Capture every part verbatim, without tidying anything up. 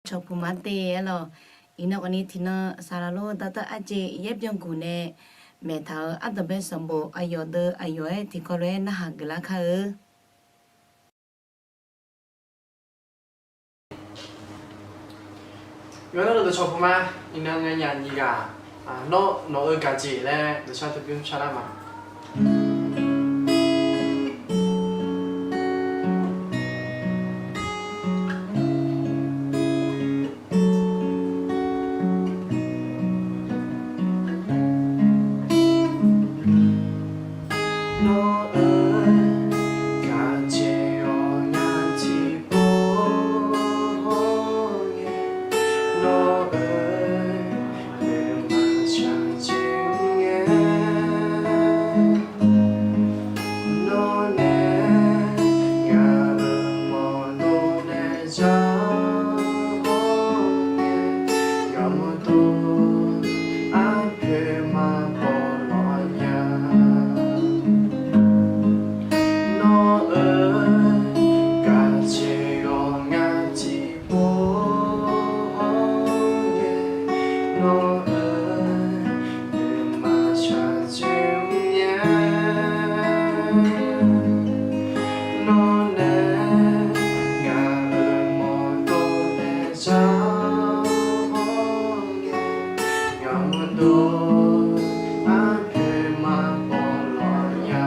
cawqpuq ma te aer lawq. Iqnan khawfni tiqnan saqlaq lor dartar arjeq yaer byanguq nae maeqtaq-euq ardanqbae sanqbof aqyawf deuv aqyawf-aer tiqkawv lof-aer narhaq geuflar kar-eu. Yawqnan-euq dawqcawq puq ma, iqnan ngae nyaf nyiq ghaq, nawr nawq-euq gaqjeq laer dawqshar teu bymr sharlar ma. Nawq-euq gaqjeq-awq ngar tiqpov hawr ngae, nawq-euq nuima shaqjeq ngae, nawq nae ngaq-euq mawqlo nae zar-awr ngae, yawmuiq dov arpoeq maqbaw lawq nya. Nawq-euq gaqjeq-awq ngar tiqpov hawr ngae, nawq-euq nuima shaqjeq nya. Nawq nae ngaq-euq mawqlo nae zar-awr ngae, yawmuiq dov arpoeq maqbaw lawq nya.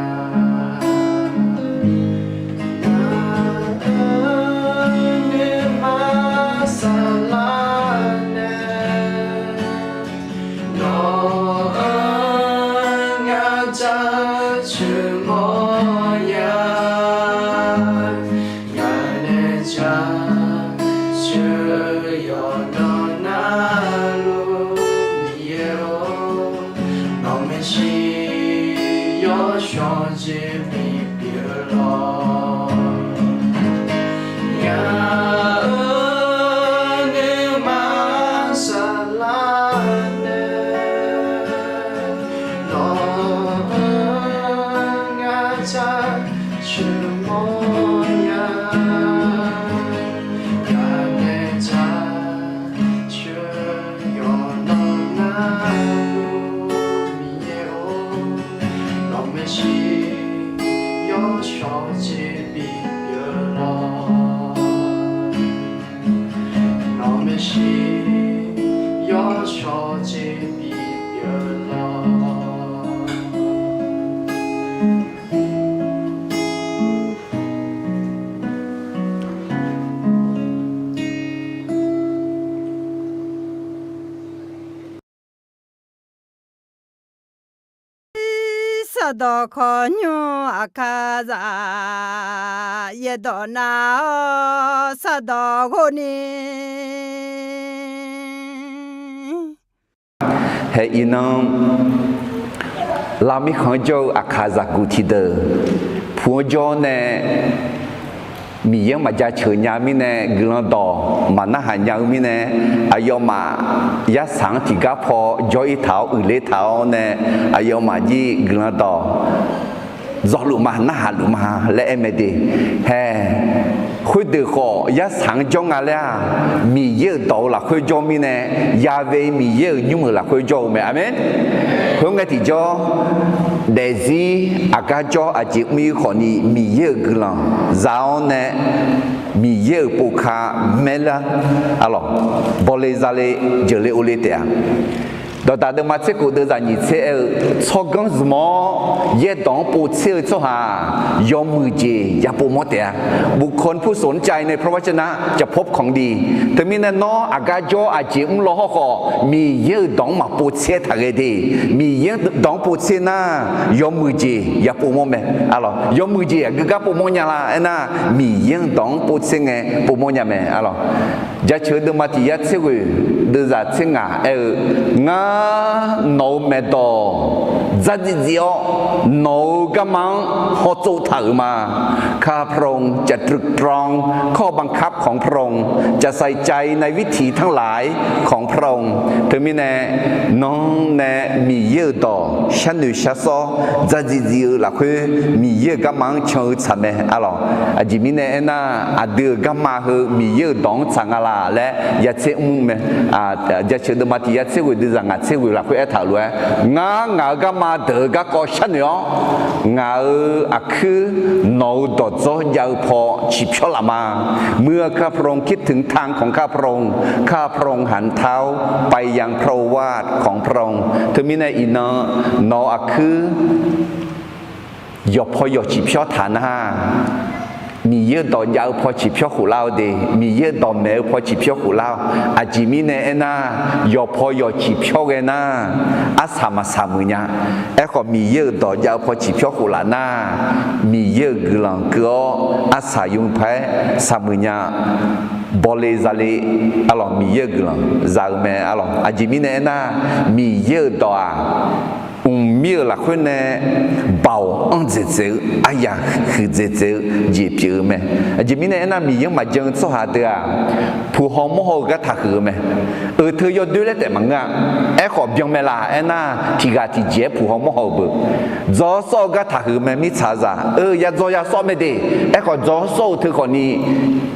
Ngaq-euq nuima saflar nae nawq-anr ngar jaceuq mawrnya. Ngaq nae jaceuq yawqnan narluf Miqyaer-or, nawq maeqshi yawshawr jeq bipyeuf lawq. Ngaq-euq nuima saflar nae nawq-anr ngar jaceuq mawrnya. Ngaq nae jaceuq yawqnan narluf Miqyaer-or, nawq maeqshi yawshawr jeq bipyeuf lawq. Nawq maeqshi yawshawr jeq bipyeuf lawq. Sardawq khawqnymr aqkaqzaq yaerdawq nav-awr sardawq ghov ni. Hae iqnan, lavmirkhanq-anr jawr-eu aqkaqzaq guq tiqdeuq, pu-anr jawr nae Miqyaer-anr maqjaceuq nya-eu mirnae, guiqlanq dawq maqnarhaq nya-eu mirnae, aqyawfmaf yarsaq-anr tiqgar paw jawr-ir taq-awr uiqler taq-awr nae, aqyawfmaf jir guiqlanq dawq dzawluf ma, narhaq luf ma laer aer mae de. Hae, khoerdeuq khawf yarsaq-anr jawr nga laer-aq, Miqyaer-euq dawq-eu lafkhoer jawr mirnae, yaghae Miqyaer-euq nymr-euq lafkhoer jawr-eu mae. Aqmeq. Khoerngae tiqjawr, daefzir aqgar jawr aqjeq mr-ir khawfni Miqyaer-euq guiqlanq za-awr nae, Miqyaer-euq povka maerlar, arlawq, bawle zale jeuqle ovle taef-a. Dawqdaq deuvma tser khof deuvzaq nyiq tser aer-eu, tsawrganr zmq-awr yaerdawq-anr povtser-eu tsawrhaq-aq, yawmuiq jeq yapov mawr taef-a. บุคคลผู้สนใจในพระวจนะจะพบของดี Teumirnae nawr aqgar jawr aqjeq mr law hawrkhawf, Miqyaer-euq dawq-anr maqpov tser taq ghae de. Miqyaer-anr dawq-anr povtser nar, yawmuiq jeq yapov mawr mae, arlawq. Yawmuiq jeq aqgeu gar pov mawr nya la aernar, Miqyaer-anr dawq-anr povtser ngae pov mawr nya mae, arlawq. Jaceuq deuvma tiq yar tser ghoeq deuvzaq tser ngaq aer-eu, Ngar nawq-euq maeqdawq dzardziv dzir-awr, nawq-euq garma-anr hawtsov taq-euq ma. ข้าพระองค์จะตรึกตรองข้อบังคับของพระองค์ จะใส่ใจในวิถีทั้งหลายของพระองค์ Teumirnae, nawr nae Miqyaer-euq dawq sharnoeq sharsawr dzardziv dziv-eu lafkhoer Miqyaer-euq garma-anr can-eu tsaq mae arlawq. Aqjeq mirnae aernar, aqdui-euq garma heu Miqyaer-euq dawq-anr tsaq nga laf laer yatser mr mae. Jaceuq deuvma tiq yatser ghoeq dui zaq ngaq tser ghoeq lafkhoer aertaq-euq lof-aer, ngar ngaq-euq garma deuq-eu garkawv sharnoeq-awr, ngaq-euq aqkuir nawq-euq dawqdzawr jav-eu paw ciqpyawr laf ma. เมื่อข้าพระองค์คิดถึงทางของข้าพระองค์ ข้าพระองค์หันเท้าไปยังพระโอวาทของพระองค์ Teumirnae iqnan nawq-euq aqkuir yawqpaw yawq ciqpyawr taq nar, Miqyaer-euq dawq jav-eu paw ciqpyawr khof lar-eu de, Miqyaer-euq dawq maeq-eu paw ciqpyawr khof lar-awq. Aqjeq mirnae aernar, yawqpaw yawq ciqpyawr ghae nar, arsaq maqsaq muiq nya. Aerkhawf, Miqyaer-euq dawq jav-eu paw ciqpyawr khof laf nar, Miqyaer-euq guiqlanq keuv-awr arsaq yur paq-aer saq muiq nya. Bawle zale arlawq, Miqyaer-euq guiqlanq za-eu mae arlawq. Aqjeq mirnae aernar, Miqyaer-euq dawq-aq, mqmir-euq lafkhoer nae baoq anr dzaeqdzaeq-eu, aryaq huiqdzaeq dzaeq-eu jeq pyeuf-eu mae. Aqjeq mirnae aernar, Miqyaer-anr maqjan-eu tsawrhaq deuq-aq, puq haw mawr haw-eu gar taqhuiq-eu mae. Euq teu yawdoer laer taef maqngeur-a. Aerkhawf byan mae laf aernar, tiq ghaq tiqjeq-aer puq haw mawr haw-eu beu. Dzaw sawr-eu gar taqhuiq-eu mae. Mirtsaqzaq-eu yadzaw yasawr mae de. Aerkhawf dzaw sawr-eu teu khawfni,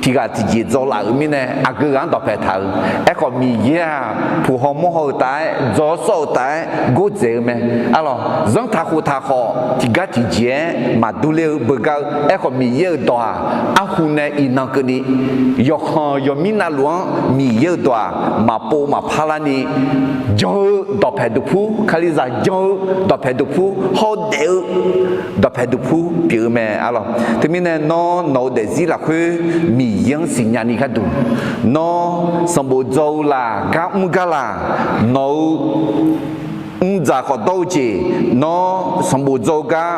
tiq ghaq tiqjeq dzaw laf-euq mirnae aqgeu ghaq-anr dawqpae taq-eu. Aerkhawf Miqyaer-aq, puq haw mawr haw-eu taf-aer, dzaw sawr-eu taf-aer gordzaeq-eu mae. Arlawq, zanrtaq khoftaq khawf tiqgar tiqjeq-aer maqdur ler-eu beugar-eu. Aerkhawf Miqyaer-euq dawq-aq, arhu nae iqnan keuvni, yawqkhanq yawqmir navluf-anr Miqyaer-euq dawq-aq, maqpov maqpar larni, jan-eu dawqpae duqpur, Kalizaq jan-eu dawqpae duqpur, hawdaef-eu dawqpae duqpur pyeuf-eu mae arlawq. Teumirnae nawr nawq-eu daefzir lafkhoer Miqyaer-anr siqnya ni gharduq, nawr sanqbof dzaw-eu laq, gar mr gar laq, nawq-eu mrdzaq khawf dawr-eu jeq, nawr sanqbof dzaw-eu gar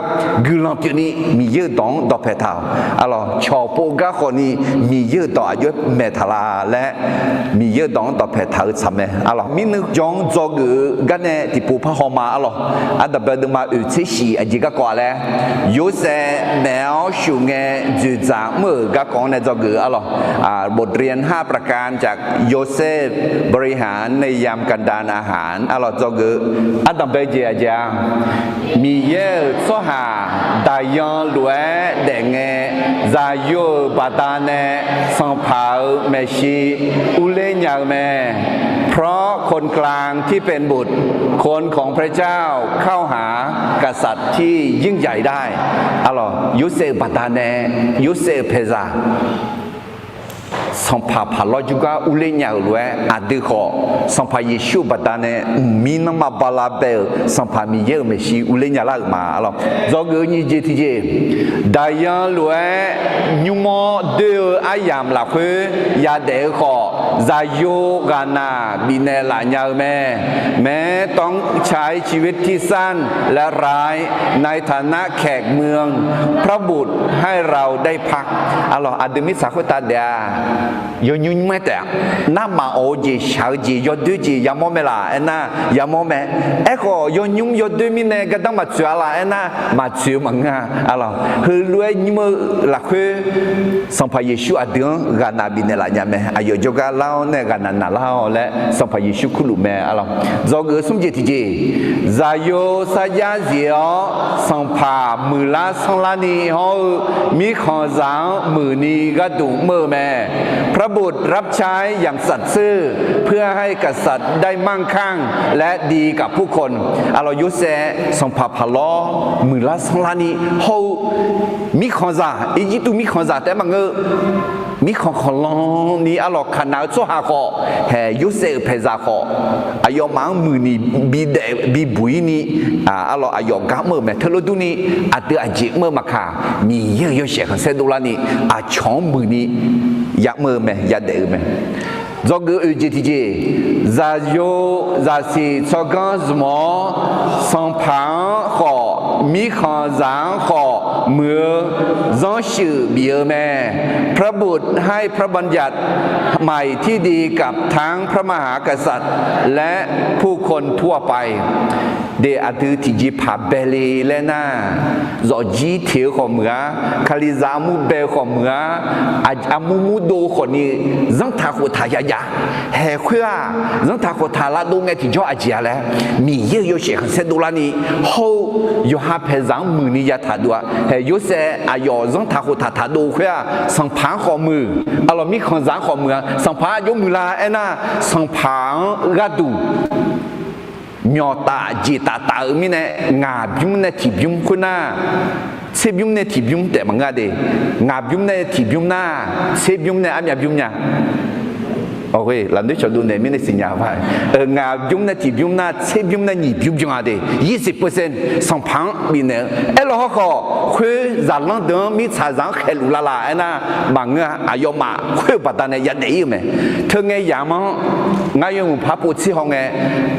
guiqlanq pyeufni Miqyaer-euq dawq-anr dawqpae taq-awq. Arlawq, cawq pov gar khawfni Miqyaer-euq dawq aqjox-aer maeq taq la laer, Miqyaer-euq dawq-anr dawqpae taq-eu tsaq mae arlawq. Mirnuiv jawr-anr dzawgeuf-eu gar nae tiqpov par haw ma arlawq. Ardanqbae deuvma oeq tser shif aqjeq garkawv-a laer, Yorsaev naeq-awr shuf ngae dzoeqdzaq mr-euq garkawv-anr nae dzawgeuf-eu arlawq. บทเรียนห้าประการจาก โยเซฟ บริหารในยามกันดารอาหาร arlawq dzawgeuf-eu. Ardanqbae jeq aqjeq-a, Miqyaer-euq tsawrhaq daqyan lof-aer daef ngae, zaqyo-euq baqdanae sanqpaq-euq maeqshi urler nya-eu mae. เพราะคนกลางที่เป็นบุตร คนของพระเจ้าเข้าหากษัตริย์ที่ยิ่งใหญ่ได้ Arlawq, Yorsaev-euq baqdanae, Yorsaev-euq paeqzaq sanqpaq paqlawr jawrgar urler nya-euq lof-aer, aqdui khawf Sanqpaq Yeqsur-euq baqdanae mqmir nanrma bala bae-euq Sanqpaq Miqyaer-euq maeqshi urler nya lar-euq ma. Arlawq, dzawgeuf-eu nyiq jeq tiqjeq, daqyan lof-aer nymr-awr doer-eu aryamq lafkhoer yadaef-eu khawf, zaqyo ghaqnaq bifnaeq laf nya-eu mae. แม้ต้องใช้ชีวิตที่สั้นและร้ายในฐานะแขกเมือง พระบุตรให้เราได้พัก Arlawq, aqdui mirtsaq khoertav daef-a, yawnymr nymr-aer taef-a. Narmaf awq-eu jeq, shaq-eu jeq, yawdoer jeq yamawr mae laf aernar, yamawr mae. Aerkhawf yawnymr yawdoer mirnae gardanr maqtsoeq-a laf aernar, maqtsoeq-eu maqngeur-a. Arlawq, heulof-aer nymr-eu lafkhoer Sanqpaq Yeqsur aqdui-anr ghaqnaq bifnaeq laf nya mae. Aqyawf jawrgar lar-awr nae ghaqnaq naqlar-awq laer Sanqpaq Yeqsur kurluf mae. Arlawq, dzawgeuf-eu smr jeq tiqjeq, zaqyo sarjax zif-awr sanqpaq muiqlar sanrlarni hawr-eu mirkhanqzaq-anr muiqni gharduq mr-eu mae. พระบุตรรับใช้อย่างสัตย์ซื่อเพื่อให้กษัตริย์ได้มั่งคั่งและดีกับผู้คน Arlawq, Yorsaev sanqpaq paqlawr muiqlar sanrlarni hawr-eu mirkhanqzaq, Irjirtuv mirkhanqzaq taef-aer maqngeur-eu, mirkhanq khanqlan ni arlawq kaqnaq-eu tsawrhaq khawf, haeq Yorsaev-euq paeqzaq khawf, aqyawfmaf-anr muiqni bidaef bibuq-ir ni, arlawq aqyawf gar mr-euq mae. Teulof durni, aqdui aqjeq mr-eu maqkaq, Miqyaer-euq yawshaef khanqsaer dovlarni, aqcawq-anr muiqni yamr-eu mae, yadaef-eu mae. Dzawgeuf oeq jeq tiqjeq, zaqyo zaqsiq tsawrganr zmq-awr, sanqpaq-anr khawf, mirkhanqzaq-anr khawf, muiq-eu zanrsheuq bif-eu mae. พระบุตรให้พระบัญญัติใหม่ที่ดีกับทั้งพระมหากษัตริย์และผู้คนทั่วไป de aqdui tiqjeqpaq bae le laer nar, zawqjir teq-eu khawf muiq-a, Kalizaq armur bae-eu khawf muiq-a, armur murdov khawfni zanrtaq khoftaq yajav. Haeq khoer-aq, zanrtaq khoftaq lavdov ngae tiqjawr aqjeq-a laer, Miqyaer-euq yawshaef khanqsaer dovlarni hawr-eu yawqha paeqzaq-anr muiqni yataq dov-a. Haeq Yorsaev aqyawf zanrtaq khoftaq taqdov khoer-aq, sanqpaq-anr khawf muiq, aqlawq mirkhanqzaq-anr khawf muiq-a. Sanqpaq-anr aqjox muiqlar aernar, sanqpaq-anr gharduq myawqtaf jeqtaf taf-eu mirnae, ngaq bymr nae tiqbymr khoernar, tserbymr nae tiqbymr taef maqngeur-a de. Ngaq bymr nae tiqbymr nar, tserbymr nae armyav bymr nya. Lafnoer cawqdov naeq mirnae siqnya-a. Ngaq bymr nae tiqbymr nar, tserbymr nae nyiq bymr byan-a de. Yirsiq percent sanqpaq-anr bifnaeq-eu. Aerlawq hawrkhawf, khoer zaqlanr deuq-anr mirtsaqzaq-anr khaeqluf lavlaf aernar, maqngeur-a. Aqyawfmaf khoer-eu baqdanae yadaef ir-eu mae. Teungae yamq-anr ngar yawmuiq par povtser hawngae,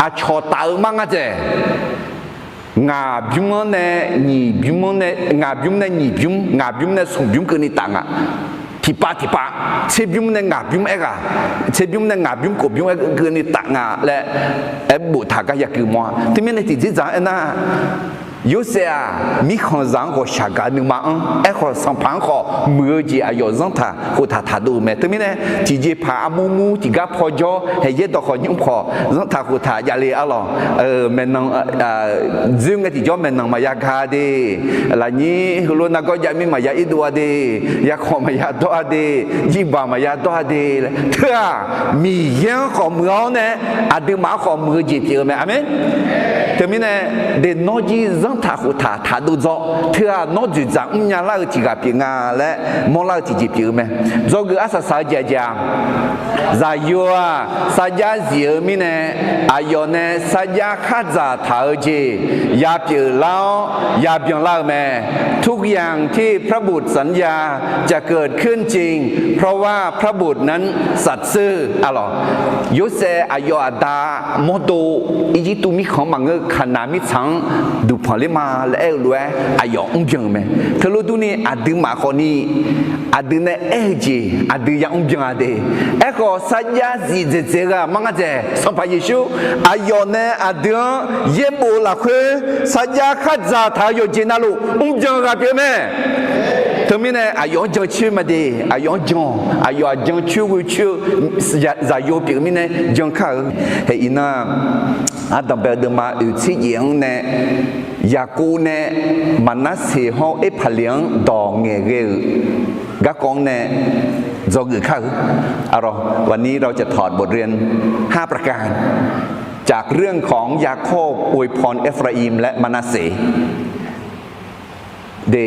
aqcawq taf-eu mar ngar dzaeq. Ngaq bymr-anr nae nyiq bymr-anr nae, ngaq bymr nae nyiq bymr, ngaq bymr nae smq bymr keuvni taf nga. Tiqpav tiqpav, tserbymr nae ngaq bymr aerghaq, tserbymr nae ngaq bymr kof bymr aer keuvni taf nga laer aer boftaq gar yagui mawr-a. Teumirnae tiqdzerdzaq-anr aernar, Yorsaev-aq, mirkhanqzaq-anr ghawqshaq gaq-eu nuima-anr, aerkhawf sanqpaq-anr khawf muiq-eu jeq aqyawf zanrtaq khoftaq taqdov-eu mae. Teumirnae tiqjeqpaq armur mur tiqgar paw jawr, haeq yaer dawq khawf nymr khawf zanrtaq khoftaq javle arlawq. Maeqnan dzoer ngae tiqjawr maeqnan maqya ga de, lafnyir heulof nargawr jav mir maqya irdov-a de, yarkhawf maqya dawr-a de, jirbaq maqya dawr-a de laer. Teu-aq, Miqyaer-anr khawf muiq-awr nae, aqduimaf-anr khawf muiq-eu jeq pyeuf-eu mae. Aqmeq. Teumirnae, de nawr jir zanrtaq khoftaq taqdov dzaw. Teu-aq, nawr dzoeqdzaq mrnya lar-eu tiq ghaq pyeuf nga laer mawrlar-eu tiqjeq pyeuf-eu mae. Dzawgeuf arsaq saq-eu jeq aqjeq-aq, zaqyo-aq sarjax zif-eu mirnae, aqyawf nae sarjax khardzaq taq-eu jeq yapyeuf lar-awr yabyan lar-eu mae. ทุกอย่างที่พระบุตรสัญญาจะเกิดขึ้นจริง เพราะว่าพระบุตรนั้นสัตย์ซื่อ arlawq. Yorsaev aqyawf aqda mawrdo Irjirtuv mirkhanq-anr maqngeur-eu Kaqnaq mirtsaq-anr duqpanq ler ma laer aer-eu lof-aer aqyawf mrbyan-eu mae. Teulof durni aqduimaf khawfni aqdui nae aer-eu jeq aqdui yamr byan-a de. Aerkhawf sarjax zif dzaeqdzaeq-eu ghaq mar ngar dzaeq Sanqpaq Yeqsur, aqyawf nae aqdui-anr yaerbof-eu lafkhoer sarjax khardzaq taq-eu yawqjeq navluf mrbyan-eu ghaq pyeuf mae. Teumirnae aqyawf-anr jancoer ma de, aqyawf-anr jan, aqyawf-aq jancoer ghoecoer-eu zaqyo pyeuf mirnae jan kar-eu. Haeq iqnan, ardanqbae-eu deuvma oeq tser yaef-anr nae, Yaqkov nae Maqnarseq hawr Erpaqleq-anr dawq ngaeqghae-euq garkawv-anr nae dzawgeuf kar-eu. วันนี้เราจะถอดบทเรียนห้าประการ จากเรื่องของยาโคบอวยพรเอฟราอิมและมะนาเสห์ de,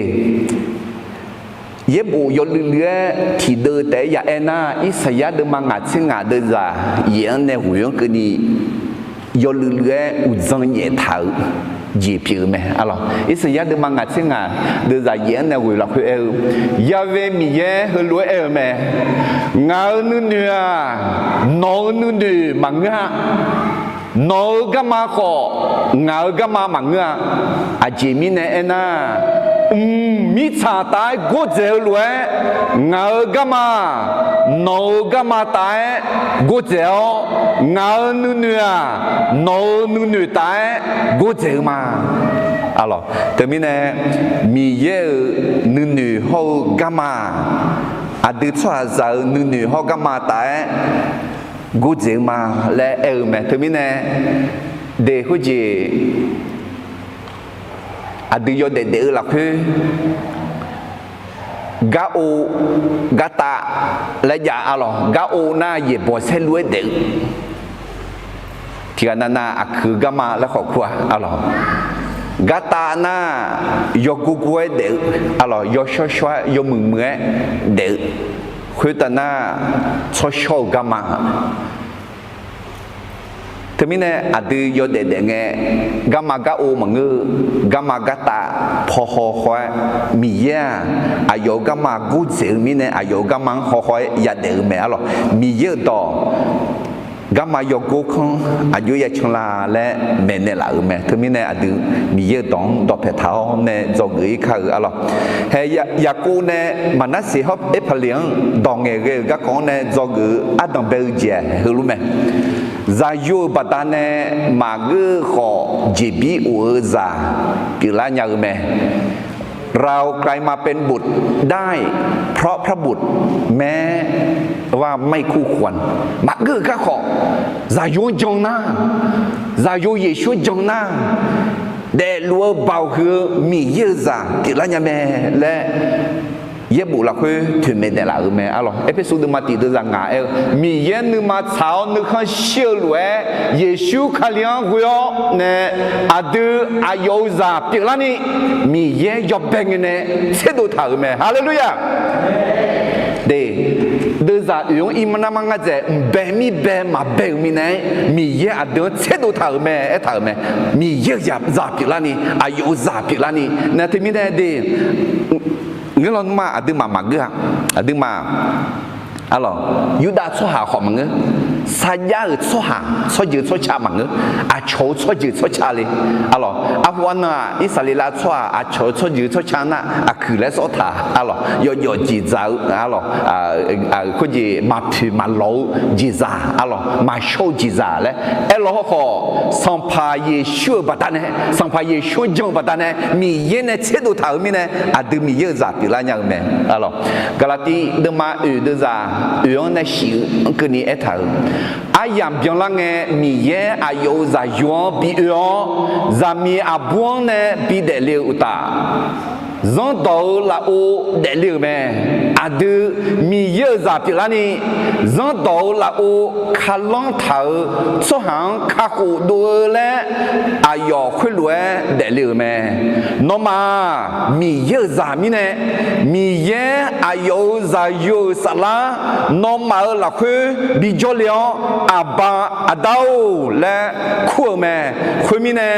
yaerbof yawluiv luiv-aer tiqdeuv taef-aer ya aer nar, Irsaqyar deuvma ngaq tser ngaq deuvzaq yaef-anr nae ghoeq-anr keuvni yawluiv luiv-aer uqdzan nyaeftaq-euq jeq pyeuf-eu mae. Arlawq, Irsaqyar deuvma ngaq tser ngaq deuvzaq yaef-anr nae ghoeq lafkhoer aer-eu, Ya've Miqyaer heulof-aer aer-eu mae. Ngaq-euq nuinoeq-aq, nawq-euq nuinoeq maqngeur-a. Nawq-euq garma khawf, ngaq-euq garma maqngeur-a. Aqjeq mirnae aernar, mq mirtsaq taf-aer gordzaeq-eu lof-aer, ngaq-euq garma-aq, nawq-euq garma taf-aer gordzaeq-awr, ngaq-euq nuinoeq-aq, nawq-euq nuinoeq taf-aer gordzaeq-eu ma. Arlawq, teumirnae Miqyaer-euq nuinoeq hawr-eu garma-aq, aqdui tsawrhaqzaq-euq nuinoeq hawr garma taf-aer gordzaeq-eu ma laer aer-eu mae. Teumirnae de khoerjeq aqdui yawdaef daef-eu lafkhoer, gar ov, gar tav laer jav-a lawq. Gar ov nar yaeqbawq saerlu-aer daef-eu, tiqghaq navnav aqkuiq garma laer khawf kur-a. Arlawq, gar tav nar yawgor gor-aer daef-eu, arlawq, yawshawr shawr-aer yawmuiq muiq-aer daef-eu, khoertav nar tsawrshawr-eu garma Teumirnae aqdui yawdaef daef ngae, garma gar ov maqngeur-eu, garma gar tav paw haw haw-aer, Miqyaer-aq, aqyawf-euq garma gordzaeq-eu mirnae, aqyawf-euq garma-anr haw haw-aer yadaef-eu mae. Arlawq, Miqyaer-euq dawq garma yawgor kanr aqjox ya can la laer maeqnaeq laf-euq mae. Teumirnae aqdui Miqyaer-euq dawq-anr dawqpae taq-awr nae dzawgeuf-ir kar-eu arlawq. Hae, Yaqkov nae Maqnarseq hawr Erpaqleq-anr dawq ngaeqghae-euq garkawv-anr nae dzawgeuf-eu ardanq bae-eu jeq-aq heulof mae. Zaqyo-euq baqdanae maqgeur-eu khawf jeqbir of-eu zaq pyeuflar nya-eu mae.เรากลายมาเป็นบุตรได้เพราะพระบุตร แม้ว่าไม่คู่ควร Maqgeur-euq garkawv zaqyo-anr jan nar, zaqyo Yeqsur-anr jan nar, daefluf-eu baoq huiq-eu Miqyaer-euq zaq pyeuflar nya mae laer yaerbof lafkhoer toeqmaeq daeqlaf-euq mae arlawq. Erpersu deuvma tiq deuvzaq ngaq aer-eu, Miqyaer nuima tsaq-awr nuikhanr shir-eu lof-aer Yeqsur Kali-anr ghoe-awr nae aqdui aqyawf-euq zaq pyeuflarni Miqyaer yawbae ngae nae tserdov taq-euq mae. Haleluya! De, deuvzaq oeq-anr ir ma nar mar ngar dzaeq, mqbae mirbae maqbae-euq mirnae-aer Miqyaer aqdui-anr tserdov taq-euq mae aertaq-euq mae. Miqyaer-euq zaq pyeuflarni, aqyawf-euq zaq pyeuflarni nae teumirnae de, ngeur lawnmr-aq aqduimaf maqgeur-a. Aqduimaf arlawq, Yurdav tsawrhaq khawf maqngeur, sarjax-euq tsawrhaq tsawrjeuq tsawrca maqngeur, aqcawq-eu tsawrjeuq tsawrca le arlawq. Arhu arnan-aq Irsaqleqlav tsawrhaq aqcawq-eu tsawrjeuq tsawrca nar aqkuiq laer sawr taq arlawq, yawfjawf jeqzaq-eu arlawq, khoerjeq maqpoeq maqlawq-eu jeqzaq arlawq, maqshawr-eu jeqzaq laer aerlawq hawrkhawf, Sanqpaq Yeqsur-euq baqdanae, Sanqpaq Yeqsur-anr jan-eu baqdanae Miqyaer nae tserdov taq-euq mirnae aqdui Miqyaer-euq zaq pyeuflar nya-eu mae arlawq. Gaqlaqtiv deuvma oeq deuvzaq oeq-anr nae shif-eu anr keuvni aertaq-euq, aryamq byanlar ngae Miqyaer aqyawf-euq zaqyo-anr bi oe-awr, zaqmiq aqbur-anr nae bi daefle-euq uqtaf, zanrdawq-eu lafov daefle-euq mae. Aqdui Miqyaer-euq zaq pyeuflarni, zanrdawq-eu lafov kalanr taq-euq tsawrhaq-anr kakhof dov-eu laer aqyawf khoerlof-aer daefle-euq mae. Nawmaf-aq Miqyaer-euq zaq mirnae, Miqyaer aqyawf-euq zaqyo-euq saflar nawmaf-euq lafkhoer bijawr le-awr, Aqba, Aqda-or laer kur-euq mae. Khoermirnae,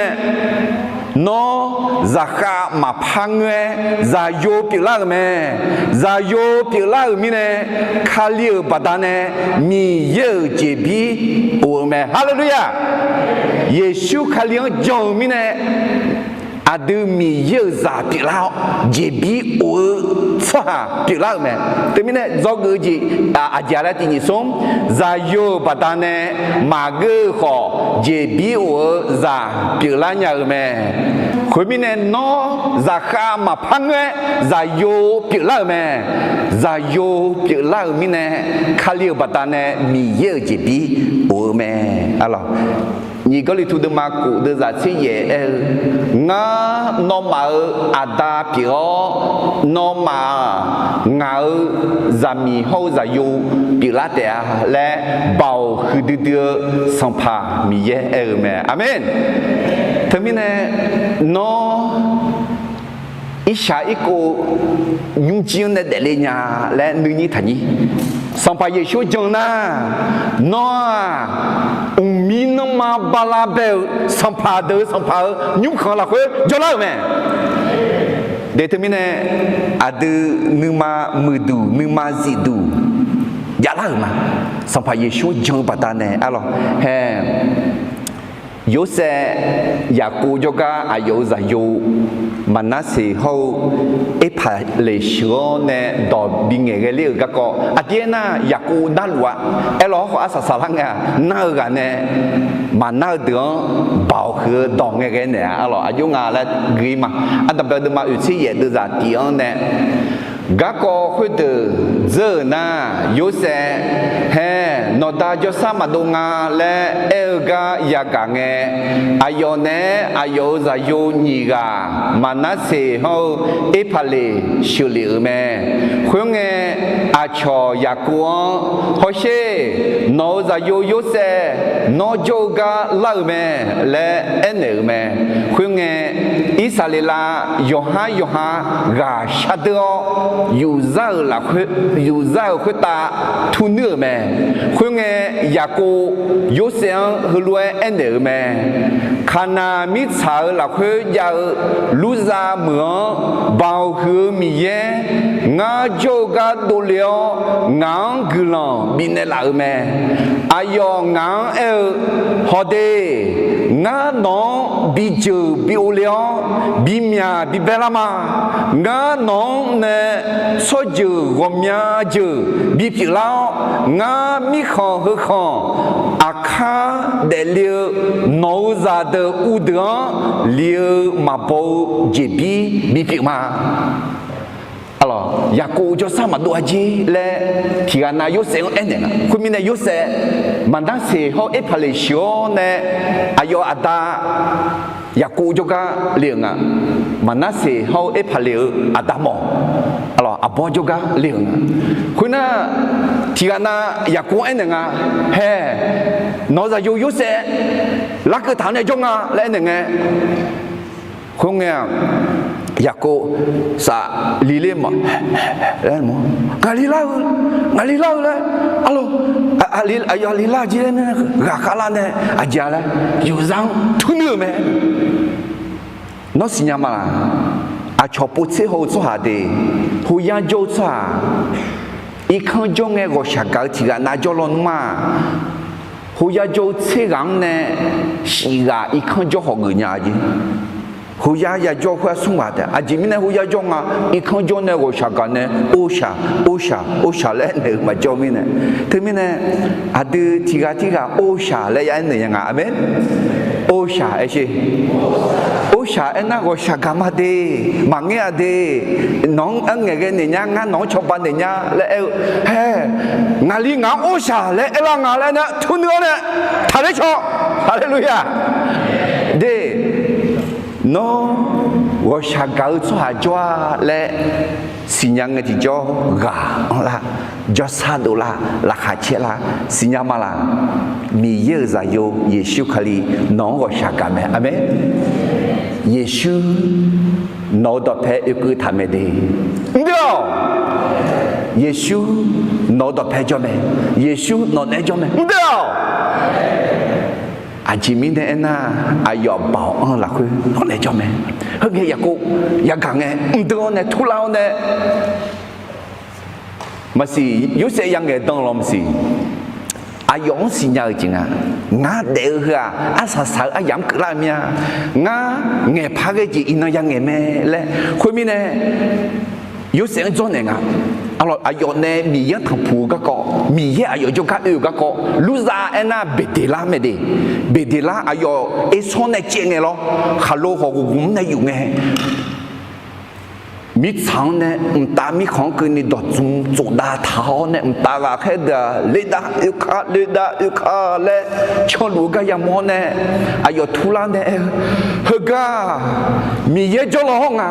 nawr zaqkhav maqpar ngoer-aer zaqyo pyeuflar-euq mae. Zaqyo pyeuflar-euq mirnae, Kali-euq baqdanae Miqyaer-euq jeqbir of-eu mae. Haleluya! Yeqsur Kali-anr jan-euq mirnae, aqdui Miqyaer-euq zaq pyeuflar-awr jeqbir of-eu tsawrhaq pyeuflar-euq mae. Teumirnae dzawgeuf-eu jeq aqjeq laer tiq nyiq smr, zaqyo-euq baqdanae maqgeur-eu khawf jeqbir of-eu zaq pyeuflar nya-eu mae. Khoermirnae nawr zaqkhav maqpar ngoer-aer zaqyo pyeuflar-euq mae. Zaqyo pyeuflar-euq mirnae, Kali-euq baqdanae Miqyaer-euq jeqbir of-eu mae. Arlawq, nyiq Gawrliqtu deuvma kof deuvzaq tser yaef aer-eu, Ngar nawmaf-euq Aqda pyeuf-awr, nawmaf-aq ngaq-euq zaqmiq hawr-eu zaqyo pyeuflar taef-a laer, Baoq huiqdui dui-eu Sanqpaq Miqyaer aer-eu mae. Aqmeq. Teumirnae nawr irshaq irkov nymrjir-anr nae daefle nya laer nuinyir taqnyir. Sanqpaq Yeqsur jan nar, nawr-aq, mqmir nanrma bala bae-euq sanqpaq deuq-eu sanqpaq-eu nymrkhanq lafkhoer jawrlar-euq mae. De teumirnae, aqdui nuima muiqduq nuima zifduq javlar-euq ma. Sanqpaq Yeqsur jan-eu baqdanae arlawq hae. Yorsaev, Yaqkov jawrgar aqyawf-euq zaqyo Maqnarseq hawr-eu Erpaqleq sheuq-awr nae dawq bingaeq ghae ler-euq garkawv aqdir aernar, Yaqkov narluf-a. Aerlawq hawrkhawf arsaq saqlar ngae-aq, nar-eu ghaq nae maqnar-eu deuq-anr baoq huiq-eu dawq ngae ghae naeq-a. Arlawq aqjox nga laer gui ma. Ardanqbae deuvma oeq tser yaef deuvzaq tif-anr nae garkawv khoerdeuq dzeur-euq nar, Yorsaev hae, nawqda jawrsar maqdov nga laer aer-eu gar yagaq ngae, aqyawf naeq-aer aqyawf-euq zaqyo nyiq ghaq Maqnarseq hawr-eu Erpaqleq sheuqlef-euq mae. Khoerngae, aqcawq Yaqkov-anr, Hawsher, nawq-euq zaqyo Yorsaev nawr jawr-eu gar lar-euq mae laer aernaeq-euq mae. Khoerngae, Irsaqleqlav yawqhar yawqha ghaq shardeur-awr, yufzar-euq lafkhoer, yufzar-euq khoertav turnuir-euq mae. Khoerngae, Yaqkov Yorsaev-anr heulof-aer aernaeq-euq mae. Kaqnaq mirtsaq-euq lafkhoer jav-eu Lurzav meuq-anr Baoq huiq-eu Miqyaer, ngar jawr-eu gar dovle-awr ngaq-anr guiqlanq bifnaeq laf-euq mae. Aqyawf ngaq-anr aer-eu, Hawde, ngar nawq-anr bi jeuq bi ovle-awr, bi myaq bi baelar ma. Ngar nawq-anr nae tsawrjeuq ghawqmya jeuq bipyeuf lar-awr, ngar mirkhanq heukhanq aqkar daefle-eu nawq-eu zaqdeuq uvdeuq-anr li-eu maqbaw-eu jeqbir bipyeuf ma. Yaqkov jawrsar maqdov-a jer laer tiqghaq nav Yorsaev-anr aernaeq nga. Khoermirnae Yorsaev Maqnarseq hawr-eu Erpaqleq sheuq-awr nae aqyawf aqda Yaqkov jawrgar le-euq nga. Maqnarseq hawr-eu Erpaqleq-euq aqda mawf, aqbawr jawrgar le-euq nga. Khoernar, tiqghaq nav Yaqkov-anr aernaeq nga, Hae, nawq-eu zaqyo Yorsaev larkeuv taq-anr nae jawr nga laer aernaeq ngae, khoerngae-aq, Yaqkov safli ler ma, ngaqli lar-eu, ngaqli lar-eu laer, arlawr, aqyawf aqli lar jir laer nar, ghaqkhav lar nae aqjeq-a laer yawqzar-anr turnui-euq mae. Nawr siqnya ma laq? Aqcawq povtser haw-eu tsawrhaq de, hoyar jawr-eu tsawrhaq, irkanr jawr ngae ghawqshaq gaq-eu tiqghaq nav jawr lawnmr-aq, hoyar jawr-eu tser ghaq-anr nae shif ghaq irkanr jawr hawq geuf nya jeq. Hoyar yajawr khoer-aq smr ghaq taef. Aqjeq mirnae hoyar jawr nga, irkanr jawr nae ghawqshaq gaq nae orshaq, orshaq, orshaq laer aernaeq-eu maqjawr mirnae. Teumirnae, aqdui tiqghaq tirghaq orshaq laer ya aernaeq nya nga. Aqmeq. Orshaq aer sher. Orshaq aernar ghawqshaq gaq ma de, maqngeur-a de, nawq-anr aer ngaeq ghae naeq nya, ngar nawq-anr cawba naeq nya laer aer-eu, Hae, ngaqli ngaq-anr orshaq laer aerlar nga laer nar turnui-awr nae taqler caw. Haleluya. De, nawr ghawqshaq gaq-eu tsawrhaq jawr-a laer siqnya ngae tiqjawr ghaq-anr lar, jawrsar dovlar, laqkhaq caer lar, siqnya ma laq? Miqyaer-euq zaqyo Yeqsur Kali nawq-anr ghawqshaq gaq mae. Aqmeq. Yeqsur nawq-eu dawqpae oekeuv taq mae de. Mr-awq. Yeqsur nawq-eu dawqpae jawr mae. Yeqsur nawq naeq-aer jawr mae. Mr-awq. Aqjeq mirnae aernar, aqyawf baoq-anr lafkhoer nawq naeq jawr mae. Heungae Yaqkov yagaq ngae, mqdui-awr nae turlar-awr nae, maqsiq, Yorsaev yangaeq dan lawq maqsiq. Aqyawf-anr siqnya-euq jeq nga. Ngar daef-eu heu-aq, arsaq saq-eu aryamq-anr keuvlar-eu mir-a. Ngar ngaeqpar ghae jeq iqnan yangaeq mae laer. Khoermirnae, Yorsaev-anr dzawrnaeq nga. Aqyawf nae Miqyaer-anr tanqpuq-eu garkawv, Miqyaer aqyawf jawrgar oe-euq garkawv, Lurzav aernar Beqdeqlar mae de. Beqdeqlar aqyawf ersawr nae caev ngae lawr, khaqlo hawq ghof ghof-anr nae yuf ngae, mirtsaq-anr nae mqtav mirkhanq-anr keuvni dawqtmq tsofdav taq-awr nae, mqtav ghaqkhaer deuq-aq, lerdav oekar, lerdav oekar laer canluf-eu gar yamawr-awr nae, aqyawf turlar nae aer-eu, Heugar-aq, Miqyaer jawrlaw hawr nga.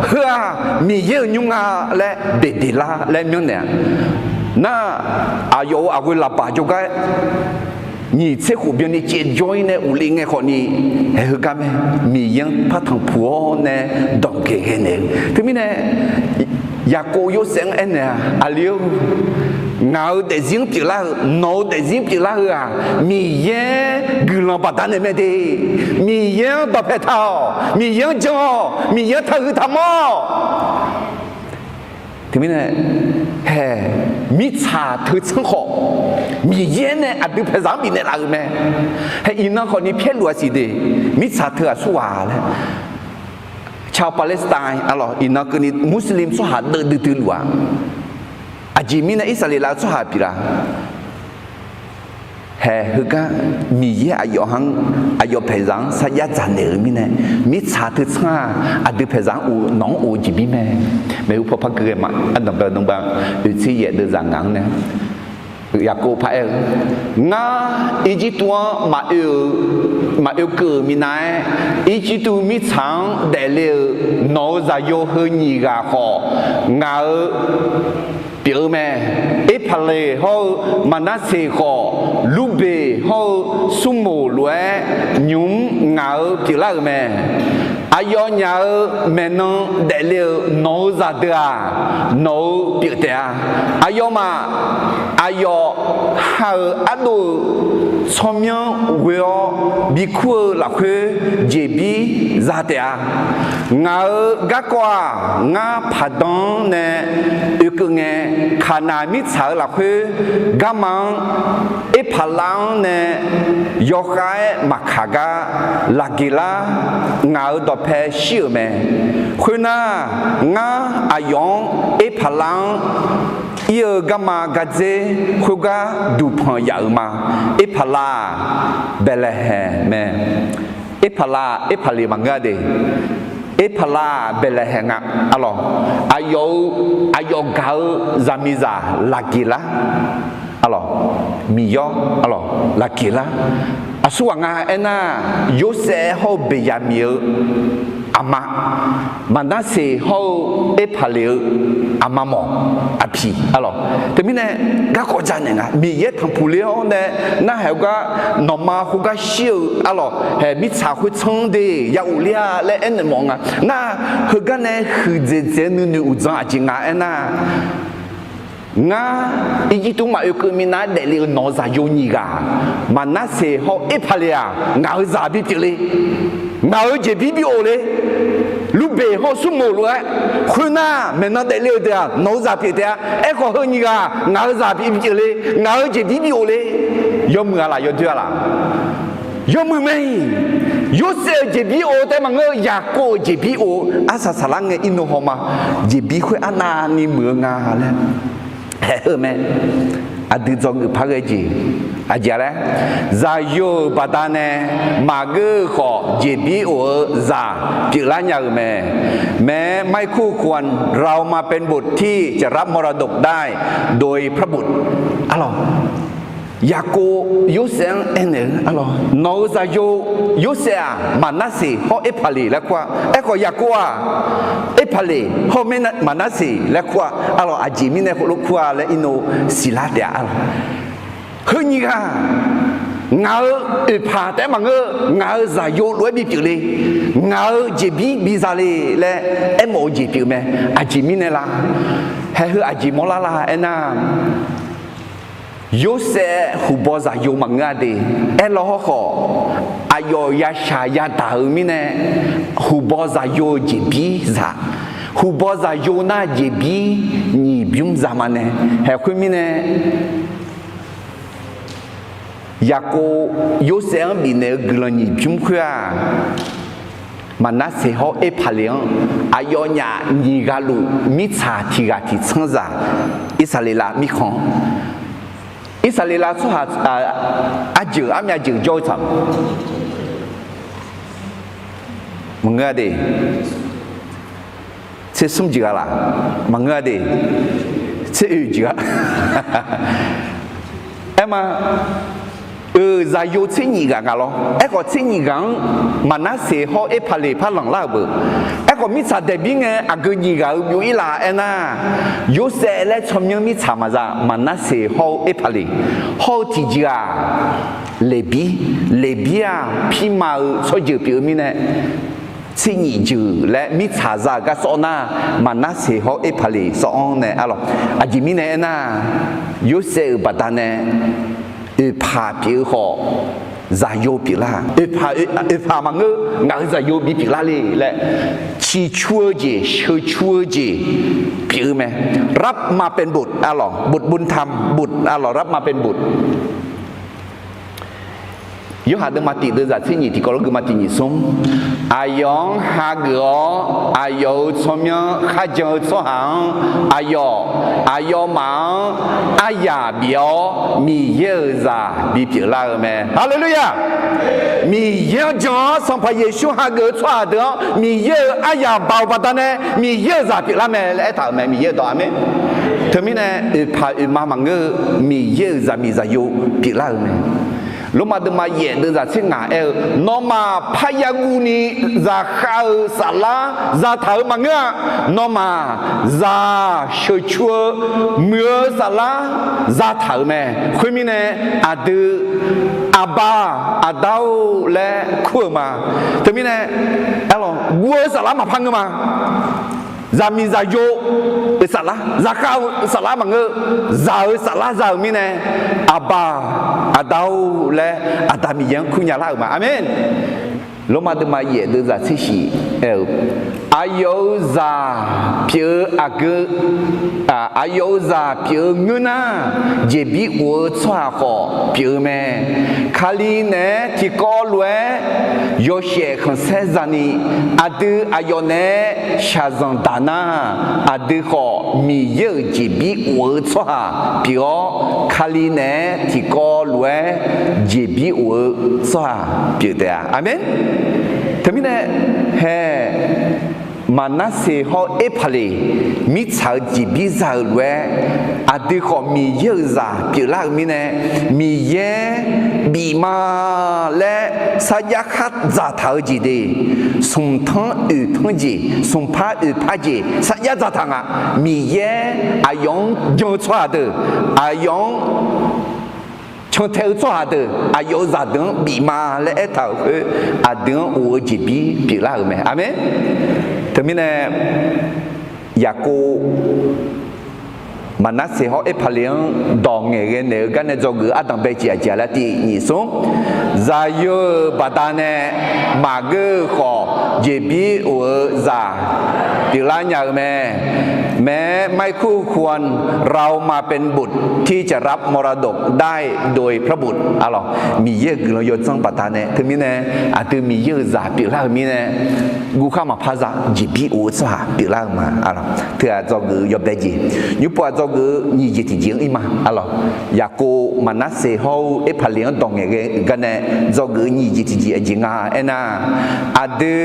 Heu-aq, Miqyaer-euq nymr nga laer Beqdeqlar laer myanrnaeq-a. Nar, aqyawf-euq aqghoe laqbaq jawrgar nyiq tser khof byanni caev jawr-ir nae uqli ngae khawfni, haeq heugar mae, Miqyaer-anr par tanqpuq-awr nae dawq ngaeqghae naeq-eu. Teumirnae, Yaqkov Yorsaev-anr aernaeq-a, Aqli-or, ngaq-euq daefzir-anr pyeuflar-eu, nawq-euq daefzir-anr pyeuflar-eu-aq, Miqyaer guiqlanq baqdanae mae de. Miqyaer-anr dawqpae taq-awq. Miqyaer-anr jan-awq. Miqyaer-anr taqhuiq taqmanr-awq. Teumirnae, hae, mirtsaq teu tsanr khawf, Miqyaer nae aqdui paeqzaq-anr bifnaeq laf-euq mae. Hae, iqnan khawfni pyaerluf-a siq de, mirtsaq teu aqsurghaq laer. Chawq Palestine, aqlawq, iqnan keuvni Muslim tsawrhaq deuv duidui luf-a. Aqjeq mirnae Irsaqleqlav-eu tsawrhaq pyeuflar Hae heugar, Miqyaer aqyawf-anr, aqyawf paeqzaq-anr sarjax dzaq naeq-euq mirnae, mirtsaq teu tsanr-aq, aqdui paeqzaq-anr of, nawq-anr of-eu jeq bir mae. Maeqhu paw par keuv ghae ma. Ardanqbae dmrbav oeqtser yaef deuvzaq ngaq-anr nae, Yaqkov par aer-eu, Ngar Irjirtuv-anr maqoe-eu, maqoe keuv-euq minav-aer, Irjirtuv mirtsaq-anr daefle-euq nawq-euq zaqyo heu nyiq ghaq khawf, ngaq-euq pyeuf-eu mae. Erpaqleq hawr-eu Maqnarseq khawf, Lurbeq hawr-eu Surmoq lof-aer nymq-mr ngaq-euq pyeuflar-euq mae. Aqyawfnyaf-euq maeqnan daefle-euq nawq-euq zaqdeuq-aq, nawq-euq pyeuf taef-a. Aqyawfmaf, aqyawf ha-euq ardov-euq tsawrmyanr ghoe-awr bikur-eu lafkhoer jeqbir za taef-a. Ngaq-euq garkawv-aq, ngar paqdan-anr nae oekeuv ngae, Kaqnaq mirtsaq-euq lafkhoer garma-anr Erpaqlav-anr nae yawkhav-aer maqkaq gar Laqgeqlar ngaq-euq dawqpae shir-euq mae. Khoernar, ngar aqyawf-anr Erpaqlav-anr ir-eu garma gardzer khoergar duqpanq yaf-euq ma. Erpaqlav-aq, Baeqlaeqhaeq mae. Erpaqlav-aq, Erpaqleq maqngeur-a de. Erpaqlav-aq, Baeqlaeqhaeq nga. Arlawq, aqyawf-euq, aqyawf gaq-eu zaqmiqzaq Laqgeqlar. Arlawq, Miqyaer, arlawq, Laqgeqlar. Aqsurghaq nga aernar, Yorsaev hawr-eu Beqyaqmiq-eu aqma, Maqnarseq hawr-eu Erpaqleq-eu aqma mawf aqpiq. Arlawq, teumirnae garkawv janaeq nga. Miqyaer tanqpuq ler-awr nae narhaq-eu gar, nawqma khoergar shir-eu arlawq haeq mirtsaq khoertsanr de ya ghofler-a laer aernaeq mawf nga. Nar, heugar nae huiqdzaeq dzaeq-eu nuinoeq uqdzan aqjeq nga aernar, ngar Irjirtuv maqoe keuv minav daefle-eu nawq-eu zaqyo nyiq ghaq, Maqnarseq hawr Erpaqleq-aq, ngaq-euq zaq bipyeuf le. Ngaq-euq jeqbir bi-of le. Lurbeq hawr-eu smrmuiq lof-aer, khoernar maeqnan daefle-euq deuq-aq nawq-eu zaq pyeuf taef-a. Aerkhawf heu nyiq ghaq ngaq-euq zaq bipyeuf le. Ngaq-euq jeqbir bi-of le. Yawmuiq-a laf yawdoer-a laf? Yawmuiq mae-iq. Yorsaev-euq jeqbir of-eu taef maqngeur-eu, Yaqkov-euq jeqbir of-eu arsaq saqlar ngae irnov hawma. Jeqbir khoer arnavni muiq-eu nga laer haeq heu mae. Aqdui dzawgeuf par ghae jeq aqjeq laer, zaqyo-euq baqdanae maqgeur-eu khawf jeqbir of-eu zaq pyeuflar nya-euq mae. แม้ไม่คู่ควร เรามาเป็นบุตรที่จะรับมรดกได้โดยพระบุตร Arlawq, Yaqkov Yorsaev-anr aernaeq-eu, arlawq, nawq-euq zaqyo Yorsaev-aq, Maqnarseq hawr Erpaqleq laer kur-a. Aerkhawf Yaqkov-aq, Erpaqleq hawr-eu Maqnarseq laer kur-a. Arlawq, aqjeq mirnae khoerlof kur-a laer irnov siqlar taef-a. Arlawq, heu nyiq ghaq ngaq-euq oeqpaq taef-aer maqngeur, ngaq-euq zaqyo lof-aer bipyeuf le. Ngaq-euq jeqbir biza le laer aermawf-eu jeq pyeuf mae. Aqjeq mirnae la? Haeq heu aqjeq mawrlar la aernar, Yorsaev huqbaw zaqyo maqngeur-a de. Aerlaw hawrkhawf, aqyawf yashaq yadaq-eu mirnae, huqbaw zaqyo-eu jeqbir zaq, huqbaw zaqyo nar jeqbir nyiq bymr za ma nae. Haeq khoermirnae, Yaqkov Yorsaev-anr bifnaeq-eu guiqlanq nyiq bymr khoer-aq, Maqnarseq hawr Erpaqleq-anr aqyawfnyaf nyiq ghaq luf mirtsaq tiq ghaq tiq tsanr zaq Irsaqleqlav mirkhanq-anr, Irsaqleqlav tsawrhaq arjeuq armyav jeuq jawr-eu tsaq maqngeur-a de. Tser smr jeq-a laf? Maqngeur-a de. Tser oeq jeq-a. Aerma, euq zaqyo tser nyif ghaq nga lawr. Aerkhawf tser nyif ghaq-anr Maqnarseq hawr Erpaqleq par lanqlar-euq beu. Aerkhawf mirtsaq daeqbir ngae aqgeu nyiq ghaq-euq byov-ir laf aernar, Yorsaev laer tsawrmyanr mirtsaq maqza, Maqnarseq hawr-eu Erpaqleq hawr-eu tiqjeq-aq, Leqbir, Leqbir-aq pirma-eu tsawrjeuq pyeuf-eu mirnae, tser nyif jeuq laer mirtsaq za-euq gar sawr nar, Maqnarseq hawr Erpaqleq sawr-anr nae arlawq. Aqjeq mirnae aernar, Yorsaev-euq baqdanae oeqpaq pyeuf-eu khawf, zaqyo pyeuflar. Oeqpaq, oeqpaq maqngeur, ngaq-euq zaqyo bipyeuflar le laer, ciqcur-eu jeq sheuqcur-eu jeq pyeuf-eu mae. รับมาเป็นบุตร arlawq, บุตรบุญธรรม บุตร arlawq, รับมาเป็นบุตร. Yorhaq deuvma tiq deuvzaq tser nyif tiqkawv lof geuvma tiq nyif smr. Aqyawf-anr hageuf-awr aqyawf-euq tsawrmyanr kharjan-eu tsawrhaq-anr aqyawf, aqyawfmaf-anr aryaq bif-awr Miqyaer-euq zaq bipyeuf lar-eu mae. Haleluya! Miqyaer-anr jan-awr Sanqpaq Yeqsur hageuf-eu tsawrhaq deuq-anr Miqyaer-euq aryaq baoq baqdanae Miqyaer-euq zaq pyeuflar mae laer aertaq-euq mae, Miqyaer-euq dawq-aq mae. Teumirnae oeqpaq oeqma maqngeur-eu Miqyaer-euq zaqmiq zaqyo pyeuflar-euq mae. Lormav deuvma yaef deuvzaq tser ngaq aer-eu, nawmaf parya guvni zaqkhav-euq saflar zataq-euq maqngeur-a. Nawmaf zaq sheuqcur-eu muiq-eu saflar zataq-euq mae. Khoermirnae aqdui, Aqba, Aqda-or laer kur-euq ma. Teumirnae arlawq, guv-eu saflar maqpar ngeur ma. zaqmiqzaqyo-euq saflar, zaqkhav-euq saflar maqngeur, zaq-euq saflar za-euq mirnae, Aqbaq, Aqda-or laer Aqda Miqyaer-anr kurnya lar-euq ma. Aqmeq. Lormav deuvma yaef deuvzaq tser shif aer-eu, aqyawf-euq zaq pyeuf-eu aqgeu, aqyawf-euq zaq pyeuf-eu ngeur nar, jeqbir of-eu tsawrhaq khawf pyeuf-eu mae. Kali naeq-aer tiqkawv lof-aer yawshaef khanqsaer zani, aqdui aqyawf naeq-aer shaqzanq daq nar, aqdui khawf Miqyaer-euq jeqbir of-eu tsawrhaq pyeuf-awr, Kali naeq-aer tiqkawv lof-aer jeqbir of-eu tsawrhaq pyeuf taef-a. Aqmeq. Teumirnae, hae, Maqnarseq hawr-eu Erpaqleq mirtsaq-euq jeqbir za-euq lof-aer, aqdui khawf Miqyaer-euq zaq pyeuflar-euq mirnae, Miqyaer bif ma laer sarjax khar dzaqtaq-eu jeq de, smq tanr oeq tanr jeq, smq par oeq par jeq sarjax dzaqtaq nga. Miqyaer aqyawf-anr jan-eu tsawrhaq deuq, aqyawf-anr cantae-eu tsawrhaq deuq, aqyawf-euq zaqdeuq-anr bif ma laer aertaq-euq khoer, aqdui-anr of-eu jeqbir pyeuflar-euq mae. Aqmeq. Teumirnae, Yaqkov Maqnarseq hawr Erpaqleq-anr dawq ngaeqghae naeq-eu gar nae dzawgeuf-eu ardanqbae jeq aqjeq-a laer tiq nyiq smr, zaqyo-euq baqdanae maqgeur-eu khawf, jeqbir of-eu zaq pyeuflar nya-eu mae. แม้ไม่คู่ควร เรามาเป็นบุตรที่จะรับมรดกได้โดยพระบุตร Arlawq, Miqyaer-euq guiqlanq yawdzanr baqdanae teumirnae, aqdui Miqyaer-euq zaq pyeuflar-euq mirnae, guvkhar maqpar za jeqbir of-eu tsawrhaq pyeuflar-eu ma. Arlawq, teughaq dzawgeuf-eu yawbae jeq, nymrpov-aq dzawgeuf-eu nyiq jeq tiqjeq-anr ir ma. Arlawq, Yaqkov Maqnarseq hawr-eu Erpaqleq-anr dawq ngaeqghae-eu garnae dzawgeuf-eu nyiq jeq tiqjeq aqjeq nga aernar, aqdui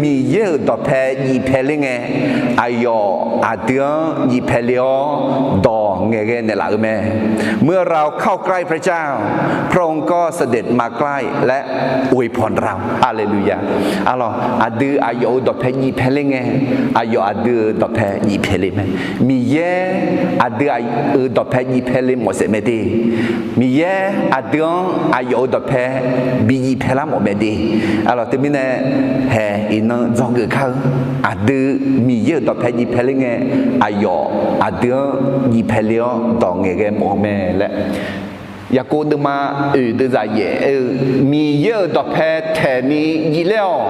Miqyaer-euq dawqpae jif pae ler ngae, aqyawf aqdui-anr jif pae le-awr dawq ngaeqghae naeqlaf-eu mae. เมื่อเราเข้าใกล้พระเจ้า พระองค์ก็เสด็จมาใกล้และอวยพรเรา Haleluya. Arlawq, aqdui aqyawf-euq dawqpae jif pae ler ngae, aqyawf aqdui-euq dawqpae jif pae le mae. Miqyaer aqdui-euq dawqpae jif pae le mawf saef mae de. Miqyaer aqdui-anr aqyawf-euq dawqpae bi jif pae lar mawf mae de. Arlawq, teumirnae, hae, iqnan dzawgeuf kar-eu, aqdui Miqyaer-euq dawqpae jif pae ler ngae, aqyawf aqdui-anr jif pae le-awr dawq ngaeqghae mawf-eu mae laer, Yaqkov deuvma oeq deuvzaq yaef aer-eu, Miqyaer-euq dawqpae taeqni jif ler-awq.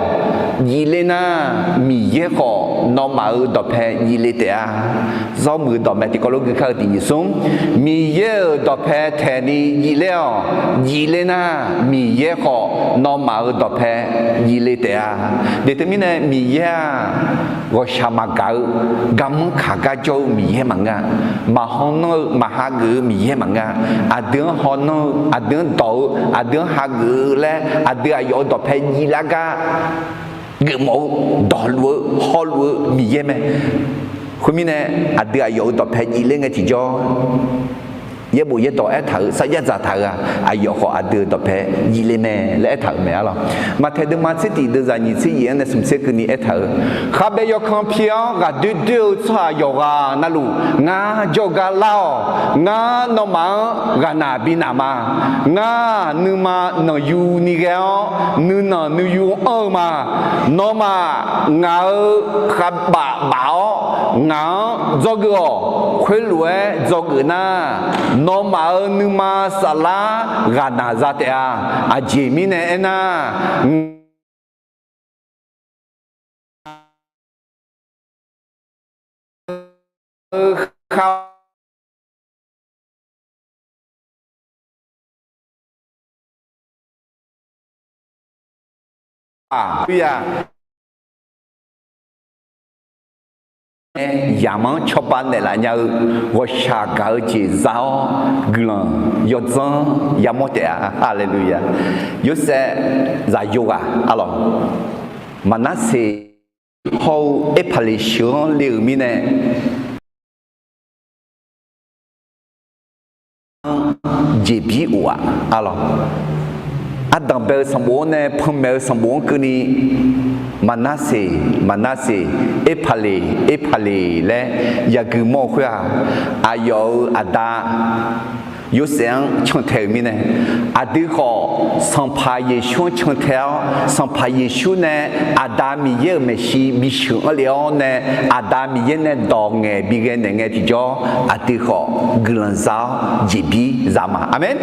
Jif le nar, Miqyaer khawf nawmaf-euq dawqpae jif le taef-a. Zawrmuiq-eu dawqmaeq tiqkawv lof gui kar-eu tiq nyiq smr, Miqyaer-euq dawqpae taeqni jif ler-awq. Jif le nar, Miqyaer khawf nawmaf-euq dawqpae jif le taef-a. Deuq teumirnae Miqyaer-aq, ghawqshaq maqgaq-eu, garmanr kaq gar jawr-eu Miqyaer maqngeur-a. Maqhaw nanr-eu, maqhageuf-eu Miqyaer maqngeur-a. Aqdui-anr haw nanr-eu, aqdui-anr dawq-eu, aqdui-anr hageuf-eu laer, aqdui aqyawf-euq dawqpae jif lar gar geufmawf-eu, dawqluf-eu, hawluf-eu Miqyaer mae. Khoermirnae, aqdui aqyawf-euq dawqpae jif ler ngae tiqjawr, yaerbof yaerdawq aertaq-euq sarjax dzaqtaq-euq-aq, aqyawf khawf aqdui-euq dawqpae jif le mae laer aertaq-euq mae. Arlawq, Maqtaeq deuvma tser tiq deuvzaq nyiq tser yaef-anr nae smq tser keuvni aertaq-euq, khavbae yawkan pi-awr ghaqdoer doer-eu tsawrhaq yawqghaq navluf ngar jawrgar lar-awq. Ngar nawmaf-anr ghaqnaq bi naq ma. Ngar nuima nanqyu ni ghae-awr, nuinanq nuiyu anr-eu ma. Nawmaf ngaq-euq khavbaf baf-awr ngaq-anr dzawgeuf-awq. Khoerlof-aer dzawgeuf nar, nawmaf-euq nuima saflar ghaqnaq za taef-a. Aqjeq mirnae aernar, ngaq-euq khav aq, yamq-anr cawba naeqlaf nya-eu ghawqshaq gaq-eu jeq za-awr, guiqlanq yawdzanr yamawr taef-a. Haleluya. Yorsaev zaqyo ghaq, arlawq, Maqnarseq hawr-eu Erpaqleq sheuq-anr le-euq mirnae, jeqbir of-aq, arlawq, ardanq bae-eu sanqbof-anr nae panmaeq-eu sanqbof-anr keuvni, Maqnarseq, Maqnarseq, Erpaqleq, Erpaqleq laer yagui mawr-eu khoer-aq, aqyawf-euq aqda Yorsaev-anr cantae-euq mirnae, aqdui khawf Sanqpaq Yeqsur-anr cantae-awr, Sanqpaq Yeqsur nae Aqda Miqyaer-euq maeqshi bisheuq anr lef-awr nae, Aqda Miqyaer nae dawq ngaeq bighae naeq ngae tiqjawr, aqdui khawf guiqlanq za-awr jeqbir za ma. Aqmeq.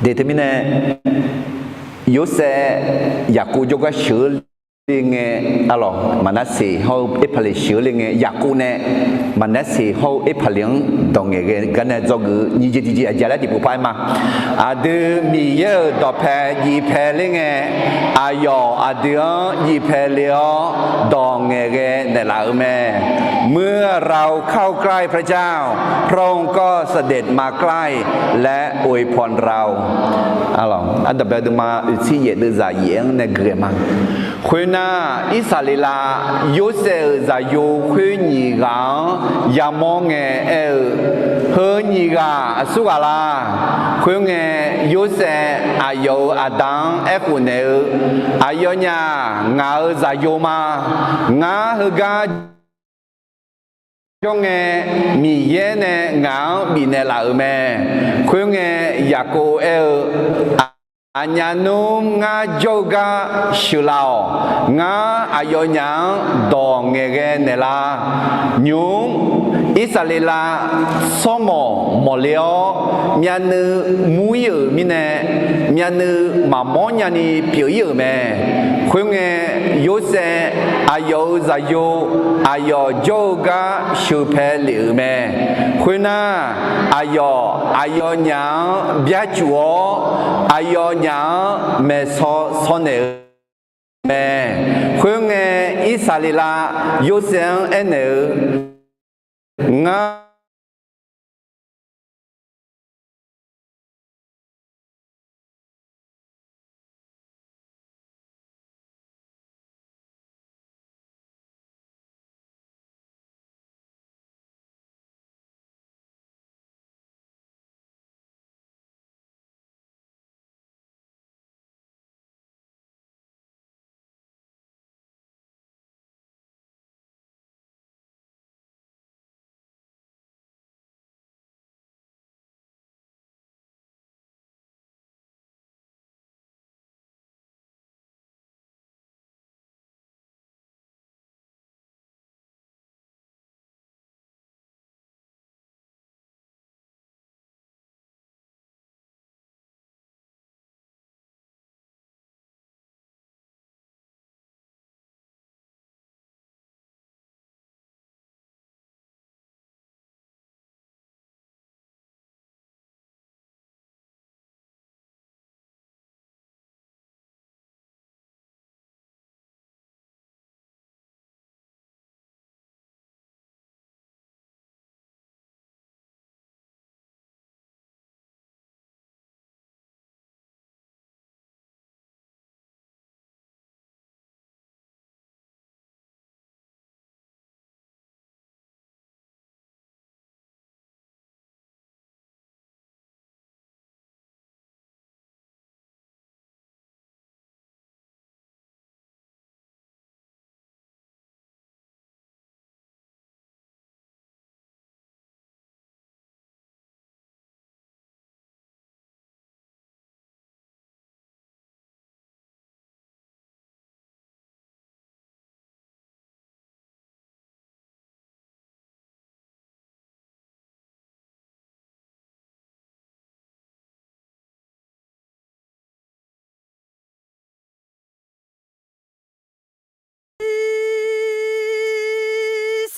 Deuq teumirnae, Yorsaev Yaqkov jawrgar sheuq-eu le ngae, arlawq, Maqnarseq hawr-eu Erpaqleq sheuq-eu le ngae, Yaqkov nae Maqnarseq hawr-eu Erpaqleq-anr dawq ngaeq ghae gar nae dzawgeuf-eu nyiq jeq tiqjeq aqjeq laer tiqpov par-aer ma. Aqdui Miqyaer-euq dawqpae jifpae ler ngae, aqyawf aqdui-anr jifpae le-awr dawq ngaeq ghae naeqlaf-euq mae. เมื่อเราเข้าใกล้พระเจ้า พระองค์ก็เสด็จมาใกล้ และอวยพรเรา Arlawq, ardanqbae deuvma oeqtsir yaef deuvzaq yaef-anr nae guiqlanq ma. Khoernar, Irsaqleqlav Yorsaev-euq zaqyo khoer nyiq ghaq-anr yamawr ngae aer-eu, heu nyiq ghaq aqsurghaq la? Khoerngae, Yorsaev aqyawf-euq aqda-anr aerkhof naeq-eu, Aqyawfnyaf ngaq-euq zaqyo ma. Ngar heugar jawr ngae, Miqyaer nae ngaq-anr bifnaeq laf-euq mae. Khoerngae, Yaqkov aer-eu, Aqnyaf nmr ngar jawr-eu gar sheuqlaf-awq. Ngar aqyawfnyaf-anr dawq ngaeqghae naeqlar. Nymq-mr Irsaqleqlav sawrmawq mawqle-awr, myavnuiv mur-ir-euq mirnae, myavnuiv maqmawr nyani pyeuf-ir-euq mae. Khoerngae, Yorsaev aqyawf-euq zaqyo aqyawf jawr-eu gar sheuqpae lef-euq mae. Khoernar, aqyawf aqyawfnyaf-anr byarcuf-awr, aqyawfnyaf-anr maeqsaw saw naeq-eu mae. Khoerngae, Irsaqleqlav Yorsaev-anr aernaeq-eu, Ngar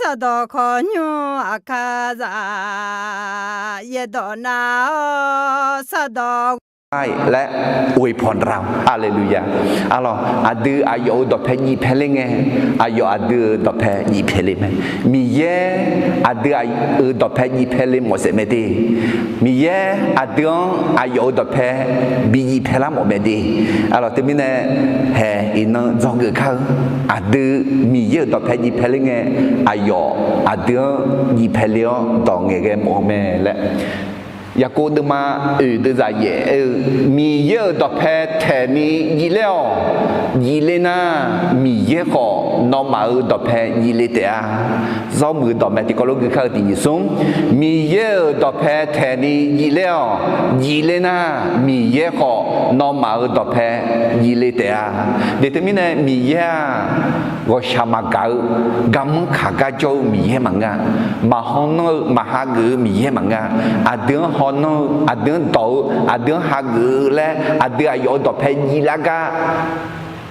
Sardawq khawqnymr aqkar zaq, yaerdawq nav-awr sardawq ไกล และอวยพรเรา Haleluya. Arlawq, aqdui aqyawf-euq dawqpae jifpae ler ngae, aqyawf aqdui-euq dawqpae jifpae le mae. Miqyaer aqdui-euq dawqpae jifpae le mawf saef mae de. Miqyaer aqdui-anr aqyawf-euq dawqpae bi jifpae lar mawf mae de. Arlawq, teumirnae haeq iqnan dzawgeuf kar-eu, aqdui Miqyaer-euq dawqpae jifpae ler ngae, aqyawf aqdui-anr jifpae le-awr dawq ngaeqghae mawf-eu mae laer Yaqkov deuvma oeq deuvzaq yaef aer-eu, Miqyaer-euq dawqpae taeqni jifler-awq. Jifler nar, Miqyaer khawf nawmaf-euq dawqpae jifle taef-a. Zawrmuiq dawqmaeq tiqkawv lof gui kar-eu tiq nyiq smr, Miqyaer-euq dawqpae taeqni jifler-awq. Jifler nar, Miqyaer khawf nawmaf-euq dawqpae jifle taef-a. Deuq teumirnae Miqyaer-aq, ghawqshaq maqgaq-eu, garmanr kaq gar jawr-eu Miqyaer maqngeur-a. Maqhaw nanr-eu, maqhageuf-eu Miqyaer maqngeur-a. Aqdui-anr haw nanr-eu, aqdui-anr dawq-eu, aqdui-anr hageuf-eu laer aqdui aqyawf-euq dawqpae jiflar gar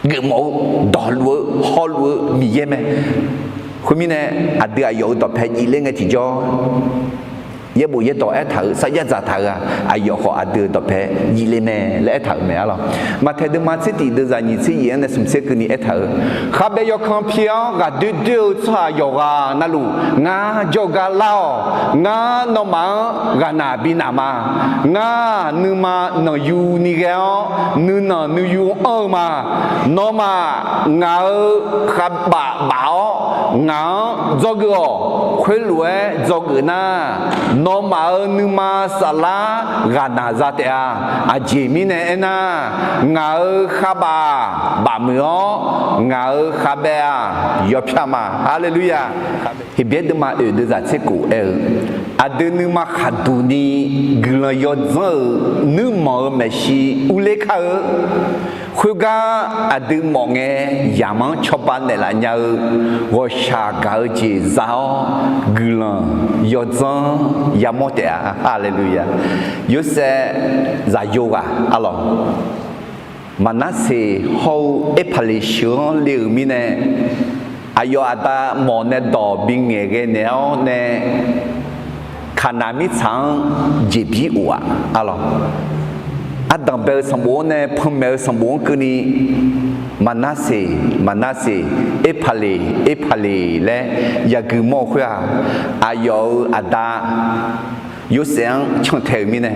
geufmawf-eu, dawqluf-eu, hawluf-eu Miqyaer mae. Khoermirnae, aqdui aqyawf-euq dawqpae jifler ngae tiqjawr, yaerbof yaerdawq aertaq-euq sarjax dzaqtaq-euq-aq, aqyawf khawf aqdui-euq dawqpae jifle mae laer aertaq-euq mae arlawq. Maqtaeq deuvma tser tiq deuvzaq nyiq tser yaef-anr nae smq tser keuvni aertaq-euq, Khabae yawkan pi-awr ghaqdoer doer-eu tsawrhaq yawqghaq navluf ngar jawr-eu gar lar-awq. Ngar nawmaf-anr ghaqnaq binaq ma. Ngar nuima nanqyu ni ghae-awr nuinanq nuiyu anr-eu ma. Nawmaf ngaq-euq khabaf baf-awr ngaq-anr dzawgeuf-awq. Khoerlof-aer dzawgeuf nar, nawmaf-euq nuima saflar ghaqnaq za taef-a. Aqjeq mirnae aernar, ngaq-euq khabaf-aq bafmuiq-awr, ngaq-euq khabae-aq yawpyar ma. Haleluya! Heqbyaer deuvma oeq deuvzaq tser khof aer-eu, aqdui nuima khaqduq ni guiqlanq yawdzanr-euq nuirmanq-euq maeqshi urler kar-eu, khoergar aqdui mawf ngae yamq-anr cawba naeqlaf nya-eu ghawqshaq gaq-eu jeq za-awr guiqlanq yawdzanr yamawr taef-a. Haleluya! Yorsaev zaqyo ghaq arlawq, Maqnarseq hawr-eu Erpaqleq sheuq-anr le-euq mirnae, aqyawf aqda mawf nae dawq bingaeq ghae naeq-awr nae, Kaqnaq mirtsaq-anr jeqbir of-aq arlawq. Ardanq bae-eu sanqbof-anr nae panmaeq-eu sanqbof-anr keuvni, Maqnarseq, Maqnarseq, Erpaqleq, Erpaqleq laer yagui mawr-eu khoer-aq, aqyawf-euq aqda Yorsaev-anr cantae-euq mirnae,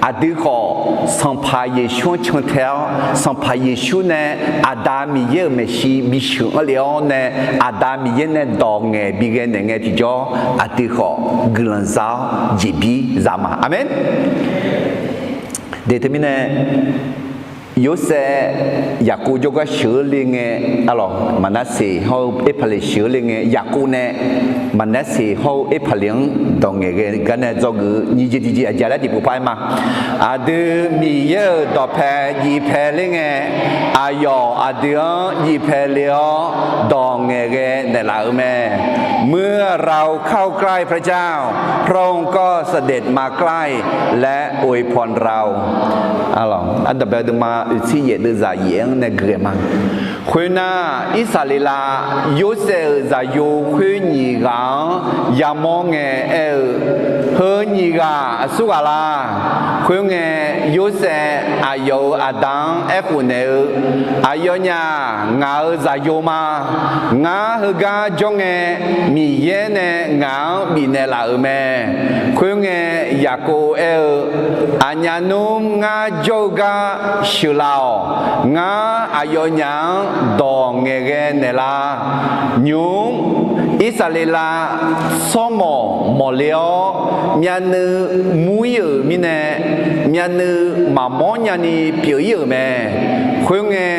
aqdui khawf Sanqpaq Yeqsur-anr cantae-awr, Sanqpaq Yeqsur nae Aqda Miqyaer-euq maeqshi bisheuq anr lef-awr nae, Aqda Miqyaer nae dawq ngaeq bighae naeq ngae tiqjawr, aqdui khawf guiqlanq za-awr jeqbir za ma. Aqmeq. Deuq teumirnae, Yorsaev Yaqkov jawrgar sheuq-eu le ngae, arlawq, Maqnarseq hawr-eu Erpaqleq sheuq-eu le ngae, Yaqkov nae Maqnarseq hawr-eu Erpaqleq-anr dawq ngaeq ghae gar nae dzawgeuf-eu nyiq jeq tiqjeq aqjeq laer tiqpov par-aer ma. Aqdui Miqyaer-euq dawqpae jifpae ler ngae, aqyawf aqdui-anr jifpae le-awr dawq ngaeq ghae naeqlaf-euq mae. เมื่อเราเข้าใกล้พระเจ้า พระองค์ก็เสด็จมาใกล้ และอวยพรเรา Arlawq, ardanq bae-eu deuvma oeqtser yaef deuvzaq yaef-anr nae gui-aer ma. Khoernar, Irsaqleqlav Yorsaev-euq zaqyo khoer nyiq ghaq-anr yamawr ngae aer-eu, Heu nyiq ghaq aqsur ghaq la? Khoerngae, Yorsaev aqyawf-euq aqda-anr aerkhof naeq-eu, Aqyawfnyaf ngaq-euq zaqyo ma. Ngar heugar jawr ngae, Miqyaer nae ngaq-anr bifnaeq laf-euq mae. Khoerngae, Yaqkov aer-eu, Aqnyaf nmr ngar jawr-eu gar sheuqlaf-awq. Ngar aqyawfnyaf-anr dawq ngaeqghae naeqlar. Nymq-mr Irsaqleqlav tsawrmawq mawqle-awr, myavnuiv mur-ir-euq mirnae, myavnuiv maqmawr nyani pyeuf-ir-euq mae. Khoerngae,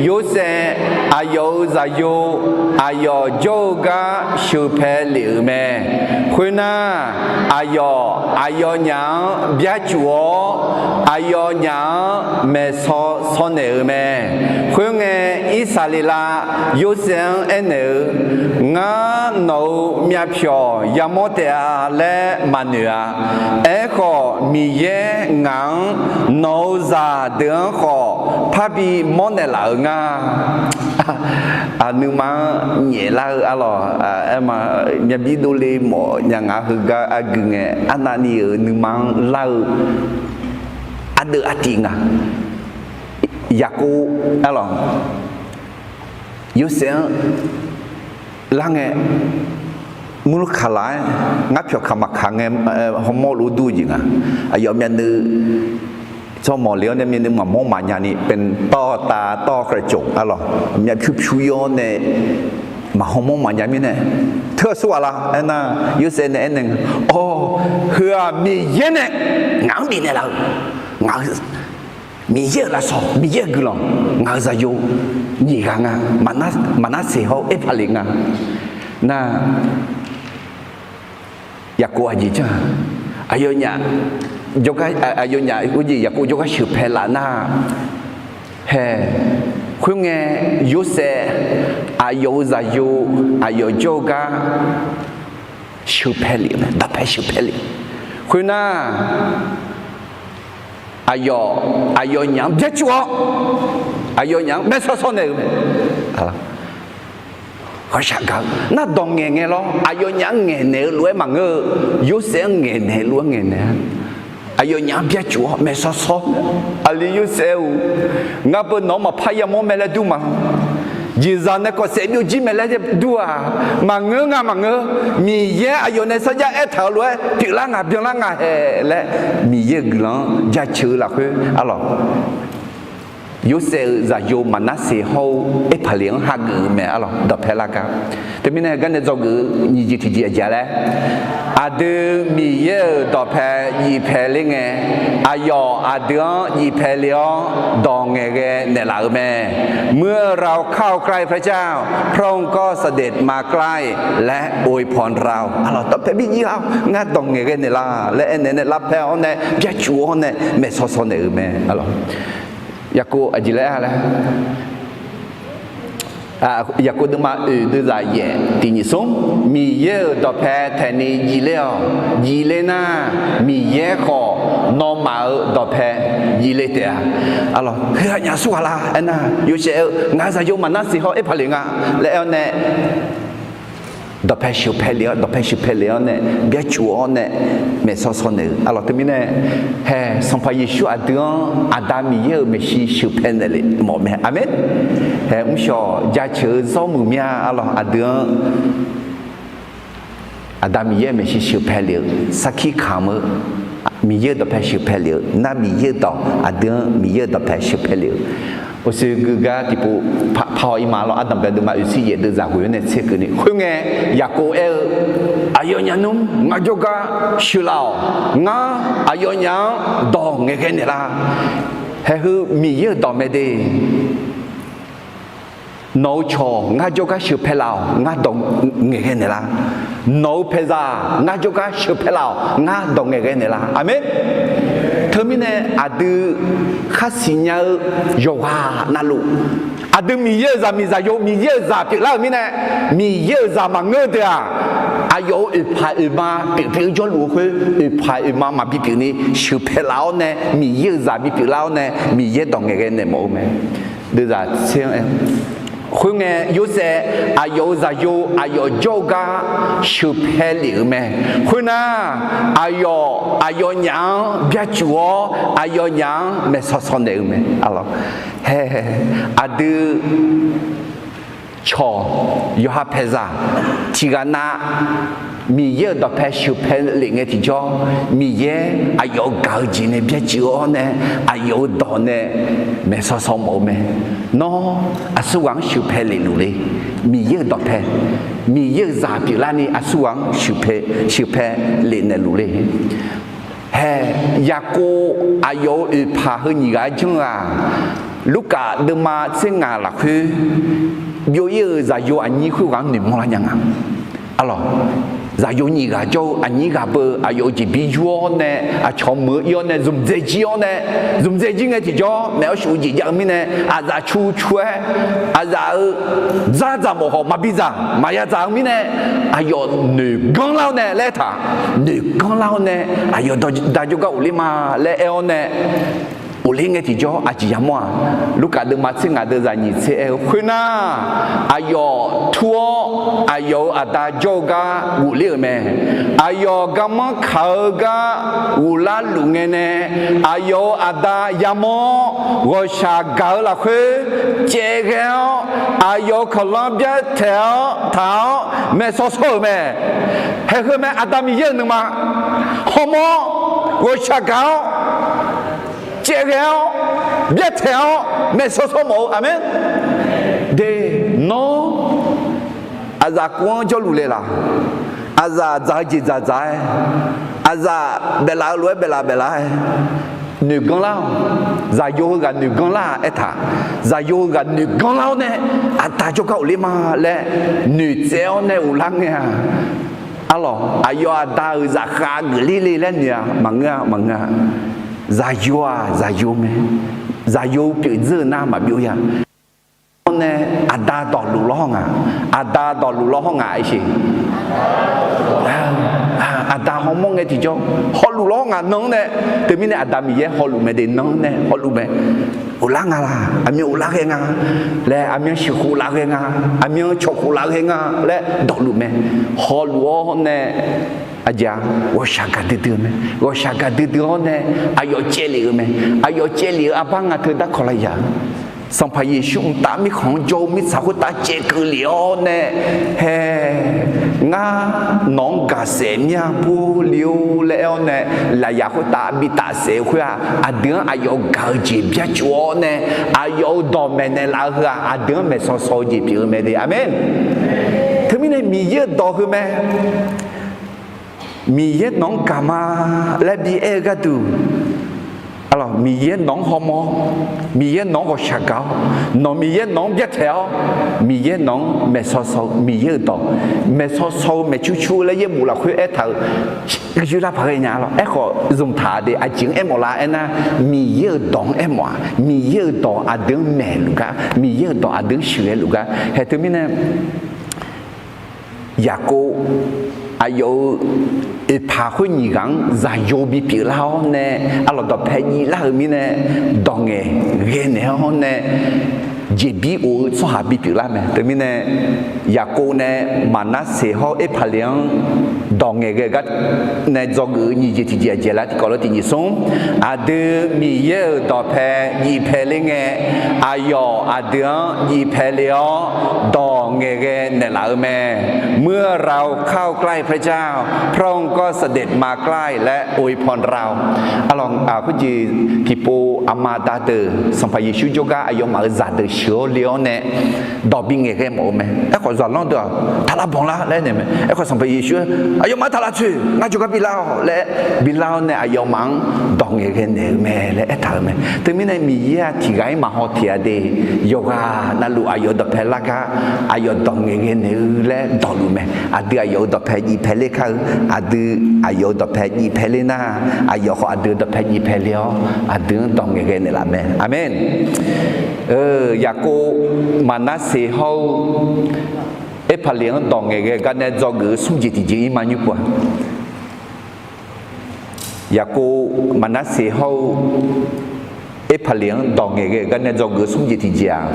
Yorsaev aqyawf-euq zaqyo aqyawf jawr-eu gar sheuqpae lef-euq mae. Khoernar, aqyawf aqyawfnyaf-anr byarcuf-awr, aqyawfnyaf-anr maeqsaw saw naeq-euq mae. Khoerngae, Irsaqleqlav Yorsaev-anr aernaeq-eu, Ngar nawq-euq myavpyawq yamawr taef-a laer maqnoeq-a. Aerkhawf, Miqyaer ngaq-anr nawq-euq zaqdeuq-anr khawf parbi mawrnaeq laf-euq nga. Nuima-anr nyaeflar-eu arlawq, aer ma, myavbir dovle mawf nya nga heugar argui ngae, arnavni-euq nuima-anr lar-eu ardeuv artif nga. Yaqkov arlawq, Yorsaev-anr lar ngae, murlur kaq laf-aer ngar pyawq kaq maqkaq ngae, hawmawr lof dur-eu jeq nga. Aqyawf myavnuiv tsawrmawq le-awr nae myavnuiv maqmawr maqnya ni, pentaw-tav tawr-eu khaeqcoq arlawq, myavpyur pyur-awr nae maqhaw mawr maqjav mirnae, teu aqsur ghaq la aernar, Yorsaev nae aernaeq nga, Awq, heu-aq Miqyaer nae ngaq-anr bifnaeq laf-euq, ngaq-eu Miqyaer-euq lafsawq, Miqyaer-euq guiqlanq, ngaq-euq zaqyo nyiq ghaq nga, Maqnar-, Maqnarseq hawr-eu Erpaqleq nga. Nar, Yaqkov aqjeq janr-aq, aqyawfnyaf jawrgar, aqyawfnyaf urjeq Yaqkov jawrgar sheuqpae laf nar, hae, khoerngae, Yorsaev aqyawf-euq zaqyo, aqyawf jawr-eu gar sheuqpae lef-eu mae, dawqpae sheuqpae lef. Khoernar, aqyawf, aqyawfnyaf-anr byacuf-awr, aqyawfnyaf-anr maeqsawq sawq naeq-euq mae. Ghawqshaq gaq-eu nar dawq ngaeqngae lawr, aqyawfnyaf-anr ngaeqnaeq-eu lof-aer maqngeur-eu, Yorsaev-anr ngaeqnaeq-eu lof-aer ngaeqnaeq-a. Aqyawfnyaf-anr byacuf-awr maeqsawq sawq, Aqli Yorsaev-or, ngar beu nawq-anr maqpar yamawr mae laer dur ma. Jeqzaq nae kawf saef byov jir mae laer dur-aq, maqngeur nga maqngeur. Miqyaer aqyawf nae sarjax aertaq-euq lof-aer pyeuflar nga byanlar nga hae laer, Miqyaer-euq guiqlanq-anr jaceuq-eu lafkhoer arlawq, Yorsaev-euq zaqyo Maqnarseq hawr-eu Erpaqleq-anr hageuf-eu mae arlawq, dawqpae lar gar. Teumirnae heugar nae dzawgeuf-eu nyiq jeq tiqjeq aqjeq laer, aqdui Miqyaer-euq dawqpae jifpae ler ngae, aqyawf aqdui-anr jifpae le-awr dawq ngaeqghae naeqlaf-euq mae. เมื่อเราเข้าใกล้พระเจ้า พระองค์ก็เสด็จมาใกล้และอวยพรเรา arlawq, dawqpae bi jir-awr ngar dawq ngaeqghae naeqlaf laer aernaeq nae lavpae-awr nae byacuf-awr nae maeqsawq sawq naeq-euq mae arlawq. Yaqkov aqjeq laer-a laer, Yaqkov deuvma oeq deuvzaq yaef tiq nyiq smr, Miqyaer-euq dawqpae taeqni jifler-awq. Jifler nar, Miqyaer khawf nawmaf-euq dawqpae jifle taef-a. Arlawq, heu aqnyaf aqsur ghaq la aernar, Yorsaev-eu ngaq-euq zaqyo Maqnarseq hawr Erpaqleq nga laer aer-awr nae, dawqpae sheuqpae le-awr, dawqpae sheuqpae le-awr nae, byacuf-awr nae maeqsawq sawq naeq-euq arlawq. Teumirnae hae, Sanqpaq Yeqsur aqdui-anr Aqda Miqyaer-euq maeqshi sheuqpae naeqlaf mawf mae. Aqmeq. Hae, mrshawq jaceuq-eu zawr muiq mir-a arlawq, aqdui-anr Aqda Miqyaer-euq maeqshi sheuqpae lef-eu sarkir kamq-eu, Miqyaer-euq dawqpae sheuqpae lef-eu nar, Miqyaer-euq dawq aqdui-anr Miqyaer-euq dawqpae sheuqpae lef-eu, uqshoe geugar tiqpov par-awr ir ma lawr. Ardanqbae deuvma oeqtser yaef deuvzaq ghoeq-awr nae tser keuvni khoerngae, Yaqkov aer-eu, aqyawfnyaf nmr ngar jawrgar sheuqlaf-awq. Ngar aqyawfnyaf-anr dawq ngaeqghae naeqlar. Hae heu Miqyaer-euq dawq mae de. Nawq-eu cawq ngar jawrgar sheuqpae laf-awq, ngar dawq ngaeqghae naeqlar. Nawq-eu paeqzaq ngar jawrgar sheuqpae laf-awq, ngar dawq ngaeqghae naeqlar. Aqmeq. Teumirnae aqdui khar siqnya-eu yawqghaq navluf, aqdui Miqyaer-euq zaqmiq zaqyo, Miqyaer-euq zaq pyeuflar-euq mirnae, Miqyaer-euq zaq maqngeur deuq-aq, aqyawf-euq oeqpaq oeqma pyeuf pyeuf-eu jawrluf-eu khoer, oeqpaq oeqma maqbi pyeufni sheuqpae laf-awr nae, Miqyaer-euq zaq bipyeuf lar-awr nae, Miqyaer dawq ngaeqghae naeq mawf-eu mae. Deuvzaq tser-anr aer, khoerngae, Yorsaev aqyawf-euq zaqyo aqyawf jawr-eu gar sheuqpae lef-euq mae. Khoernar, aqyawf aqyawfnyaf-anr byacuf-awr, aqyawfnyaf-anr maeqsawq sawq naeq-eu mae. Arlawq, hae, aqdui cawq yawqha paeqzaq tiqghaq nav Miqyaer-euq dawqpae sheuqpae lef ngae tiqjawr, Miqyaer aqyawf-euq gaq-eu jeq nae byacuiv-awr nae, aqyawf-euq dawq nae maeqsawq sawq mawf-eu mae. Nawr aqsurghaq-anr sheuqpae lef luf le. Miqyaer-euq dawqpae, Miqyaer-euq zaq pyeuflarni aqsurghaq-anr sheuqpae, sheuqpae lef naeq luf le. Hae, Yaqkov aqyawf-euq oeqpaq heu nyiq ghaq-aer janr-eu-aq, Lurkaf deuvma tser ngaq lafkhoer byov-ir-euq zaqyo aqnyir khoerghaq-anr noeqmawr lar nya nga. Arlawq, zaqyo nyiq ghaq jawr-eu aqnyir ghaq beu aqyawf-euq jeqbir yur-awr nae, aqcawq meuq-eu ir-awr nae, zmqdzae jir-awr nae, zmqdzae jir ngae tiqjawr maeq-awr shuf-eu jeq jav-eu mirnae, aqzaf cu cu-aer, aqzaf-euq dzardzaq mawf khawf maqbi dzaq maqya dzaq-eu mirnae, aqyawf noeqganr lar-awr nae laer aertaq, noeqganr lar-awr nae, aqyawf da jawrgar ghofler ma laer aer-awr nae, ghofler ngae tiqjawr aqjeq yamawr-aq, Lurkaf deuvma tser ngaq deuvzaq nyiq tser aer-eu khoernar, aqyawf tur-awr aqyawf-euq aqda jawr-eu gar ghofler-euq mae. Aqyawf garmanr kaq-eu gar ghoflar luf ngae nae, aqyawf-euq aqda yamawr-awr, ghawqshaq gaq-eu lafkhoer caevghae-awr, aqyawf-euq kawqlanr byartaeq-awr taq-awr maeqsawq sawr-euq mae. Hae heu mae, Aqda Miqyaer-euq nuima hawmawr-awr, ghawqshaq gaq-awr, caevghae-awr, byartaeq-awr maeqsawq sawr mawf-eu. Aqmeq. De, nawr Aqzaf kuv-anr jawrluf le laq? Aqzaf dzaq-eu jeq dzaq dzaq-aer, aqzaf baeflaf-eu lof-aer baeflaf baeflaf-aer, noeqganr lar-awq. Zaqyo heughaq noeqganr lar-a aertaq, zaqyo heughaq noeqganr lar-awr nae, aqda jawrgar ghofler ma laer noeqtsaev-awr nae ghoflar ngae-a. Arlawq, aqyawf aqda-euq zafkhav geufler le laer noeq-a maqngeur-a maqngeur-a. Zaqyo-aq zaqyo mae, zaqyo pyeuf dzeur-eu nar maqbyov ya. Hawr nae aqda dawqluf lawr haw nga, aqda dawqluf lawr haw nga aer sheq. Aqda hawmawr ngae tiqjawr hawluf lawr haw nga nan-anr nae, teumirnae Aqda Miqyaer hawluf mae de nan-anr nae hawluf mae. Ghoflar nga laq, aqmyan ghoflar ghae nga laer, aqmyan sheuqkhof laf ghae nga, aqmyan cawqkhof laf ghae nga laer dawqluf mae. Hawluf-awr nae aqjeq-a, ghawqshaq gaq duidui-eu mae. Ghawqshaq gaq duidui-awr nae aqyawf caevlef-eu mae. Aqyawf caevlef-eu arbar nga teu darkawq laf yaq-eu Sanqpaq Yeqsur mqtav mirkhanq-anr jawr-eu mirtsaq khoertav caevkeuv lef-awr nae, hae, ngar nawq-anr gaqsaef mya bur le-or laer aer-awr nae, lafyaq khoertav bitaf saef-eu khoer-aq, aqdui-anr aqyawf gaq-eu jeq byacuf-awr nae, aqyawf-euq dawq maeqnaeq laf-eu heu-aq, aqdui-anr maeqsaw saw-eu jeq pyeuf-eu mae de. Aqmeq. Teumirnae Miqyaer-euq dawq heu mae. Miqyaer nawq-anr gaq ma laer bi aer-eu gharduq, Miqyaer nawq-anr hawmawr-awr, Miqyaer nawq-anr ghawqshaq gaq-awr, nawq Miqyaer nawq-anr byartaeq-awr, Miqyaer nawq-anr maeqsaw saw-eu Miqyaer-euq dawq, maeqsaw saw-eu maeqcur cur-eu laer yaerbof lafkhoer aertaq-euq, gui lar paq ghae nya lawr. Aerkhawf zmqtaq de aqjeq-anr aermawf lar aernar, Miqyaer-euq dawq-anr aermawf-aq, Miqyaer-euq dawq aqdui-anr maeqluf gar, Miqyaer-euq dawq aqdui-anr sheuqghae luf gar hae. Teumirnae Yaqkov aqyawf-euq oeqpaq khoer nyiq ghaq-anr zaqyo bipyeuf lar-awr nae, arlawq dawqpae jiv lar-euq mirnae, dawq ngaeqghae naeq-awr nae, jeqbir of-eu tsawrhaq bipyeuf lar mae. Teumirnae Yaqkov nae Maqnarseq hawr-eu Erpaqleq-anr dawq ngaeqghae gar nae dzawgeuf-eu nyiq jeq tiqjeq aqjeq lar tiqkawv lar tiq nyiq smr, aqdui Miqyaer-euq dawqpae jiv pae ler ngae, aqyawf aqdui-anr jiv pae le-awr dawq ngaeqghae naeqlaf-eu mae. เมื่อเราเข้าใกล้พระเจ้า พระองค์ก็เสด็จมาใกล้ และอวยพรเรา Arlawq khoerjeq tiqpov aqma aqda deuq Sanqpaq Yeqsur jawrgar aqyawfmaf-euq zaqdeuq sheuq-awr le-awr nae dawq bi ngaeqghae mawf-eu mae. Aerkhawf zaqlanr deuq-aq, taq lavbanq lar laer naeq mae. Aerkhawf Sanqpaq Yeqsur-aer, aqyawfmaf-anr taq lavtsoeq, ngar jawrgar bi lar-awq laer bi lar-awr nae aqyawfmaf-anr dawq ngaeqghae naeq-eu mae laer aertaq-euq mae. Teumirnae Miqyaer-aq tiqghaq-ir maqhaw tiq-a de, yawqghaq navluf aqyawf-euq dawqpae lar gar aqyawf dawq ngaeqghae naeq-eu laer dawqluf mae. Aqdui aqyawf-euq dawqpae jiv pae ler kar-eu, aqdui aqyawf-euq dawqpae jiv pae ler nar, aqyawf khawf aqdui-euq dawqpae jiv pae ler-awr aqdui-anr dawq ngaeqghae naeqlaf mae. Aqmeq. Yaqkov Maqnarseq hawr-eu Erpaqleq-anr dawq ngaeqghae gar nae dzawgeuf-eu smr jeq tiqjeq-ir ma nymr pov-a. Yaqkov Maqnarseq hawr-eu Erpaqleq-anr dawq ngaeqghae gar nae dzawgeuf-eu smr jeq tiqjeq-aq,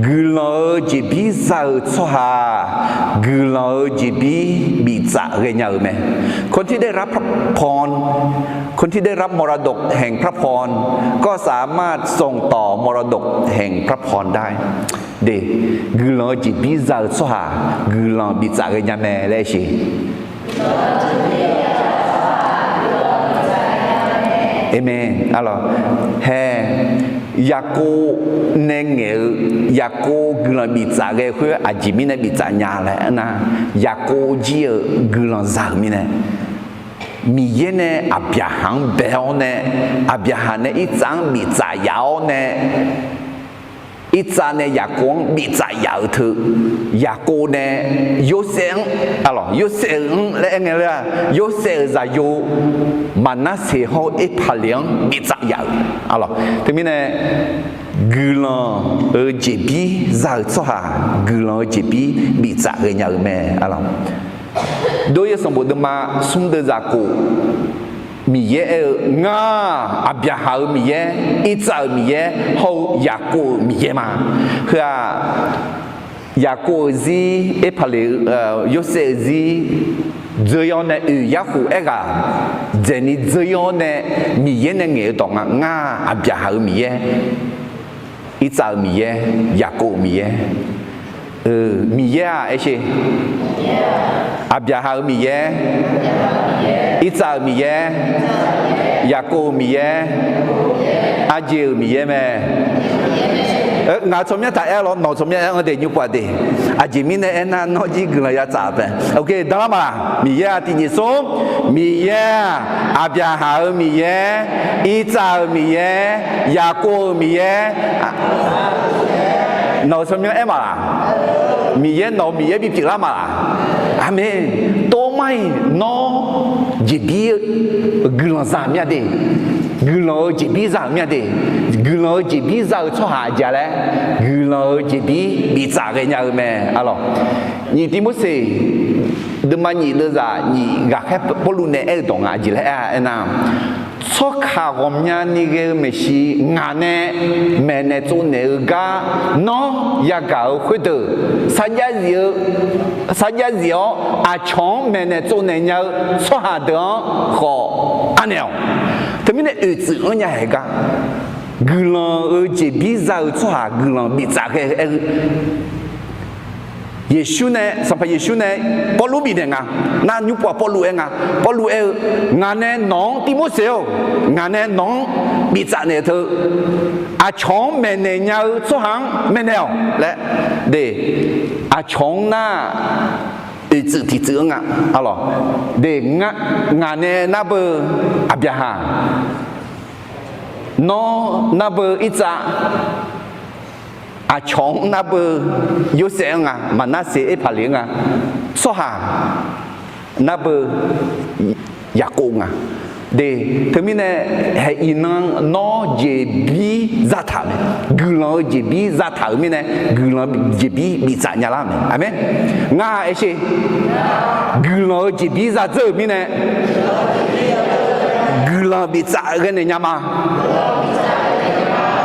guiqlanq-euq jeqbir za-euq tsawrhaq guiqlanq-euq jeqbir biftsaf ghaenya-euq mae. คนที่ได้รับพระพร คนที่ได้รับมรดกแห่งพระพร ก็สามารถส่งต่อมรดกแห่งพระพรได้ De, guiqlanq-eu jeqbir za-euq tsawrhaq guiqlanq biftsaf ghaenya mae laer aer sheq. Aqmeq. Arlawq, hae, Yaqkov nae ngaeq-eu, Yaqkov guiqlanq biftsaf ghae khoer aqjeq mirnae biftsaf nya laer aernar, Yaqkov jir-euq guiqlanq za-euq mirnae, Miqyaer nae Aqbyaqhaq-anr bae-awr nae, Aqbyaqhaq nae Irtsav-anr biftsaf yaf-awr nae, Irtsav nae Yaqkov-anr biftsaf yaf-euq teu, Yaqkov nae Yorsaev-anr, arlawq, Yorsaev-euq-anr laer aer ngae lar-aq, Yorsaev-euq zaqyo Maqnarseq hawr-eu Erpaqleq-anr biftsaf yaf-euq, arlawq. Teumirnae guiqlanq-euq jeqbir za-euq tsawrhaq guiqlanq-euq jeqbir biftsaf ghaenya-euq mae, arlawq. Dov-ir-eu sanqbof deuvma smr deuv zaqkhof, Miqyaer aer-eu, Ngar, Aqbyaqhaq-euq Miqyaer, Irtsav-euq Miqyaer hawr-eu Yaqkov-euq Miqyaer ma. Heu-aq, Yaqkov-euq zir, Erpaqleq-eu, Yorsaev-euq zir dzeur-ir-awr nae oeq yarkhof aerghaq dzaeqni dzeur-ir-awr nae Miqyaer nae ngaeq-eu dawq nga. Ngar, Aqbyaqhaq-euq Miqyaer, Irtsav-euq Miqyaer, Yaqkov-euq Miqyaer. Miqyaer-aq aer sheq, Aqbyaqhaq-euq Miqyaer, Irtsav-euq Miqyaer, Yaqkov-euq Miqyaer, arjeq-euq Miqyaer mae. Ngaq-euq tsawrmyanr taq aer lawr, nawq-euq tsawrmyanr aer-anr de nymrpov-a de. Aqjeq mirnae aernar, nawr jir guiqlanq ya tsaf-euq pae. Oke, danlar ma laq? Miqyaer-a tiqjeq smr, Miqyaer-aq, Aqbyaqhaq-euq Miqyaer, Irsaq-euq Miqyaer, Yaqkov-euq Miqyaer, nawq-euq tsawrmyanr aer ma laq? Miqyaer, nawq-euq Miqyaer bipyeuf lar ma laq? Aqmeq. Tov mar-iq, nawr jeqbir guiqlanq za-euq mir-a de. Guiqlanq-euq jeqbir za-euq mir-a de. Guiqlanq-euq jeqbir za-eu tsawrhaq aqjeq-a laer, guiqlanq-euq jeqbir biftsaf ghaenya-eu mae, arlawq. Nyiq Tivmorseq deuvma nyiq deuvzaq nyiq ghaqkhaer Pawrluv nae aer-eu dawq ngaq jeq laer aer-a aernar, tsawrkaq ghawqmyani ghae-eu maeqshi ngaq nae maeqnaeq tsovnaeq-eu gar nawr yagaq-euq khoerdeuq, sarjax zif-eu sarjax zif-awr aqcawq-anr maeqnaeq tsovnaeq nya-eu tsawrhaq deuq-anr khawf anaeq-awq. Teumirnae oeqtsuif-anr nya haeq gar, guiqlanq-euq jeqbir za-euq tsawrhaq guiqlanq biftsaf ghae-eu aer-eu Yeqsur nae, Sanqpaq Yeqsur nae Pawrluv bifnaeq nga. Nar nymrpov-aq Pawrluv aer nga. Pawrluv aer-eu, Ngaq nae nawq-anr, Tivmorseq-or, ngaq nae nawq-anr biftsaf naeq teu, aqcawq-anr maeqnaeq nya-eu tsawrhaq-anr maeqnaeq-awq laer de. Aqcawq-anr nar, oeqtsuif tiqtsuif-anr nga, arlawq. De, ngaq nae nar beu Aqbyaqhaq, nawr nar beu Irsaq, aqcawq-anr nar beu Yorsaev-anr nga, Maqnarseq, Erpaqleq-anr nga, tsawrhaq nar beu Yaqkov nga. De, teumirnae haeq iqnan nawr jeqbir zataq-euq mae. Guiqlanq-eu jeqbir zataq-euq mirnae, guiqlanq jeqbir biftsaf nya lar-euq mae. Aqmeq. Ngar aersher, guiqlanq-eu jeqbir zadzeur-euq mirnae, guiqlanq biftsaf ghae naeq nya ma.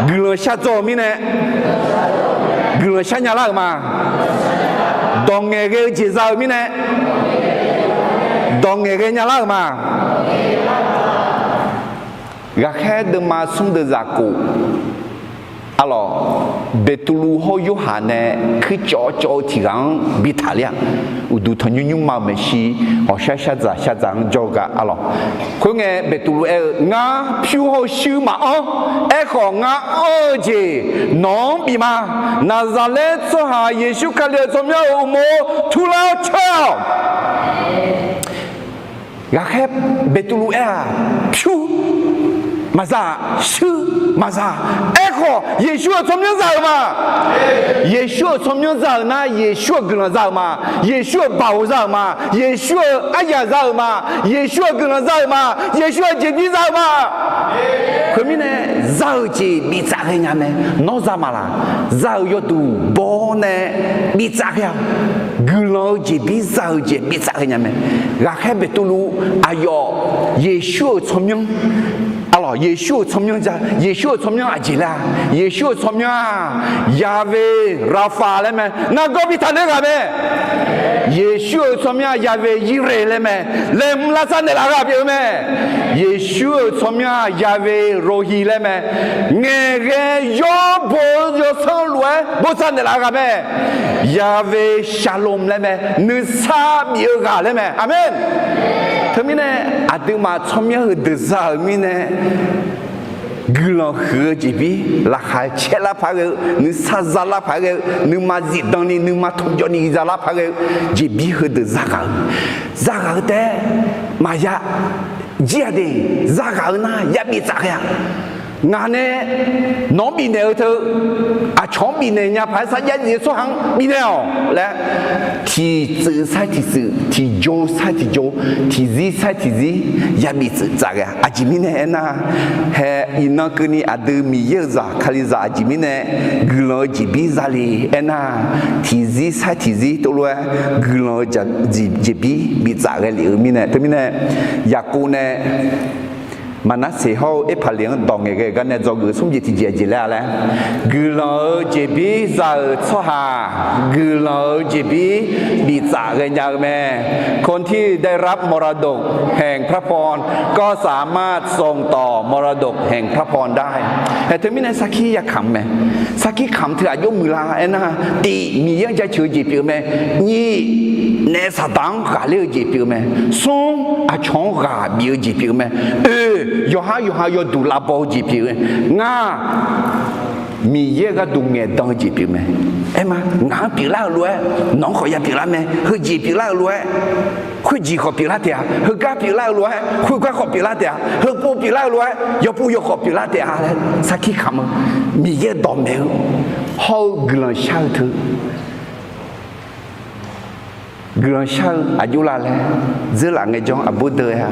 Guiqlanq shardzaw-euq mirnae, guiqlanq shar nya lar-euq ma. Dawq ngaeqghae-eu jeq za-euq mirnae, dawq ngaeqghae nya lar-euq ma. Ghaqkhaer deuvma smr deuvzaq kof, arlawq, Beqtuvluv hawr Yorhaq nae kuircawv cawv-eu tiq ghaq-anr bi taqler-aq, uqduq tanqnymr nymrma-euq maeqshi, ghawqshar shardzaq shardzaq-anr jawr-eu gar, arlawq. Khoerngae Beqtuvluv aer-eu, Ngar pyur hawr-eu shuir maqanr. Aerkhawf, ngar anr-eu jeq nawq-anr bif ma. Naqzaqlaer tsawrhaq Yeqsur Kali-euq tsawrmyanr-euq uqmov turlar-awr caer-awq. Ghaqkhaer Beqtuvluv aer-aq, pyur maqza, shuir maqza. Aerkhawf, Yeqsur-euq tsawrmyanr za-euq ma. Yeqsur-euq tsawrmyanr za-euq nar, Yeqsur-euq guiqlanq za-euq ma. Yeqsur-euq baoq za-euq ma. Yeqsur-euq aryaq za-euq ma. Yeqsur-euq guiqlanq za-euq ma. Yeqsur-euq jeqbir za-euq ma. Khoermirnae, za-euq jeq biftsaf ghaenya mae. Nawr za maqlaq? Za-euq yawduq baw-awr nae biftsaf ghae-a. Guiqlanq-eu jeqbir za-euq jeq biftsaf ghaenya mae. Ghaqkhaer Beqtuvluv aqyawf Yeqsur-euq tsawrmyanr, arlawq, Yeqsur-euq tsawrmyanr ja, Yeqsur-euq tsawrmyanr aqjeq laer-a? Yeqsur-euq tsawrmyanr-aq, Yaqve Raqfaq laer mae. Nargawr bi taqler ghaq mae. Yeqsur-euq tsawrmyanr-aq, Yaqve Yireh laer mae. Laeqhmq lavsav naeqlaf ghaq pyeuf-eu mae. Yeqsur-euq tsawrmyanr-aq, Yaqve Rohi laer mae. Ngaeqghae yawr bo-eu yawsanr lof-aer bosav naeqlaf-eu ghaq mae. Yaqve Shalom laer mae. Nuisar bif-eu ghaq laer mae. Aqmeq. Teumirnae, aqduimaf tsawrmyanr heudeuq za-euq mirnae, guiqlanq huiq-eu jeqbir, laqkhaq caer lar paq ghae-eu, nuisar za lar paq ghae-eu, nuima zifdan ni nuima tanqjawv ni za lar paq ghae-eu jeqbir heudeuq zaghaq-eu, zaghaq-eu taef-aer maqya jir-a de. Zaghaq-eu nar ya biftsaf ghae-a. Ngaq nae nawq-anr bifnaeq-eu teu, aqcawq-anr bifnaeq nya paq-aer sarjax zif-eu tsawrhaq-anr bifnaeq-awq laer, tiqtsuif sar tiqtsuif, tiqjawr sar tiqjawr, tiqzir sar tiqzir ya biftsaf ghae-a. Aqjeq mirnae aernar, hae iqnan keuvni aqdui Miqyaer-euq zaq Kalizaq aqjeq mirnae guiqlanq-eu jeqbir zale aernar, tiqzir sar tiqzir tovlof-aer guiqlanq-eu jeqbir biftsaf ghae lef-eu mirnae. Teumirnae, Yaqkov nae Maqnarseq hawr-eu Erpaqleq-anr dawq ngaeqghae-eu gar nae dzawgeuf smr jeq tiqjeq aqjeq laer-a laer, guiqlanq-eu jeqbir za-euq tsawrhaq guiqlanq-eu jeqbir biftsaf ghaenya-eu mae. คนที่ได้รับมรดกแห่งพระพรก็สามารถส่งต่อมรดกแห่งพระพรได้ Hae teumirnae sarkir yakamq mae. Sarkir kamq teu aqjox muiqlar aernar, tiq, Miqyaer-anr jaceuq-eu jeq pyeuf-eu mae. Nyiq, naef Saqdaq-anr ghaqler-eu jeq pyeuf-eu mae. Smr, aqcawq-anr ghaq bif-eu jeq pyeuf-eu mae. Oe, yawqhar yawqha yawduq lavbaw-eu jeq pyeuf-eu. Ngaq Miqyaer-euq gharduq ngaeqdan-eu jeq pyeuf mae. Aer ma, ngaq-anr pyeuflar-eu lof-aer nawq-anr khawf ya pyeuflar mae. Heujeq pyeuflar-eu lof-aer khoerjeq khawf pyeuflar taef-a. Heugar pyeuflar-eu lof-aer khoergar khawf pyeuflar taef-a. Heupov pyeuflar-eu lof-aer yawpov yawkhawf pyeuflar taef-a laer sarkir kamq-eu Miqyaer-euq dawqmaeq-eu hawr-eu guiqlanq shar-eu teu guiqlanq shar-eu aqjox la laer dzeurlaf ngaejawr, aqbur deuq-a,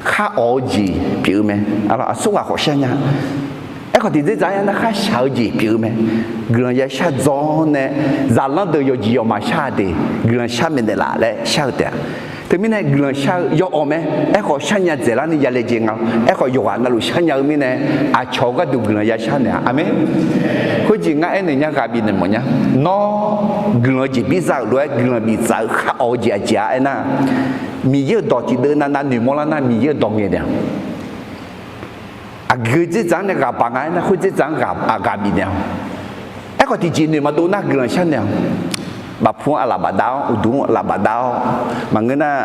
khar awq-eu jeq pyeuf-eu mae. Aqsur ghaq khawf shar nya. Aerkhawf tiqdzerdzaq-aer nar khar shaq-eu jeq pyeuf-eu mae. Guiqlanq ya shar dzawr nae, zaqlanr deuq yawqjeq yawqmaf shar-a de, guiqlanq shar maeqnaeq laf laer shar-eu taef-a. Teumirnae guiqlanq shar-eu yawawq mae. Aerkhawf sharnya dzaeqlar ni ya laejae nga. Aerkhawf yawqghaq navluf sharnya-eu mirnae, aqcawq-eu gharduq guiqlanq ya shar naeq-a. Aqmeq. Khoerjeq ngar aernaeq nya ghaq bifnaeq mawf nya. Nawr guiqlanq-eu jeqbir za-euq lof-aer guiqlanq biftsaf-eu khar awq-eu jeq aqjeq-a aernar, Miqyaer-euq dawq tiqdeuv navnav noeqmawr lar nar Miqyaer-euq dawq ngaeq naeq-a. Aqgeu dzerdzaq-anr nae ghaq baq nga aernar, khoer dzerdzaq-anr ghaq, ghaq bifnaeq-awq. Aerkhawf tiqjeq noeq maqdov nar guiqlanq shar naeq-awq. Bafpu-anr aqlaf bafdav-awr, uqduq-anr aqlaf bafdav-awr, maqngeur nar,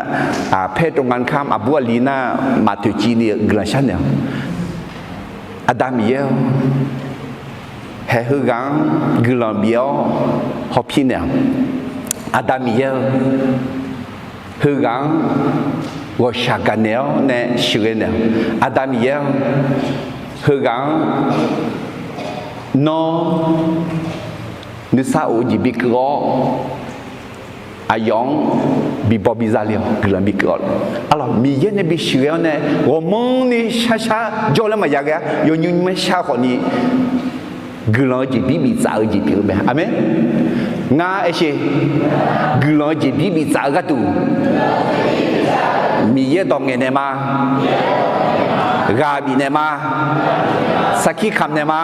paer tov nga kamr aqbur aqli nar maqtoeq civ ni-eu guiqlanq shar naeq-awq. Aqda Miqyaer-or, haeq heughaq-anr guiqlanq bif-awr hawpir naeq-awq. Aqda Miqyaer-or, heughaq-anr ghawqshaq gaqnaeq-awr nae sheuqghae naeq-awq. Aqda Miqyaer-or, heughaq-anr nawr nuisar of-eu jeq bikeuv-awr, aqyawf-anr bibaw biza le-awq, guiqlanq bikeuv-awq. Arlawq, Miqyaer nae bisheuqghae-awr nae ghawqmanrni sharshar jawr laer maqya ghae-a. Yawnymr nymr-aer shar khawfni guiqlanq-eu jeqbir biftsaf-eu jeq pyeuf-eu mae. Aqmeq. Ngar aersheq, guiqlanq-eu jeqbir biftsaf-eu gharduq Miqyaer dawq ngaeq naeq ma. Ghaq bifnaeq ma. Sarkir kamq naeq ma.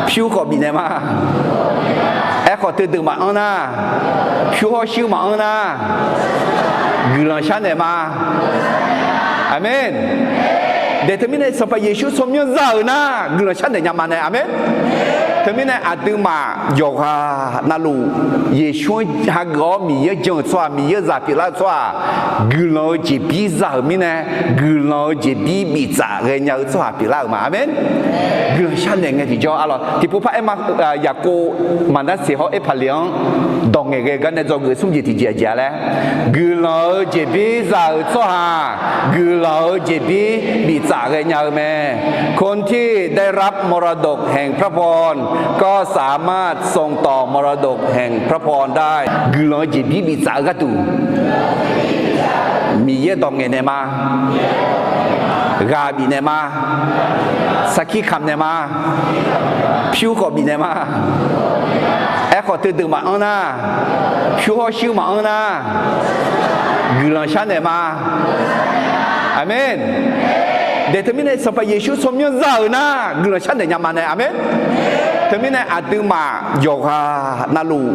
Pyur khawf bifnaeq ma. Aerkhawf teudeuq maqanr nar, pyur hawr shuir maqanr nar, guiqlanq shar naeq ma. Aqmeq. Daeq teumirnae Sanqpaq Yeqsur tsawrmyanr za-euq nar guiqlanq shar naeq nya ma nae. Aqmeq. Teumirnae aqduimaf yawqghaq navluf Yeqsur-anr hageuf-awr Miqyaer-anr jan-euq tsawrhaq, Miqyaer-euq zaq pyeuflar-eu tsawrhaq, guiqlanq-eu jeqbir za-euq mirnae, guiqlanq-eu jeqbir biftsaf ghaenya-eu tsawrhaq pyeuflar-euq ma. Aqmeq. Guiqlanq shar naeq ngae tiqjawr arlawq. Tiqpov par aer ma, Yaqkov, Maqnarseq hawr Erpaqleq-anr dawq ngaeq ghae gar nae dzawgeuf smr jeq tiqjeq aqjeq-a laer, guiqlanq-eu jeqbir za-euq tsawrhaq, guiqlanq-eu jeqbir biftsaf ghaenya-eu mae. คนที่ได้รับมรดกแห่งพระพร ก็สามารถส่งต่อมรดกแห่งพระพรได้ guiqlanq-eu jeqbir biftsaf-eu gharduq Miqyaer dawq ngaeq naeq ma. Ghaq bifnaeq ma. Sarkir kamq naeq ma. Pyur khawf bifnaeq ma. Aerkhawf teudeuq maqanr nar, pyur hawr shuir maqanr nar, guiqlanq shar naeq ma. Aqmeq. Daeq teumirnae Sanqpaq Yeqsur tsawrmyanr za-euq nar guiqlanq shar naeq nya ma nae. Aqmeq. Teumirnae aqduimaf yawqghaq navluf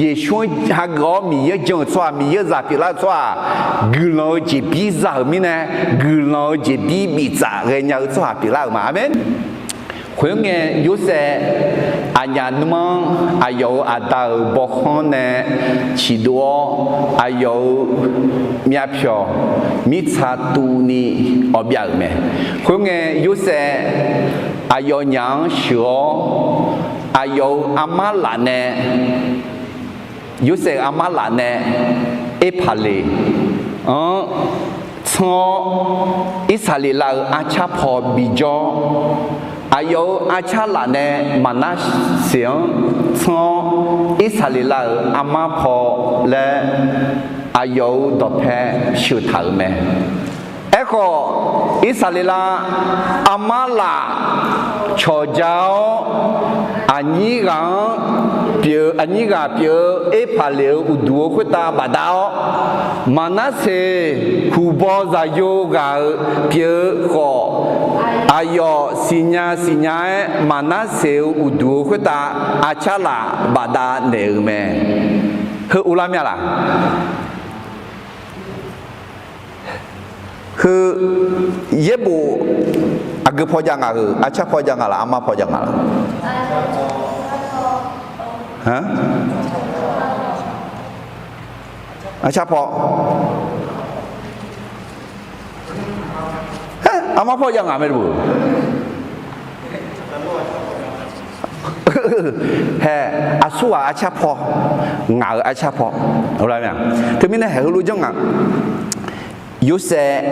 Yeqsur-anr hageuf-awr Miqyaer-anr jan-euq tsawrhaq, Miqyaer-euq zaq pyeuflar-eu tsawrhaq, guiqlanq-eu jeqbir za-euq mirnae, guiqlanq-eu jeqbir biftsaf ghaenya-eu tsawrhaq pyeuflar-euq ma. Aqmeq. Khoerngae Yorsaev aqnyaf nuima-anr aqyawf-euq aqda-euq bawkhanr nae ciqdov-awr, aqyawf-euq myavpyawq mirtsa tuvni awv byav-euq mae. Khoerngae Yorsaev aqyawfnyaf-anr sheuq-awr, aqyawf-euq armar laf nae, Yorsaev-euq armar laf nae Erpaqleq-anr tsanr-awr, Irsaqleqlav-euq arcar paw bijawr, aqyawf-euq arcar laf nae Maqnarseq-anr tsanr-awr, Irsaqleqlav-euq armar paw laer aqyawf-euq dawqpae sheuq taq-euq mae. Aerkhawf, Irsaqleqlav armar laf cawqja-awr, aqnyir ghaq-anr pyeuf-eu, aqnyir ghaq pyeuf-eu Erpaqleq-euq uqduq-eu khoertav bafdav-awr, Maqnarseq huqbaw zaqyo ghaq-euq pyeuf-eu khawf, aqyawf siqnya siqnya-aer Maqnarseq-euq uqduq-eu khoertav arcar laf bafdav naeq-euq mae. Heu uvlar myav laq? Heu, yaerbof aqgeu paw jav nga heu, arcar paw jav nga laf, armar paw jav nga laf? Arcar paw. Armar paw jav nga mae luf. Hae, aqsurghaq arcar paw, ngaq-euq arcar paw. Teumirnae haeq heulof janr nga. Yorsaev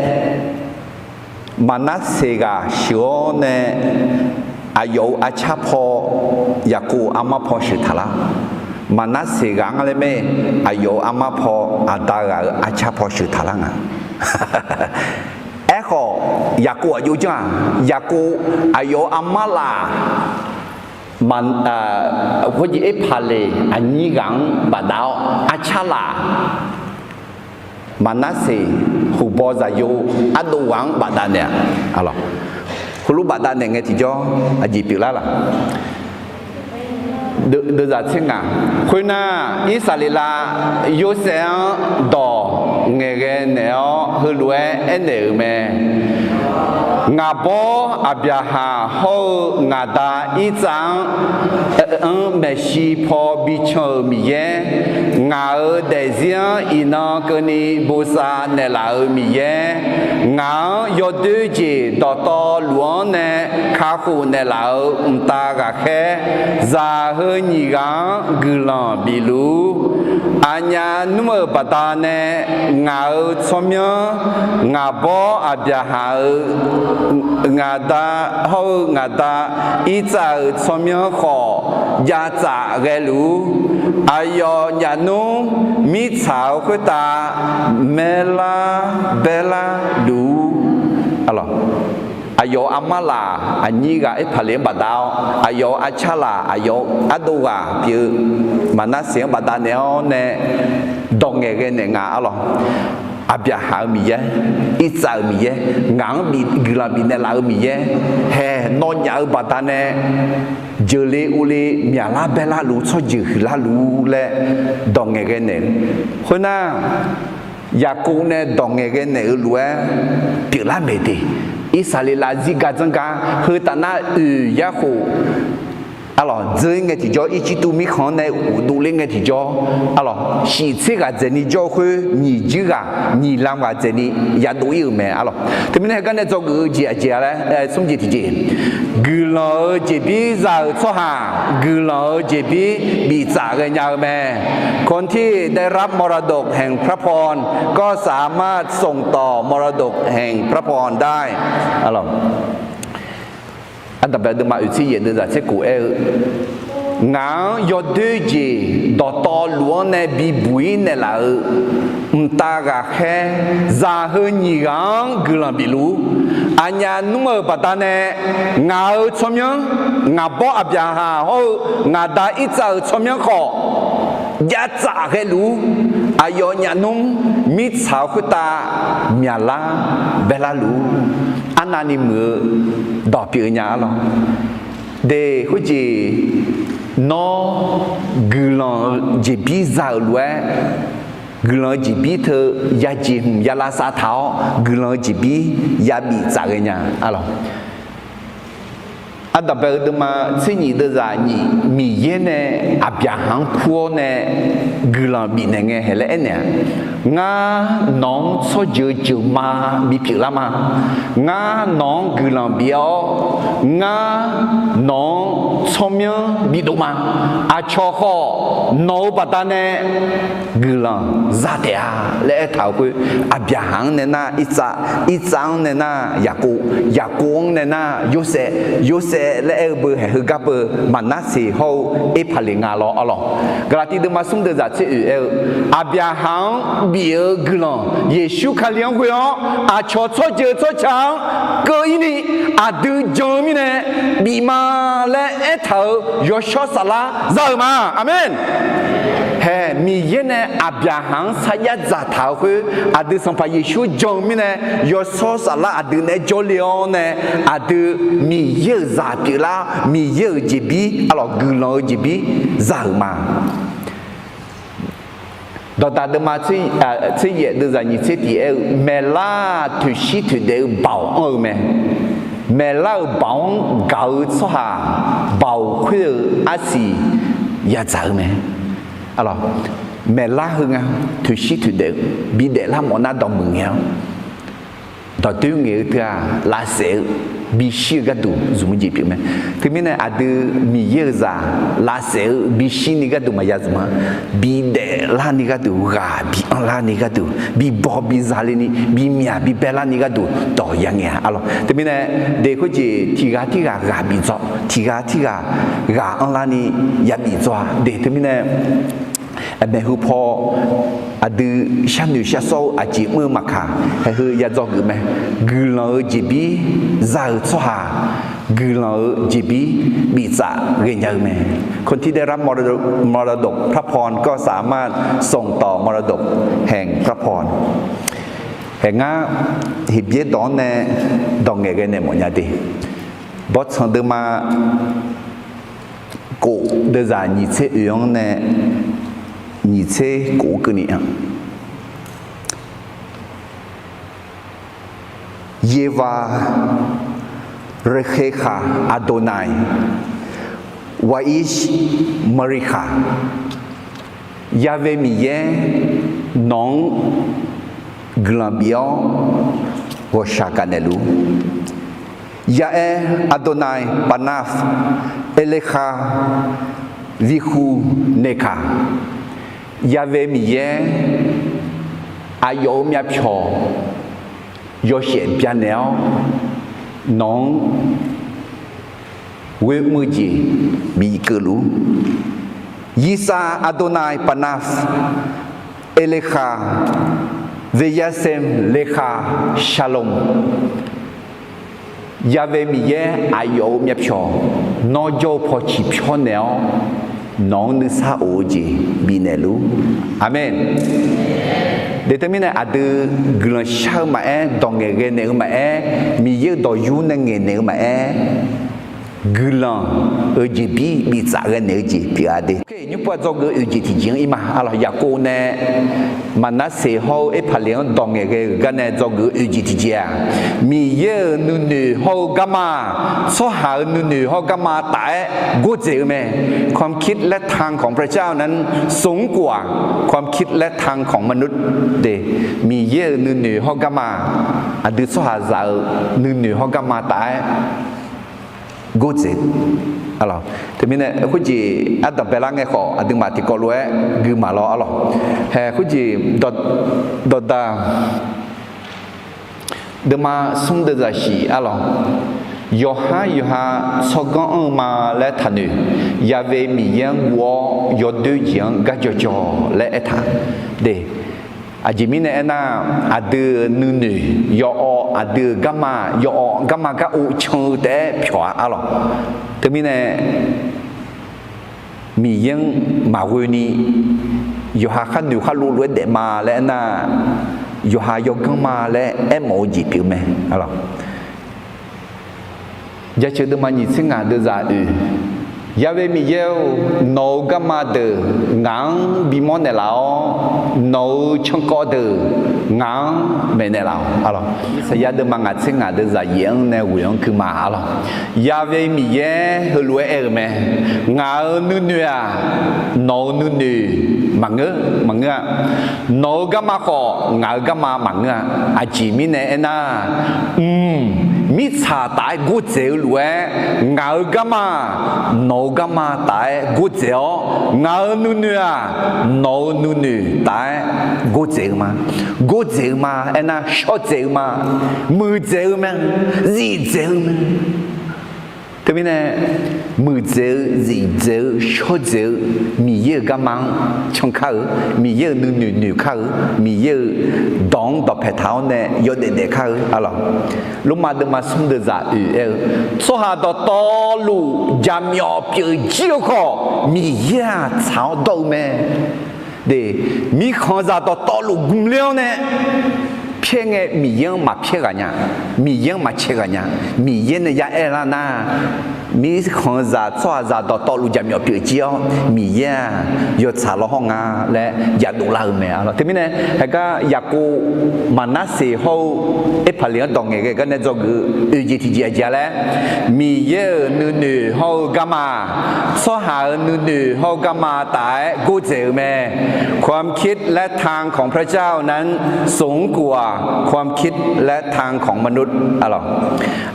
Maqnarseq ghaq sheuq-awr nae, aqyawf-euq arcar paw, Yaqkov armar paw sheuq taq lar. Maqnarseq ghaq-anr laer mae, aqyawf-euq armar paw, aqda ghaq-euq arcar paw sheuq taq lar nga. Aerkhawf, Yaqkov aqjox janr-aq, Yaqkov aqyawf-euq armar laf, khoerjeq Erpaqleq aqnyir ghaq-anr bafdav-awr arcar laf, Maqnarseq huqbaw zaqyo ardov ghaq-anr bafdav naeq-a. Heulof bafdav naeq ngae tiqjawr aqjeq pyeuflar laq? Deuvzaq tser ngaq. Khoernar, Irsaqleqlav Yorsaev-anr dawq ngaeqghae naeq-awr heulof-aer aernaeq-euq mae. Ngaq bawr Aqbyaqhaq hawr-eu ngaq da Irtsav-anr anr maeqshi paw bican-euq Miqyaer, ngaq-euq daefzir-anr iqnan keuvni bosav naeqlaf-euq Miqyaer, ngaq-anr yawdoer jeq dawqtawvluf-anr nae kakhof naeqlaf-euq mqtav ghaqkhaer, zaq heu nyiq ghaq-anr guiqlanq bif luf-ur. Aqnyaf nmr-euq baqdanae ngaq-euq tsawrmyanr, ngaq bawr Aqbyaqhaq-euq ngaq da hawr-eu ngaq da Irtsav-euq tsawrmyanr khawf javtsaf ghaeluf-ur. Aqyawf nyaf nmr mirtsaq-euq khoertav maerlar baerlar luf-ur. Aqyawf-euq armar laf aqnyir ghaq Erpaqleq-anr bafdav-awr, aqyawf-euq arcar laf aqyawf-euq ardov ghaq pyeuf-eu Maqnarseq-anr bafdav naeq-awr nae dawq ngaeqghae naeq nga arlawq. Aqbyaqhaq-euq Miqyaer, Irtsav-euq Miqyaer, ngaq-anr guiqlanq bifnaeq laf-eu Miqyaer, hae nawnyaf-eu baqdanae jeuqle uvle myaqlar baerlar luf-ur, tsawrjeuq huiqlar luf-ur laer dawq ngaeqghae naeq-eu. Khoernar, Yaqkov nae dawq ngaeqghae naeq-eu lof-aer pyeuflar maeq de. Irsaqleqlav zirgar dzanrgar heu tafnar oeq yarkhof arlawq dzeur-ir ngae tiqjawr, Irjirtuv mirkhanq-anr nae uqdov ler ngae tiqjawr arlawq, shif tser ghaq dzaeqni jawr-eu khoer nyiq juir ghaq nyiq lam ghaq dzaeqni yadov-ir-euq mae arlawq. Teumirnae heugar nae dzawgeuf-eu jeq aqjeq-a laer smr jeq tiqjeq, guiqlanq-euq jeqbir za-euq tsawrhaq guiqlanq-euq jeqbir biftsaf ghaenya-eu mae. คนที่ได้รับมรดกแห่งพระพรก็สามารถส่งต่อมรดกแห่งพระพรได้ Ardanqbae deuvma oeq tser yaef deuvzaq tser kof aer-eu, ngaq-anr yawdoer jeq dawqtawvluf-anr nae bibuq-ir naeqlaf-euq mqtav ghaqkhaer zaq heu nyiq ghaq-anr guiqlanq bif luf-ur. Aqnyaf nmr-euq baqdanae ngaq-euq tsawrmyanr, ngaq bawr Aqbyaqhaq hawr-eu ngaq da Irtsav-euq tsawrmyanr khawf javtsaf ghaeluf-ur. Aqyawf nyaf nmr mirtsaq-euq khoertav myaqlar baerlar luf-ur. Arnavni muiq-eu dawq pyeuf nya arlawq. De khoerjeq, nawr guiqlanq-euq jeqbir za-euq lof-aer, guiqlanq-eu jeqbir teu yajeq hmq ya lavsav taq-awr guiqlanq-eu jeqbir yabif tsaf ghaenya arlawq. Ardanqbae-eu deuvma tser nyiq deuvzaq nyiq, Miqyaer nae Aqbyaqhaq-anr kur-awr nae guiqlanq bifnaeq ngae hae laer aernaeq-a, ngar nawq-anr tsawrjeuq jeuqma bipyeuf lar ma. Ngar nawq-anr guiqlanq bif-awr, ngar nawq-anr tsawrmyanr bidov ma. Aqcawq khawf nawq-euq baqdanae guiqlanq za taef-a laer aertaq-euq khoer, Aqbyaqhaq-anr nae nar Irtsav, Irtsav-anr nae nar Yaqkov, Yaqkov-anr nae nar Yorsaev, Yorsaev laer aer-eu beu haeq heugar beu Maqnarseq hawr-eu Erpaqleq nga lawr arlawq. Gaqlaqtiv deuvma smr deuvzaq tser oeq aer-eu, Aqbyaqhaq-anr bif-eu guiqlanq Yeqsur Kali-anr ghoe-awr aqcawq tsawrjeuq tsawrca-anr keuv-ir ni aqdui jan-eu mirnae bif ma laer aertaq-euq yawshawr saflar za-euq ma. Aqmeq. Hae, Miqyaer nae Aqbyaqhaq-anr sarjax dzaqtaq-euq khoer, aqdui Sanqpaq Yeqsur jan-eu mirnae yawshawr saflar aqdui naeq-aer jawrle-awr nae, aqdui Miqyaer-euq zaq pyeuflar, Miqyaer-euq jeqbir arlawq guiqlanq-eu jeqbir za-euq ma. Dawqdaq deuvma tser yaef deuvzaq nyiq tser tiq aer-eu, maeqlar toeqshir toeqdaef-eu baoq anr-eu mae. Maeqlar-euq baoq-anr gaq-eu tsawrhaq, baoq khoer-eu arsiq yadzaq-eu mae. Maeqlar heu nga, toeqshir toeqdaef-eu bidaef lar mawf nar dawqmuiq ngae-awr, dawqdoer ngaeq-eu teu-aq lavsaef-eu bishir-eu gharduq zmq-eu jeq pyeuf mae. Teumirnae aqdui Miqyaer-euq zaq lavsaef-eu bishir ni gharduq maqya zmq-a. Bidaef larni gharduq, ghaq bi anrlar ni gharduq, bibaw biza le ni, bimyaq bibae larni gharduq dawq ya ngae-a arlawq. Teumirnae de khoerjeq tiqghaq tirghaq ghaq bif dzaw, tiqghaq tirghaq ghaq anrlar ni ya bif dzaw-a de. Teumirnae maeqhu paw aqdui sharnoeq sharsawr-eu aqjeq mr-eu maqkaq, haeqheu ya dzawgeuf mae. Guiqlanq-euq jeqbir za-euq tsawrhaq, guiqlanq-euq jeqbir biftsaf ghaenya-eu mae. คนที่ได้รับมรดก พระพรก็สามารถส่งต่อมรดกแห่งพระพร Haeq ngar Heqbyaer dawq-anr nae dawq ngaeqghae naeq mawfnya de. Bawrtsanq deuvma kof deuvzaq nyiq tser oeq-anr nae nyiq tser kof-eu keuvni-a. Yeqva, Rekheqhaq, Aqdoqnaiq, Waqiq, Maqriqhaq. Ya've Miqyaer, nawq-anr guiqlanq bif-awr ghawqshaq gaqnaeq luf. Ya'aer, Aqdoqnaiq, Paqnaf, Eqleqhaq, Viqhuq, Neqkaq. Ya've Miqyaer, aqyawf-euq myavpyawq yawshaef byanaeq-awr, nawq-anr ghoe mr-eu jeq bif keuv luf-ur. Yiqsaq, Aqdoqnaiq, Paqnaf, Eqleqhaq, Veqyasaem, Leqhaq, Shaqloq. Ya've Miqyaer, aqyawf-euq myavpyawq nawr jawr-eu paw ciqpyawr naeq-awr, nawq-anr nuisar of-eu jeq bifnaeq luf-ur. Aqmeq. De teumirnae aqdui guiqlanq shar-eu maqaer, dawq ngaeqghae naeq-eu maqaer, Miqyaer-euq dawqyur nae ngaeqnaeq-eu maqaer, guiqlanq-euq jeqbir biftsaf ghae naeq-eu jeq pyeuf-a de. Nymrpov-aq dzawgeuf-eu oeq jeq tiqjeq-anr ir ma. Arlawq, Yaqkov nae Maqnarseq hawr-eu Erpaqleq-anr dawq ngaeqghae-euq gar nae dzawgeuf-eu oeq jeq tiqjeq-aq, Miqyaer-euq nuinoeq hawr-eu garma, tsawrhaq-euq nuinoeq hawr-eu garma taf-aer gordzaeq-eu mae. ความคิดและทางของพระเจ้านั้นสูงกว่าความคิดและทางของมนุษย์ de. Miqyaer-euq nuinoeq hawr garma, aqdui tsawrhaqzaq-euq nuinoeq hawr garma taf-aer gordzaeq-eu. Arlawq, teumirnae khoerjeq ardanq baelar ngae khawf, aqduimaf tiqkawv lof-aer gui maq lawr arlawq. Haeq khoerjeq dawqdaq deuvma smr deuvzaq shiq arlawq. Yawqhar yawqha tsawrganr anr-eu ma laer taqnoeq. Ya've Miqyaer-anr guv-awr yawdoer jeq-anr gar jawrjawr laer aertaq de. Aqjeq mirnae aernar, aqdui-euq nuinoeq yawawv, aqdui-euq garma yawawv, garma gar ov can-eu taef-aer pyawq-a arlawq. Teumirnae Miqyaer-anr maqghoe ni yawqha khar noeq khar lov lof-aer daef ma laer aernar, yawqha yawganr ma laer aermawf-eu jeq pyeuf mae. Jaceuq deuvma nyiq tser ngaq deuvzaq oeq. Ya've Miqyaer-or, nawq-euq garma deuq ngaq-anr bimawr naeqlaf-awr, nawq-euq cankawv deuq ngaq-anr maeqnaeq laf-awq. Irsaqyar deuvma ngaq tser ngaq deuvzaq yaef-anr nae ghoeq-anr gui ma arlawq. Ya've Miqyaer heulof-aer aer-euq mae. Ngaq-euq nuinoeq-aq, nawq-euq nuinoeq maqngeur, maqngeur-a. Nawq-euq garma khawf, ngaq-euq garma maqngeur-a. Aqjeq mirnae aernar, mq, mirtsaq taf-aer gordzaeq-eu lof-aer, ngaq-euq garma, nawq-euq garma taf-aer gordzaeq-awr, ngaq-euq nuinoeq-aq, nawq-euq nuinoeq taf-aer gordzaeq-eu ma. Gordzaeq-eu ma, aernar shawrdzaeq-eu ma, muiqdzaeq-eu mae, zifdzaeq-eu mae. Teumirnae, muiqdzaeq-eu, zifdzaeq-eu, shawrdzaeq-eu, Miqyaer-euq garma-anr cankar-eu, Miqyaer-euq nuinoeq noeqkar-eu, Miqyaer-euq dawq-anr dawqpae taq-awr nae yawdaef daefkar-eu arlawq. Lormav deuvma smr deuvzaq oeq aer-eu, tsawrhaq dawqtawvluf jaqmyawf pyeuf jir-eu khawf, Miqyaer-aq tsaq-awr dawr-eu mae. De, mirkhanqzaq dawqtawvluf gmler-awr nae pyaer ngae, Miqyaer-anr maqpyaer ghaq nya, Miqyaer-anr maqcae ghaq nya. Miqyaer nae ya aer lar nar, mirkhanqzaq tsawrhaqzaq dawqtawvluf jaqmyawf pyeuf jir-awr, Miqyaer-aq yawtsaq lawr hawr nga laer yadov lar-eu mae arlawq. Teumirnae, heugar Yaqkov Maqnarseq hawr-eu Erpaqleq-anr dawq ngaeqghae gar nae dzawgeuf-eu oeq jeq tiqjeq aqjeq-a laer, Miqyaer-euq nuinoeq hawr-eu garma, tsawrhaq-euq nuinoeq hawr-eu garma taf-aer gordzaeq-eu mae. ความคิดและทางของพระเจ้านั้นสูงกว่าความคิดและทางของมนุษย์ aqlawq.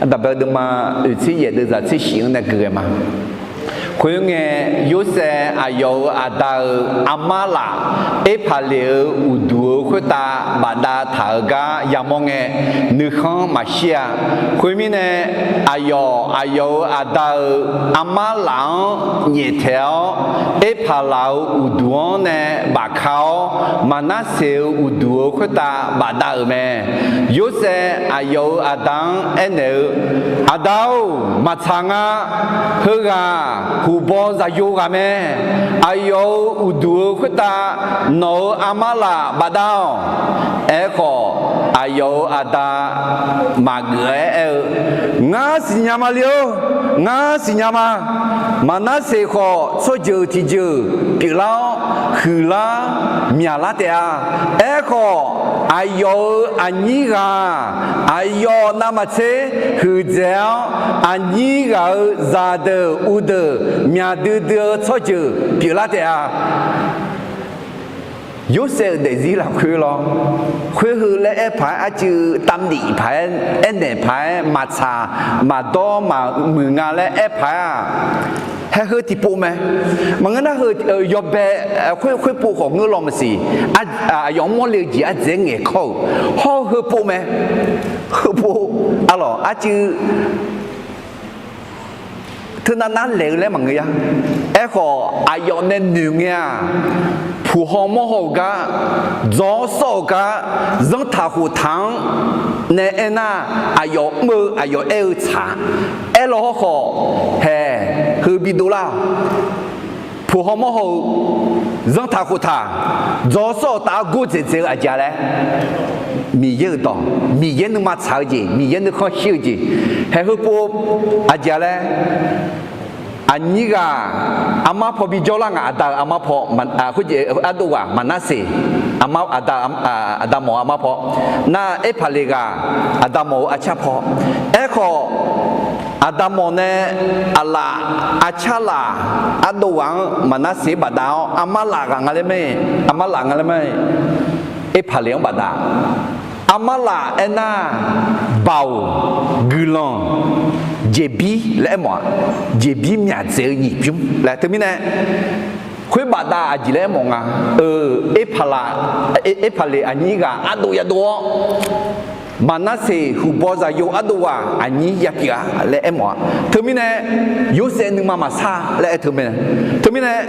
Aqdaqbae deuvma oeqtser yaef deuvzaq tser shif-anr nae guiqghae ma. Khoerngae, Yorsaev aqyawf-euq aqda-euq armar laf Erpaqleq-euq uqduq-euq khoertav bafdav taq-euq gar yamawr ngae, nuikhanr maqshir-a. Khoermirnae, aqyawf aqyawf-euq aqda-euq armar laf-anr nyaeftaeq-awr, Erpaqlaq-euq uqduq-anr nae bafka-awr, Maqnarseq-euq uqduq-euq khoertav bafdav-euq mae. Yorsaev aqyawf-euq aqda-anr aernaeq-eu, Aqda-or, maqtsaq nga. Heughaq huqbaw zaqyo ghaq mae. Aqyawf-euq uqduq-euq khoertav nawq-euq armar laf bafdav-awq. Aerkhawf, aqyawf-euq aqda maqgeuf-aer aer-eu, Ngar siqnya ma le-or, ngar siqnya ma. Maqnarseq khawf tsawrjeuq tiqjeuq pyeuflar-awr, huiqlar myaqlar taef-a. Aerkhawf, aqyawf-euq aqnyir ghaq-aq, aqyawf navmaqtser huiqdzaeq-awr, aqnyir ghaq-euq zaqdeuq uvdeuq myaqdui dui-eu tsawrjeuq pyeuflar taef-a. Yorsaev-euq daefzir lafkhoer lawr, khoer heu laer aer paq-aer arcuiv tavnif paq-aer, aernaeq paq-aer maqtsaq maqdawr maqmuiq nga laer aer paq-aer-aq, haer heu tiqpov mae. Maqngeur nar heu yawbae khoer khoerpov khawf ngeur law maqsiq. Aqyawf-anr mawrle-eu jeq ardzaeq-aer ngaeqkawr-euq hawr-eu heupov mae. Heupov, aqlawq, arcuiv teunav nar laeq-eu laer maqngeur ya. Aerkhawf, aqyawf nae noeq ngae-aq, puq haw mawr haw-euq gar, dzawr sawr-euq gar, zanrtaq khoftaq-anr nae aernar, aqyawf mr-eu aqyawf aer-eu tsaq. Aerlaw hawrkhawf, haeq, heu bidov lar-awq. Puq haw mawr haw-eu, zanrtaq khoftaq, dzawr sawr-euq taf-anr gordzaeq dzaeq-eu aqjeq-a laer, Miqyaer-euq dawq, Miqyaer nuima tsaq-eu jeq, Miqyaer nuikhanr shir-eu jeq, haeq heupov aqjeq-a laer, aqnyir ghaq armar paw bijawr lar ngaq, aqda-euq armar paw, khoerjeq ardov ghaq Maqnarseq, aqda, aqda mawf-eu armar paw, nar Erpaqleq ghaq, aqda mawf-eu arcar paw. Aerkhawf, aqda mawf nae aqlaf arcar laf ardov ghaq-anr Maqnarseq-anr bafdav-awr, armar laf ghaq nga laer mae, armar laf nga laer mae, Erpaqleq-anr bafdav. Armar laf aernar, baoq, guiqlanq, jeqbir laer aermawf-aq, jeqbir myaqdzaeq-eu nyiq bymr laer teumirnae, khoer bafdav aqjeq laer aermawf nga. Erpaqlaq, Erpaqleq aqnyir ghaq ardov yadov-awr, Maqnarseq huqbaw zaqyo ardov ghaq aqnyir yapyeuf-a laer aermawf-aq, teumirnae Yorsaev nuima maqsar laer aer teumirnae, teumirnae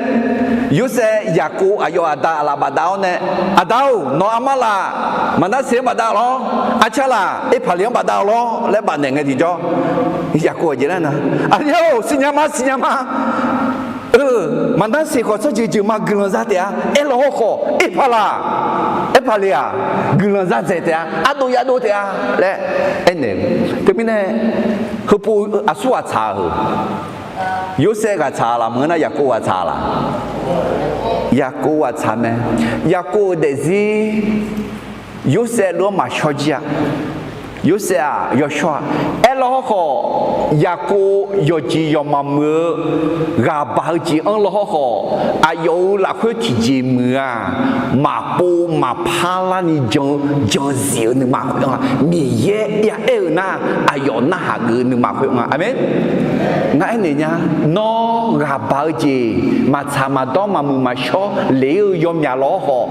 Yorsaev Yaqkov aqyawf aqda aqlaf bafdav-awr nae, Aqda-or, nawq armar laf Maqnarseq-anr bafdav lawr, arcar laf Erpaqleq-anr bafdav lawr laer bafnaeq ngae tiqjawr, Yaqkov aqjeq laer nar, Aqli-or, siqnya ma, siqnya ma. Maqnarseq khawf tsawrjeuq jeuq ma guiqlanq za taef-a. Aerlaw hawrkhawf, Erpaqlaq, Erpaqleq-aq, guiqlanq za dzaeq taef-a, ardov yadov taef-a laer aernaeq-eu. Teumirnae, heupov aqsur ghaq tsaq-eu, Yorsaev ghaq tsaq laf maqngeur nar, Yaqkov ghaq tsaq laf? Yaqkov ghaq tsaq mae. Yaqkov-euq daefzir Yorsaev lof-anr maqshawr jir-a. Yorsaev-aq yawshawr-a. Aerlaw hawrkhawf, Yaqkov yawqjeq yawqma muiq-eu ghaq baq-eu jeq anr law hawrkhawf, aqyawf-euq lafkhoer tiqjeq muiq-aq, maqpov maqpar larni jan, jan zif-eu nuima khoer-anr-a. Miqyaer ya aer-eu nar, aqyawf narhaq geuf-eu nuima khoer-anr-a. Aqmeq. Ngar aernaeq nya, nawr ghaq baq-eu jeq maqtsaq maqdawr maqmuiq maqshawr ler-eu yawmyaq law hawrkhawf,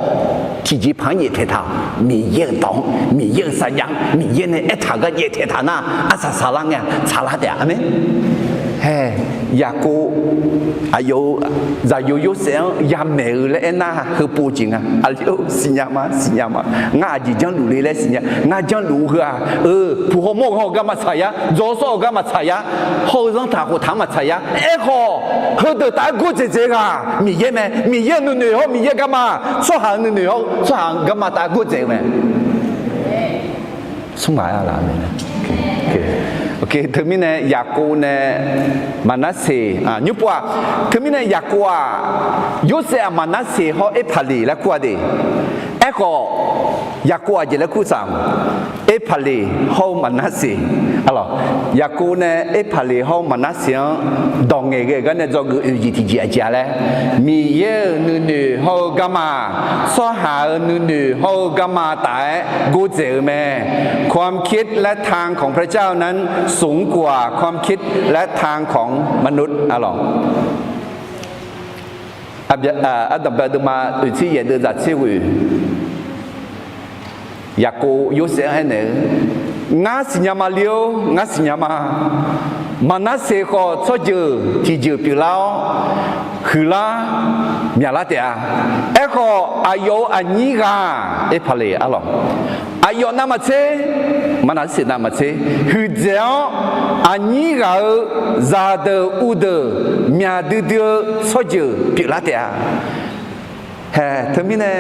tiqjeqpaq-anr nyaeftaeq taq-awq. Miqyaer-euq dawq-anr, Miqyaer-euq sarjax-anr, Miqyaer nae aertaq-eu gar nyaeftaeq taq nar, arsaq saqlar ngae-a, tsaqlar taef-a. Aqmeq. Hae, Yaqkov aqyawf-euq zaqyo Yorsaev-anr yamaeq-eu laer aernar, heupov jeq nga. Aqli-or, siqnya ma, siqnya ma. Ngar aqjeq janrluf le laer siqnya. Ngar janrluf heu-aq, eu, puq haw mawr-eu gar maqtsaq yar, dzawr sawr-eu gar maqtsaq yar, hawr-eu zanrtaq khoftaq-anr maqtsaq yar. Aerkhawf, heudeuq taf-aer gordzaeq dzaeq ghaq Miqyaer mae. Miqyaer nuinoeq hawr Miqyaer garma, tsawrhaq-euq nuinoeq hawr tsawrhaq-euq garma taf-aer gordzaeq-eu mae. Smr maq-aer-a laf-a. Teumirnae Yaqkov nae Maqnarseq nymr pov-aq, teumirnae Yaqkov-aq, Yorsaev-aq Maqnarseq hawr Erpaqleq laer kur-a de. Aerkhawf, Yaqkov aqjeq laer kur tsaq-aq, Erpaqleq hawr-eu Maqnarseq, arlawq, Yaqkov nae Erpaqleq hawr-eu Maqnarseq-anr dawq ngaeqghae gar nae dzawgeuf oeq jeq tiqjeq aqjeq-a laer, Miqyaer-euq nuinoeq hawr-eu garma, tsawrhaq-euq nuinoeq hawr-eu garma taf-aer gordzaeq-eu mae. ความคิดและทางของพระเจ้านั้นสูงกว่าความคิดและทางของมนุษย์ arlawq. Ardanqbae deuvma oeqtser yaef deuvzaq tser ghoeq, Yaqkov Yorsaev-anr aernaeq-eu, Ngar siqnya ma li-or, ngar siqnya ma. Maqnarseq khawf tsawrjeuq tiqjeuq pyeuflar-awr, huiqlar myaqlar taef-a. Aerkhawf, aqyawf-euq aqnyir ghaq, Erpaqleq, arlawq, aqyawf navmaqtser, Maqnarseq navmaqtser huiqdzaeq-awr, aqnyir ghaq-euq zaqdeuq uvdeuq myaq duidui-eu tsawrjeuq pyeuflar taef-a. Hae, teumirnae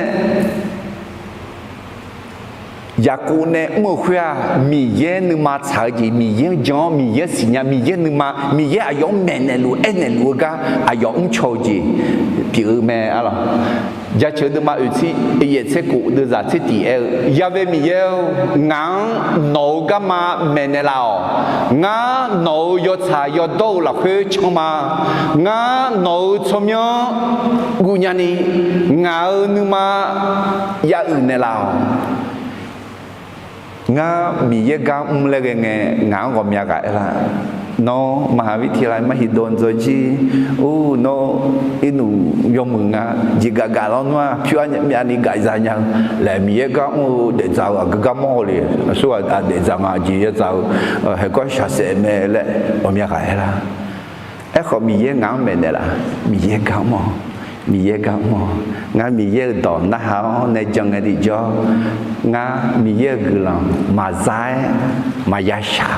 Yaqkov nae mr-eu khoer-aq, Miqyaer nuima tsaq-eu jeq, Miqyaer-anr jan-awr, Miqyaer siqnya, Miqyaer nuima, Miqyaer aqyawf-anr maeqnaeq luf aernaeq luf-eu gar aqyawf mrcaw-eu jeq pyeuf-eu mae, arlawq. Jaceuq deuvma oeqtser yaef tser kof deuvzaq tser tiq aer-eu, Yaqvae Miqyaer-or, ngaq-anr nawq-euq garma maeqnaeq laf-awq. Ngar nawq-euq yawtsaq yawdawr-eu lafkhoer can ma. Ngar nawq-euq tsawrmyanr guvnya ni, ngaq-euq nuima ya uiq naeqlaf-awq. Ngar Miqyaer gar mr laer ghae ngae, ngaq-anr ghawqmya ghaq aerlar. Nawr มหาวิทยาลัยมหิดล dzawjir, or nawr irnuq yawmuiq nga, jeqgaf gaf lawr nawr-aq pyur armyavni gaf za nya-eu laer, Miqyaer gar mr-eu daefdzaq-eu aqgeu gar mawr haw le. Aqsurghaq daefdzaq nga, jeq yadzaq-eu haeqgawr shaqsaef mae laer ghawqmya ghaq aerlar. Aerkhawf, Miqyaer ngaq-anr maeqnaeq laf, Miqyaer gar mr-awq, Miqyaer gar mr-awq. Ngar Miqyaer-euq dawq narhaq-awr nae jan ngae tiqjawr, ngar Miqyaer-euq guiqlanq maqza-aer maqya shaq.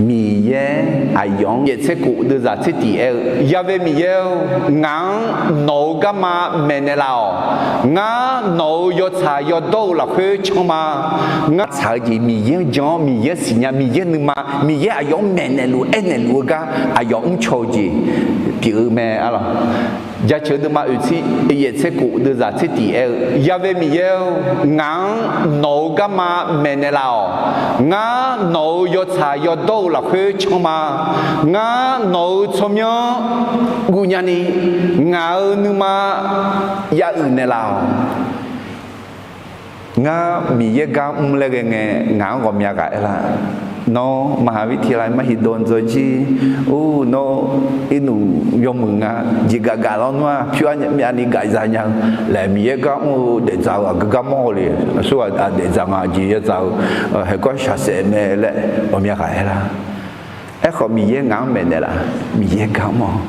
Miqyaer aqyawf-anr yaef tser kof deuvzaq tser tiq aer-eu, Yaqvae Miqyaer-or, ngaq-anr nawq-euq garma maeqnaeq laf-awq. Ngar nawq-euq yawtsaq yawdawr-eu lafkhoer can ma. Ngar tsaq-eu jeq Miqyaer-anr jan-awr, Miqyaer siqnya, Miqyaer nuima, Miqyaer aqyawf-anr maeqnaeq luf aernaeq luf-eu gar aqyawf mrcaw-eu jeq pyeuf-eu mae, arlawq. Jaceuq deuvma oeqtser yaef tser kof deuvzaq tser tiq aer-eu, Yaqvae Miqyaer-or, ngaq-anr nawq-euq garma maeqnaeq laf-awq. Ngar nawq-euq yawtsaq yawdawr-eu lafkhoer can ma. Ngar nawq-euq tsawrmyanr guvnya ni, ngaq-euq nuima ya uiq naeqlaf-awq. Ngar Miqyaer gar mr laer ghae ngae, ngaq-anr ghawqmya ghaq aerlar. Nawr มหาวิทยาลัยมหิดล dzawjir, or nawr irnuq yawmuiq nga, jeqgaf gaf lawr nawr-aq pyur armyavni gaf za nya-eu laer, Miqyaer gar mr-eu daefdzaq-eu aqgeu gar mawr haw le. Aqsurghaq daefdzaq nga, jeq yadzaq-eu haeqgawr shaqsaef mae laer ghawqmya ghaq aerlar. Aerkhawf, Miqyaer ngaq-anr maeqnaeq laf, Miqyaer gar mr-awq,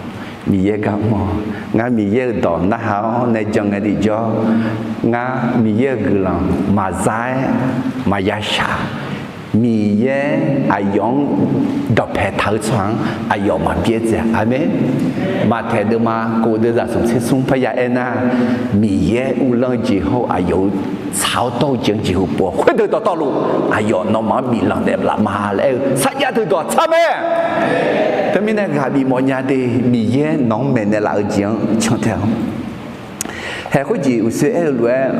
Miqyaer gar mr-awq. Ngar Miqyaer-euq dawq narhaq-awr nae jan ngae tiqjawr, ngar Miqyaer-euq guiqlanq maqza-aer maqya shaq. Miqyaer aqyawf-anr dawqpae taq-eu tsawrhaq-anr aqyawf maqbyaer dzae-a. Aqmeq. Maqtaeq deuvma kof deuvzaq smq tser smr parya aernar, Miqyaer uvlanr-eu jeq hawr-eu aqyawf-euq tsaq-awr dawr-eu jeq-anr jeqhu pov-awr, khoerdeuq dawqtawvluf aqyawf nawmaf-anr biflanq naeqlaf ma laer aer-eu sarjax deuq dawq tsaq mae. Teumirnae ghaq bif mawfnya de, Miqyaer nawq-anr maeqnaeq laf-eu jeq-anr can tae-awr, haeq khoerjeq uqshoe aer-eu lof-aer,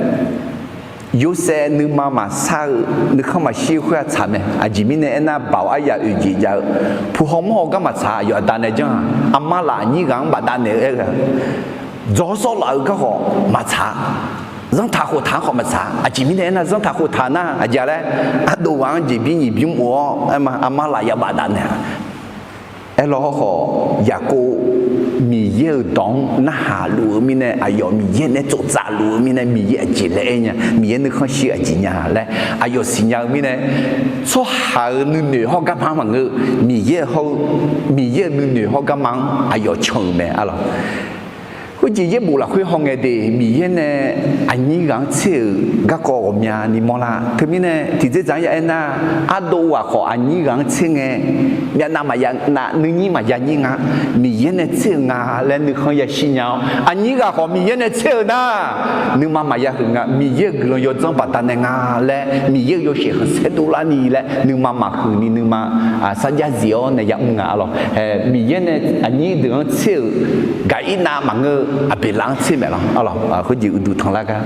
Yorsaev nuima maqsar-eu nuikhanr maqshir-eu khoer-aq tsaq mae. Aqjeq mirnae aernar, baoq aryaq oeq jeq jav-eu, puq haw mawr haw gar maqtsaq, aqyawf aqda nae janr-aq, aqma laf aqnyir ghaq-anr bafdav naeq-eu aer-eu-aq, dzawr sawr laf-eu garkhawf maqtsaq, zanrtaq khoftaq-anr khawf maqtsaq. Aqjeq mirnae aernar, zanrtaq khoftaq nar aqjeq laer, ardov ghaq-anr jeqbir nyiq bymr of-awr aerma, aqma laf ya bafdav naeq-a. Aerlawr hawrkhawf, Yaqkov Miqyaer-euq dawq-anr narhaq luf-eu mirnae, aqyawf Miqyaer nae tsoftsaf luf-eu mirnae, Miqyaer aqjeq laer aer nya, Miqyaer nuikhanr shir aqjeq nya laer aqyawf siqnya-eu mirnae, tsawrhaq-euq nuinoeq hawr garma-anr maqngeur-eu, Miqyaer-euq hawr-eu, Miqyaer-euq nuinoeq hawr garma-anr aqyawf can-euq mae, arlawq. Khoerjeq yaerbof lafkhoer hawngae de, Miqyaer nae aqnyir ghaq-anr tser-euq garkawv ghawqmyani mawrlar. Teumirnae tiqdzerdzaq-anr ya aernar, ardov ghaq khawf aqnyir ghaq-anr tser ngae, myavnav maqya nav, nuinyir maqya nyir nga. Miqyaer nae tser-euq nga laer nuikhanr yashir nya-awr, aqnyir ghaq khawf Miqyaer nae tser-euq nar, nuima maqya huiq nga. Miqyaer-euq guiqlanq yawdzanr baqdanae nga laer, Miqyaer-euq yawshaef khanqsaer dovlarni laer nuima maqhuiq ni, nuima sarjax zif-awr nae yamr nga, arlawq. Miqyaer nae aqnyir deuq-anr tser-euq Gaqirnav maqngeur-eu, Aqbeqlaf-anr tser maeq lawq, arlawq. Khoerjeq uqduq tanqlar gar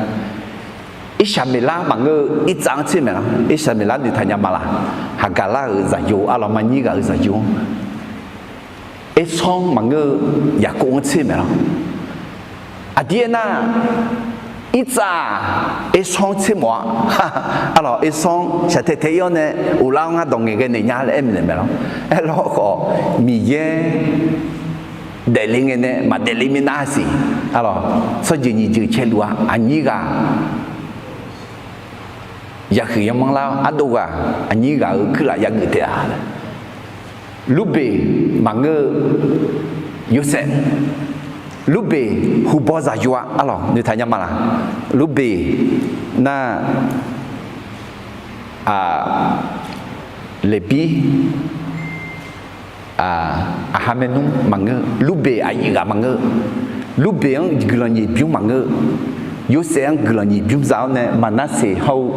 Irsaqmeqlar maqngeur-eu Irtsav-anr tser maeq lawr. Irsaqmeqlar noeqtaq nya ma laq? Haqgaqlar-euq zaqyo, arlawq, marnyir ghaq-euq zaqyo-anr. Ersanr maqngeur-eu Yaqkov-anr tser maeq lawr. Aqdir aernar, Irtsav-aq, Ersanr-anr tser mawf-a. Arlawq, Ersanr shaqtae tae ir-awr nae, uvlar-awr ngar dawq ngaeqghae naeq nya laer aer maeq lawr. Aerlawr khawf, Miqyaer daefle ngae nae maqdaefle minav siq. Arlawq, tsawrjeuq nyiq jeuq caeluf-a, aqnyir ghaq yahuiq yamanr lar-awr, ardov ghaq aqnyir ghaq-euq kuirlaf yageuf taef-a. Lurbeq maqngeur-eu Yorsaev, Lurbeq huqbaw zaqyo-a. Arlawq, noeqtaq nya ma laq? Lurbeq nar, Leqbir, aqha maernmr maqngeur, Lurbeq aqyuif ghaq maqngeur, Lurbeq-anr guiqlanq nyiq bymr maqngeur, Yorsaev-anr guiqlanq nyiq bymr za-awr nae Maqnarseq hawr-eu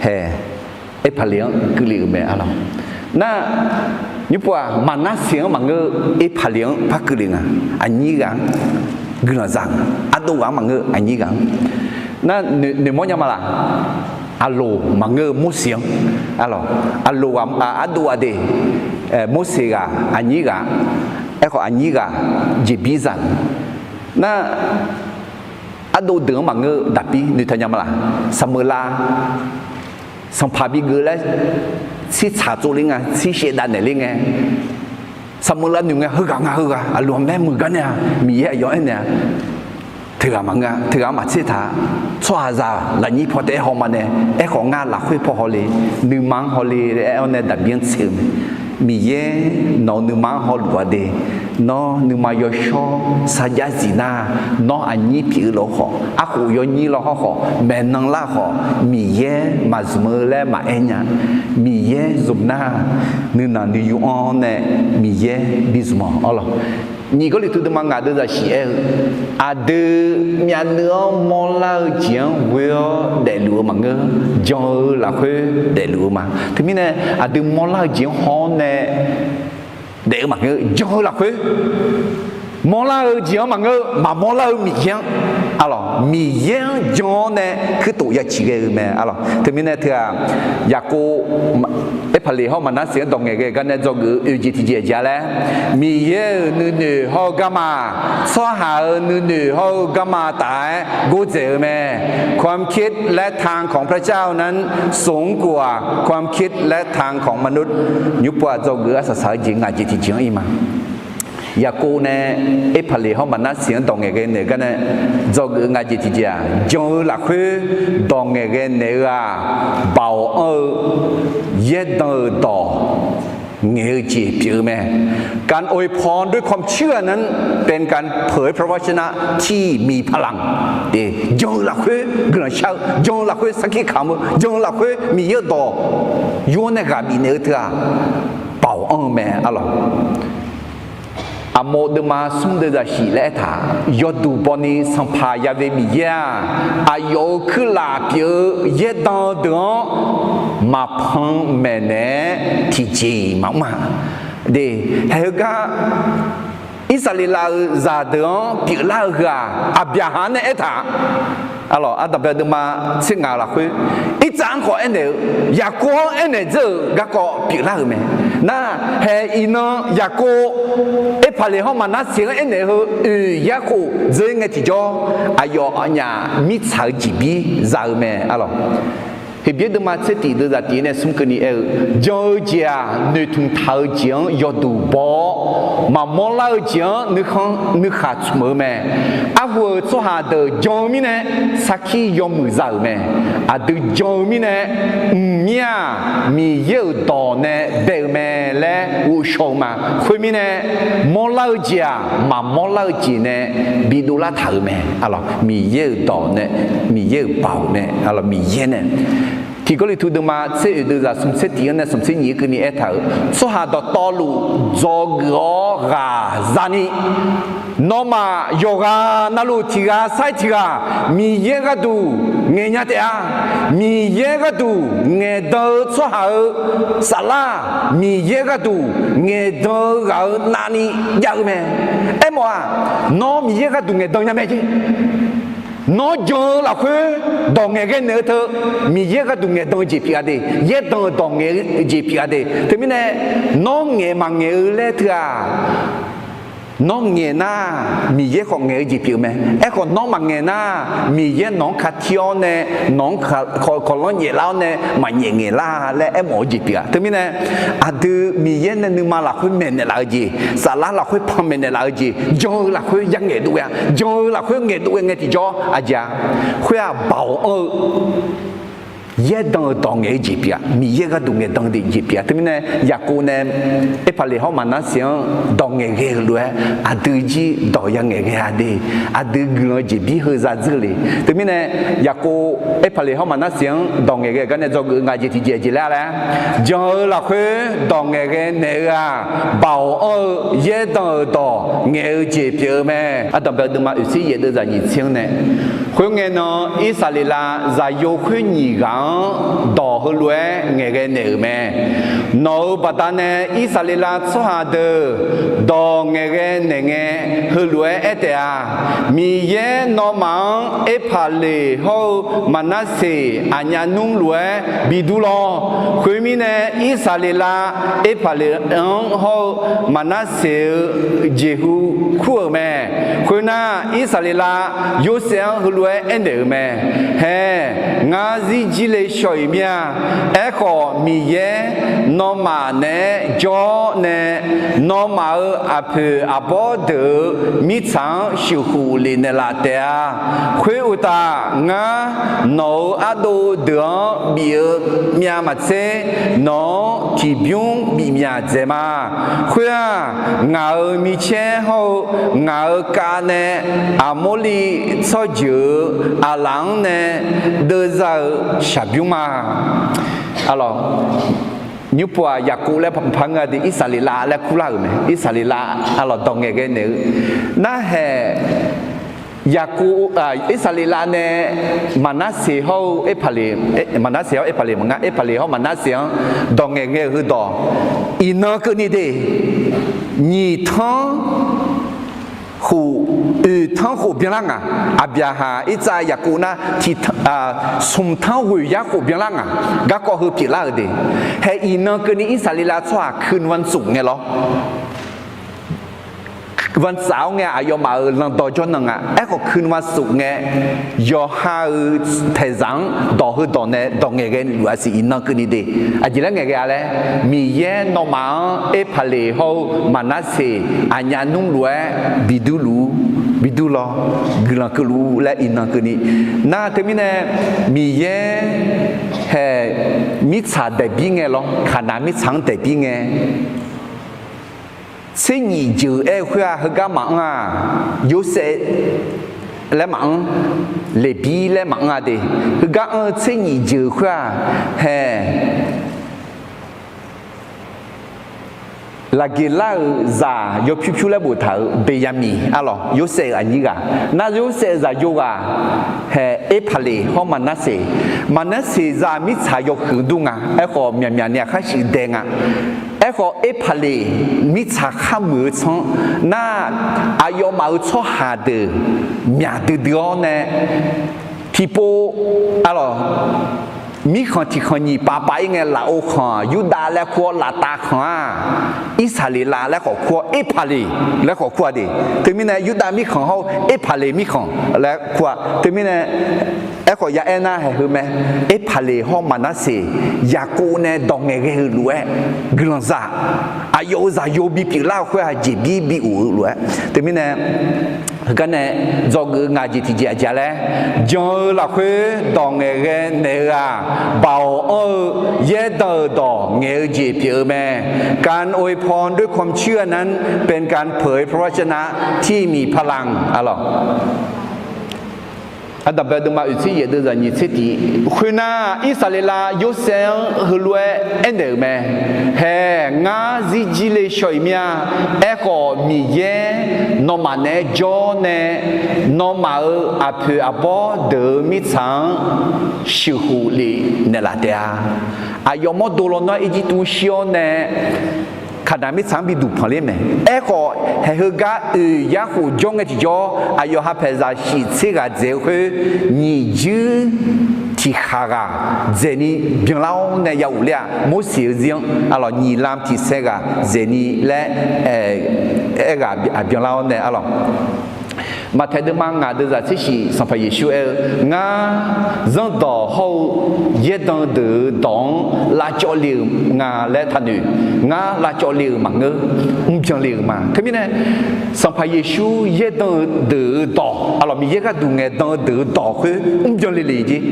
hae Erpaqleq-anr keuvle-euq mae. Arlawq, nar, nymrpov-aq, Maqnarseq-anr maqngeur-eu Erpaqleq-anr par keuvle nga. Aqnyir ghaq-anr guiqlanq za nga. Ardov ghaq-anr maqngeur, aqnyir ghaq-anr. Nar, noeqmawr nya ma laq? Aqloq maqngeur-eu Morseq-anr. Arlawq, Aqloq ghaq, ardov ghaq de, Morseq ghaq aqnyir ghaq. Aerkhawf aqnyir ghaq jeqbir za nga. Nar, ardov deuq-anr maqngeur-eu daqbir noeqtaq nya ma laq? Saqmeuqlav sanqpaq bigeuf laer tsirtsaq tsovler nga, tsir shaevdav naeq ler ngae, Saqmeuqlav noeq ngae, heughaq nga, heughaq, aqloq-anr maer muiq gar nae-a, Miqyaer aqyawf aernaeq-a, teughaq maqngeur-a, teughaq-anr maqtser taq-a. Tsawrhaqzaq lafnyir paw taef-aer haw ma nae, aerkhawf ngar lafkhoer paw haw le, nuima-anr haw le laer aer-awr nae daqbir-anr tser-eu mae. Miqyaer nawq-euq nuima-anr hawluf-a de. Nawr nuima yawshawr sarjax zif nar, nawr aqnyir pyeuf-eu lawr khawf, arkhof yawnyir lawr hawr khawf, maeqnan lar khawf, Miqyaer maqzmq-eu laer maqaer nya. Miqyaer zmq nar, nuinanq nuiyu-anr nae Miqyaer bizmq-awq. Arlawq, nyiq Gawrliqtu deuvma ngaq deuv zaqsiq aer-eu, aqdui myavnuiv-anr mawrlar-eu jeq-anr ghoe-awr daefluf-eu maqngeur, jan-eu lafkhoer daefluf-eu ma. Teumirnae aqdui mawrlar-eu jeq-anr haw-awr nae daef-eu maqngeur, jan-eu lafkhoer mawrlar-eu jeq-anr maqngeur, maqmawrlar-eu Miqyaer-anr, arlawq, Miqyaer-anr jan-awr nae kuirtof yaciq ghae-eu mae. Arlawq, teumirnae teughaq, Yaqkov, Erpaqleq hawr Maqnarseq-anr dawq ngaeqghae gar nae dzawgeuf-eu oeq jeq tiqjeq aqjeq-a laer, Miqyaer-euq nuinoeq hawr-eu garma, tsawrhaq-euq nuinoeq hawr-eu garma taf-aer gordzaeq-eu mae. ความคิดและทางของพระเจ้านั้นสูงกว่าความคิดและทางของมนุษย์ nymrpov-aq dzawgeuf-eu arsaq saq-eu jeq ngaq jeq tiqjeq-anr ir ma. Yaqkov nae Erpaqleq hawr Maqnarseq-anr dawq ngaeqghae naeq gar nae dzawgeuf-eu ngaq jeq tiqjeq-aq, jan-eu lafkhoer dawq ngaeqghae naeq-eu-aq, baoq anr-eu yaerdan-euq dawq ngaeq-eu jeq pyeuf-eu mae. การอวยพรด้วยความเชื่อนั้นเป็นการเผยพระวจนะที่มีพลัง jan-eu lafkhoer guiqlanq shar-eu, jan-eu lafkhoer sarkir kamq-eu, jan-eu lafkhoer Miqyaer-euq dawq yur-awr nae ghaq bifnaeq-eu teu-aq, baoq anr-eu mae. Arlawq, Aqmov deuvma smr deuv zaqsiq laer aertaq, yawduq bawni Sanqpaq Yaqve Miqyaer-aq, aqyawf-euq kuirlaf pyeuf-eu yaerdan deuq-anr maqpan maeqnaeq-aer tiqjeq-iq maqmr-a. De, haeq heugar Irsaqleqlav-euq zaqdeuq-anr pyeuflar-eu heu-aq, Aqbyaqhaq-anr nae aertaq, arlawq, Aqbyaqhaq deuvma tser ngaq lafkhoer, Irtsav-anr khawf aernaeq-eu, Yaqkov-anr aernaeq dzeur-euq garkawv pyeuflar-euq mae. Nar, haeq iqnan Yaqkov Erpaqleq hawr Maqnarseq-anr aernaeq heu oeq yarkhof dzeur ngae tiqjawr, aqyawf aqnyaf mirtsaq-eu jeqbir za-eu mae. Arlawq, Heqbyaer deuvma tser tiq deuv zaqtiq nae smr keuvni aer-eu, jan-eu jeq-aq, noeqtmq taq-eu jeq-anr yawduq baw-awr, maqmawr lar-eu jeq-anr nuikhanr nuikhaq tsmq-eu mae. Arhu-euq tsawrhaq deuq jan-eu mirnae, sarkir yawmuiq za-euq mae. Aqdui jan-eu mirnae, mqmir-aq, Miqyaer-euq dawq nae bae-eu mae laer ghovshaw-eu ma. Khoermirnae, mawrlar-eu jeq-aq, maqmawr lar-eu jeq nae bidov lar taq-euq mae. Arlawq, Miqyaer-euq dawq nae, Miqyaer-euq baoq nae, arlawq, Miqyaer nae. Tiq Gawrliqtu deuvma tser oeq deuv zaq smq tser tiq-anr nae smq tser nyiq-anr keuvni aertaq-euq, tsawrhaq dawqtawvluf dzawgeuf-awr ghaq zani, nawmaf yawqghaq navluf tiq ghaq sar-iq tiq ghaq Miqyaer gharduq ngaeq nya taef-a. Miqyaer gharduq ngaeqdan-eu tsawrhaq-euq saflar, Miqyaer gharduq ngaeqdan-eu ghaq-euq navni jav-eu mae. Aermawf-aq, nawr Miqyaer gharduq ngaeqdan nya mae jeq. Nawr jan-eu lafkhoer dawq ngaeqghae naeq-eu teu, Miqyaer gharduq ngaeqdan-eu jeq pyeuf-a de, yaerdan-euq dawq ngaeq-eu jeq pyeuf-a de. Teumirnae, nawr ngaeq maqngaeq-eu laer teu-aq, nawr ngaeq nar, Miqyaer khawf ngaeq-eu jeq pyeuf-eu mae. Aerkhawf, nawr maqngaeq nar, Miqyaer nawq-anr katir-awr nae, nawq-anr kawqlanr nyaeflar-awr nae maqnyaef ngaeqlar laer aermawf-eu jeq pyeuf-a. Teumirnae, aqdui Miqyaer nae nuima lafkhoer maeqnaeq laf-eu jeq, saflar lafkhoer panmaeq naeqlaf-eu jeq, jan-eu lafkhoer ya ngaeqdov ghae-a. Jan-eu lafkhoer ngaeqdov ghae ngae tiqjawr aqjeq-a, khoer-aq, baoq anr-eu yaerdan-euq dawq ngaeq-eu jeq pyeuf-a. Miqyaer gharduq ngaeqdan-eu jeq pyeuf-a. Teumirnae, Yaqkov nae Erpaqleq hawr Maqnarseq-anr dawq ngaeqghae-euq lof-aer, aqdui jir dawq ya ngaeqghae-a de. Aqdui guiqlanq jeqbir heu zadzeur le. Teumirnae, Yaqkov Erpaqleq hawr Maqnarseq-anr dawq ngaeqghae-eu gar nae dzawgeuf nga jeq tiqjeq jeq laer laer, jan-eu lafkhoer dawq ngaeqghae naeq-eu-aq, baoq anr-eu yaerdan-euq dawq ngaeq-eu jeq pyeuf-eu mae. Ardanqbae-eu deuvma oeqtser yaef deuvzaq nyiq tser-anr nae, khoerngae nan Irsaqleqlav zaqyo khoer nyiq ghaq-anr dawq heulof-aer ngaeqghae naeq-euq mae. Nawq-euq baqdanae Irsaqleqlav tsawrhaq deuq dawq ngaeqghae naeq ngae, heulof-aer aer taef-a. Miqyaer nawmaf-anr Erpaqleq hawr-eu Maqnarseq aqnyaf nmr lof-aer bidur lawr. Khoermirnae, Irsaqleqlav Erpaqleq-anr hawr-eu Maqnarseq-eu jeqhu kur-euq mae. Khoernar, Irsaqleqlav Yorsaev-anr heulof-aer aernaeq-euq mae. Hae, ngar zirjir le shaw-iq mir-a. Aerkhawf, Miqyaer nawmaf naeq-aer jawr nae, nawmaf-euq aqpoeq aqbawr deuq-euq mirtsaq-anr sheuqkhof lef naeqlaf taef-a. Khoeruqtaf, ngar nawq-euq ardov deuq-anr bif-eu myav maqtser, nawq-anr tiqbymr bif myaq dzaeq ma. Khoer-aq, ngaq-euq micaer hawr-eu ngaq-euq kav nae Aqmorliv tsawrjeuq-euq aqlaf-anr nae deuvza-eu shaqbymr ma. Nymrpov-aq, Yaqkov laer paqngeur-a de, Irsaqleqlav laer kurlar-euq mae. Irsaqleqlav, arlawq, dawq ngaeqghae naeq-eu narhaeq, Yaqkov, Irsaqleqlav nae Maqnarseq hawr-eu Erpaqleq, Maqnarseq hawr Erpaqleq maqnga, Erpaqleq hawr Maqnarseq-anr dawq ngaeqghae-euq heudawq iqnan keuvni de, nyiq tanr khof, oeq tanr khof byanlar ngaq. Aqbyaqhaq, Irtsav, Yaqkov nar tiq, smq tanr ghoeq yar khof byanlar ngaq. Garkawv heu pyeuflar-euq de. Hae iqnan keuvni Irsaqleqlav tsawrhaq คืนวันศุกร์ ngae lawr. วันเสาร์ ngae aqyawfmaf-euq lanqdawq jawrnan nga. Aerkhawf คืนวันศุกร์ ngae, yawqha-euq taeqzaq-anr dawq heudawq nae dawq ngaeqghae luf-a siq iqnan keuvni de. Aqjeq laer ngaeqghae-a laer, Miqyaer nawmaf-anr Erpaqleq hawr-eu Maqnarseq aqnyaf nmr lof-aer bidur luf-ur, bidur lawr, guiqlanq keuvluf-ur laer iqnan keuvni. Nar teumirnae, Miqyaer hae mirtsaq daeqbir ngae lawr, Kaqnaq mirtsaq-anr daeqbir ngae, tser nyif jeuq aer-eu khoer-aq, heugar maqanr-aq, Yorsaev laer maqanr, Leqbir laer maqanr-a de. Heugar anr-eu tser nyif jeuq khoer-aq, hae Laqgeqlar-euq zaq yawpyur pyur laer boftaq-euq Beqyaqmiq, arlawq, Yorsaev-euq aqnyir ghaq. Nar Yorsaev-euq zaqyo ghaq hae Erpaqleq hawr Maqnarseq. Maqnarseq zaq mirtsaq yawhuiq dur nga. Aerkhawf, myaqmyaq ni aqkhar shuif dae nga. Aerkhawf, Erpaqleq mirtsaq khar muiq-eu tsanr nar, aqyawfmaf-euq tsawrhaq deuq myaq duidui-awr nae, tiqpov, arlawq, mirkhanq tiqkhanq nyiq pavpav-ir ngae, lafov khanq Yurdav laer kur-awr, laftav khanq-aq Irsaqleqlav laer khawf kur-awr, Erpaqleq laer khawf kur-a de. Teumirnae Yurdav mirkhanq hawr-eu Erpaqleq mirkhanq laer kur-a. Teumirnae aerkhawf ya aer nar haeq heu mae. Erpaqleq hawr Maqnarseq, Yaqkov nae dawq ngaeqghae-eu lof-aer guiqlanq zaq, aqyawf-euq zaqyo bipyeuf lar-eu khoer-aq jeqbir bi of-eu lof-aer. Teumirnae heugar nae dzawgeuf-eu nga jeq tiqjeq aqjeq laer, jan-eu lafkhoer dawq ngaeqghae naeq-eu-aq, baoq anr-eu yaerdan-euq dawq ngaeq-eu jeq pyeuf-eu mae. การอวยพรด้วยความเชื่อนั้นเป็นการเผยพระวจนะที่มีพลัง arlawq. Ardanqbae deuvma oeqtser yaef deuvzaq nyiq tser tiq. Khoernar, Irsaqleqlav Yorsaev-anr heulof-aer aernaeq-euq mae. Hae, ngar zirjir le shaw-iq mir-a. Aerkhawf, Miqyaer nawmaf naeq-aer jawr nae, nawmaf-euq aqpoeq aqbawr deuq-euq mirtsaq-anr sheuqkhof lef naeqlaf taef-a. Aqyawf mawrdo lawnmr-anr Irjirtuv shir-awr nae, Kaqnaq mirtsaq-anr bi duqpanq ler mae. Aerkhawf, haeq heugar oeq yar khof jawr ngae tiqjawr, aqyawf ha paeqzaq shif tser ghaq dzaeq-eu khoer, nyiq juir tiqkhaq ghaq dzaeqni byanlar-awr nae ya ghofler-aq, Morseq-eu zir-anr arlawq, nyiq lam tiqsaer ghaq dzaeqni laer aer ghaq byanlar-awr nae arlawq. Maqtaeq deuvma ngaq deuvzaq tser shif Sanqpaq Yeqsur aer-eu, Ngar zanrdawq hawr-eu yaerdan deuq-euq dawq-anr lavcawv le-euq nga laer taqnoeq. Ngar lavcawv le-euq maqngeur, mrbyan le-euq ma. Teumirnae, Sanqpaq Yeqsur yaerdan-eu deuq-euq dawq arlawq, Miqyaer gharduq ngaeqdan-eu deuq-euq dawq khoer mrbyan le le jeq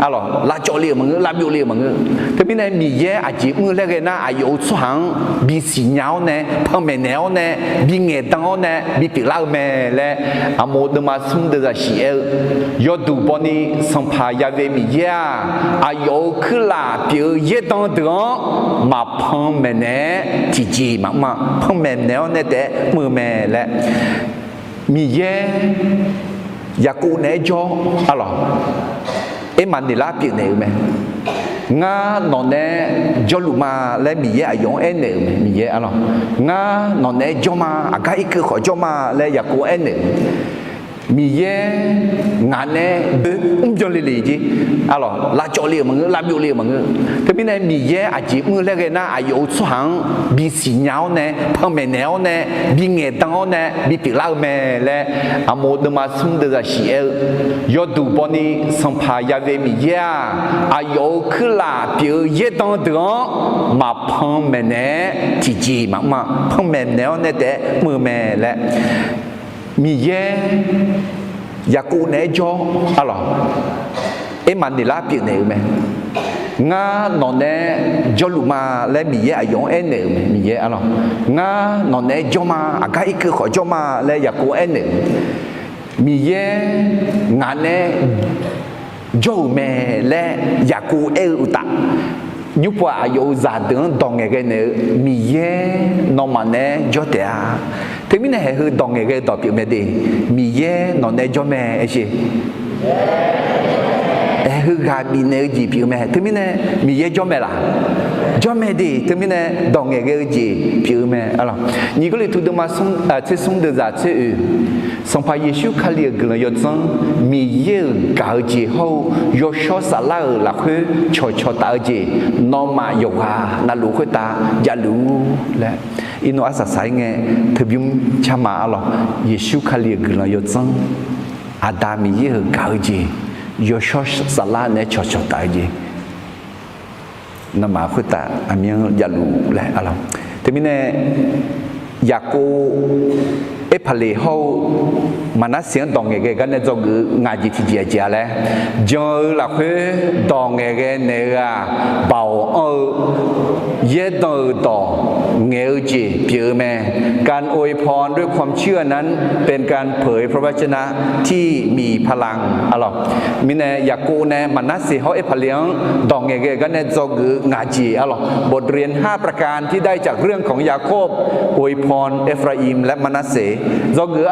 arlawq, lavcawv le-euq maqngeur, lavbyov le-euq maqngeur. Teumirnae Miqyaer aqjeq mr-eu laer ghae nar, aqyawf-euq tsawrhaq-anr bisiqnya-awr nae, panmaeq naeq-awr nae, bi ngaeqdan-awr nae bi pyeuflar-eu mae laer, Aqmov deuvma smr deuvzaq shif aer-eu, yawduq bawni Sanqpaq Yaqve Miqyaer-aq, aqyawf-euq kuirlaf pyeuf-eu yaerdan deuq-anr maqpan maeqnaeq-aer tiqjeq maqmr-a, panmaeq naeq-awr nae taef-aer mr-eu mae laer, Miqyaer Yaqkov naeq-aer jawr arlawq, Ermaqneqlar pyeufnaeq-euq mae. Ngar nawq naeq-aer jawrluf ma laer Miqyaer aqyawf-anr aernaeq-euq mae. Miqyaer arlawq, Ngar nawq naeq-aer jawr ma, aqgar irkeuv khawf jawr ma laer Yaqkov aernaeq-euq mae. Miqyaer ngaq naeq-aer mrbyan le le jeq arlawq, lavcawv le-euq maqngeur, lavbyov le-euq maqngeur. Teumirnae Miqyaer aqjeq mr-eu laer ghae nar, aqyawf-euq tsawrhaq-anr bisiqnya-awr nae, panmaeq naeq-awr nae, bi ngaeqdan-awr nae bi pyeuflar-eu mae laer, Aqmov deuvma smr deuvzaq shif aer-eu, yawduq bawni Sanqpaq Yaqve Miqyaer-aq, aqyawf-euq kuirlaf pyeuf-eu yaerdan deuq-anr maqpan maeqnaeq-aer tiqjeq maqmr-a, panmaeq naeq-awr nae taef-aer mr-eu mae laer, Miqyaer Yaqkov naeq-aer jawr arlawq, Ermaqneqlar pyeufnaeq-euq mae. Ngar nawq naeq-aer jawrluf ma laer Miqyaer aqyawf-anr aernaeq-euq mae. Miqyaer arlawq, Ngar nawq naeq-aer jawr ma, aqgar irkeuv khawf jawr ma laer Yaqkov aernaeq-euq mae. Miqyaer ngaq naeq-aer jawr-euq mae laer Yaqkov aer-eu uqtaf, nymrpov-aq, aqyawf-euq zaqdeuq-anr dawq ngaeqghae naeq-eu, Miqyaer nawmaf naeq-aer jawr taef-a. Teumirnae haeq heu dawq ngaeqghae dawq pyeuf mae de. Miqyaer nawq naeq-aer jawr mae aer sher. Haeq heu ghaq bifnaeq-eu jeq pyeuf-eu mae. Teumirnae Miqyaer jawr mae laq? Jawr mae de. Teumirnae dawq ngaeqghae-eu jeq pyeuf-eu mae. Nyiq Gawrliqtu deuvma tser smr deuvzaq tser oeq, Sanqpaq Yeqsur Kali-euq guiqlanq yawdzanr, Miqyaer-euq gaq-eu jeq hawr-eu yawshawr saflar-euq lafkhoer cawqcawq taf-eu jeq, nawmaf yawqghaq navluf khoertav javluf-ur laer, iqnan arsaq saq-ir ngae, teubymr car ma arlawq. Yeqsur Kali-euq guiqlanq yawdzanr, Aqda Miqyaer-euq gaq-eu jeq, yawshawr saflar naeq-aer cawqcawq taf-eu jeq, nawmaf khoertav aqmyanluf javluf laer arlawq. Teumirnae Yaqkov, Erpaqleq hawr-eu Maqnarseq-anr dawq ngaeqghae gar nae dzawgeuf-eu ngaq jeq tiqjeq aqjeq-a laer, jan-eu lafkhoer dawq ngaeqghae naeq-eu-aq, baoq anr-eu yaerdan-euq dawq ngaeq-eu jeq pyeuf-eu mae. การอวยพรด้วยความเชื่อนั้นเป็นการเผยพระวจนะที่มีพลัง arlawq. Mirnae Yaqkov nae Maqnarseq hawr Erpaqleq-anr dawq ngaeqghae gar nae dzawgeuf-eu ngaq jeq arlawq, บทเรียนห้าประการที่ได้จากเรื่องของยาโคบ อวยพรเอฟราอิมและมะนัสเส dzawgeuf-eu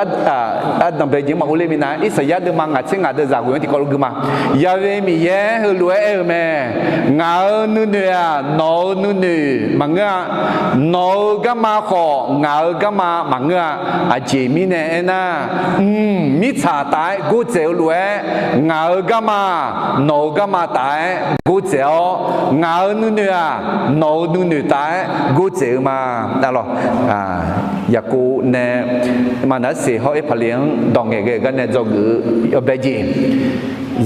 ardanqbae jeq-anr maqur ler minav, Irsaqyar deuvma ngaq tser ngaq deuvzaq ghoeq-anr tiqkawv lof gui ma. Yaqve Miqyaer heulof-aer aer-eu mae. Ngaq-euq nuinoeq-aq, nawq-euq nuinoeq maqngeur-a. Nawq-euq garma khawf, ngaq-euq garma maqngeur-a. Aqjeq mirnae aernar, mq, mirtsaq taf-aer gordzaeq-eu lof-aer, ngaq-euq garma-aq, nawq-euq garma taf-aer gordzaeq-awr, ngaq-euq nuinoeq-aq, nawq-euq nuinoeq taf-aer gordzaeq-eu ma. Arlawq, Yaqkov nae Maqnarseq hawr Erpaqleq-anr dawq ngaeqghae gar nae dzawgeuf-eu yawbae jeq,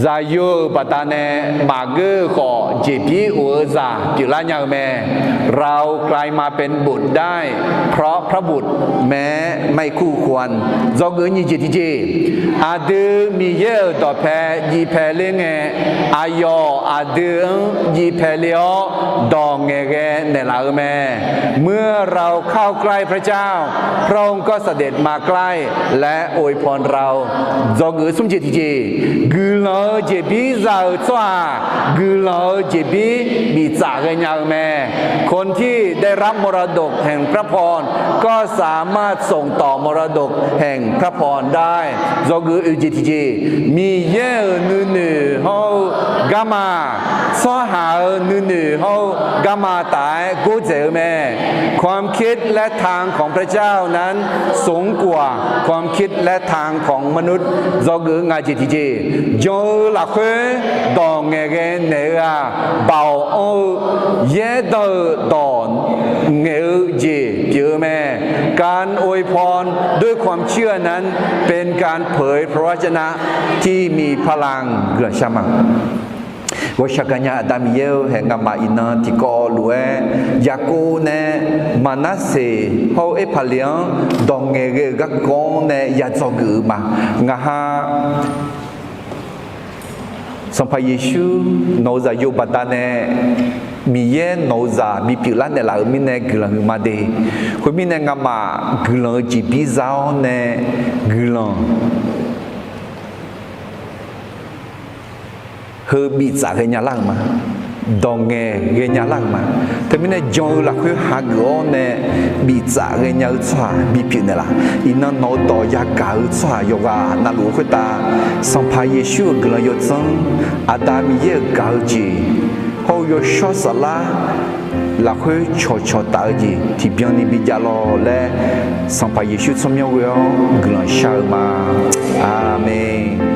zaqyo-euq baqdanae maqgeur-eu khawf, jeqbir of-eu zaq pyeuflar nya-eu mae. เรากลายมาเป็นบุตรได้เพราะพระบุตร แม้ไม่คู่ควร dzawgeuf-eu nyiq jeq tiqjeq, aqdui Miqyaer-euq dawqpae jivpae ler ngae, aqyawf aqdui-anr jivpae ler-awr dawq ngaeqghae naeqlaf-eu mae. เมื่อเราเข้าใกล้พระเจ้า พระองค์ก็เสด็จมาใกล้และอวยพรเรา dzawgeuf-eu smr jeq tiqjeq, guiqlanq Guiqlanq-eu jeqbir za-euq tsawrhaq, guiqlanq-eu jeqbir biftsaf ghaenya-eu mae. คนที่ได้รับมรดกแห่งพระพร ก็สามารถส่งต่อมรดกแห่งพระพรได้ Dzawgeuf oeq jeq tiqjeq, Miqyaer-euq nuinoeq hawr-eu garma, tsawrhaq-euq nuinoeq hawr-eu garma taf-aer gordzaeq-eu mae. ความคิดและทางของพระเจ้านั้นสูงกว่าความคิดและทางของมนุษย์ Dzawgeuf-eu ngaq jeq tiqjeq, jan-eu lafkhoer dawq ngaeqghae naeq-eu-aq, baoq anr-eu yaerdanq-euq dawq ngaeq-eu jeq pyeuf-eu mae. การอวยพรด้วยความเชื่อนั้นเป็นการเผยพระวจนะที่มีพลัง Guiqlanq shar ma. Ghawqshaq gaqnya Aqda Miqyaer-eu haeq, ngamaf iqnan tiqkawv lof-aer Yaqkov nae Maqnarseq hawr-eu Erpaqleq-anr dawq ngaeqghae-euq garkawv-anr nae ya dzawgeuf-eu ma. Ngaq ha Sanqpaq Yeqsur nawq-eu zaqyo baqdanae Miqyaer nawq-eu zaq bipyeuf lar naeqlaf-euq mirnae guiqlanq huiqma de. Khoermirnae ngamaf guiqlanq-eu jeqbir za-awr nae guiqlanq heu biftsaf ghaenya lar-euq ma. Dawq ngaeqghae nya lar-euq ma. Teumirnae jan-eu lafkhoer hageuf-awr nae biftsaf ghaenya-eu tsawrhaq bipyeuf naeqlaf. Iqnan nawq-eu dawq yagaq-eu tsawrhaq yawqghaq navluf-eu khoertav Sanqpaq Yeqsur-euq guiqlanq yawdzanr, Aqda Miqyaer-euq gaq-eu jeq hawr-eu yawshawr saflar lafkhoer cawqcawq taf-eu jeq tiqbyan ni bijav lawq laer, Sanqpaq Yeqsur tsawrmyanr ghoe-awr guiqlanq shar-eu ma. Aqmeq.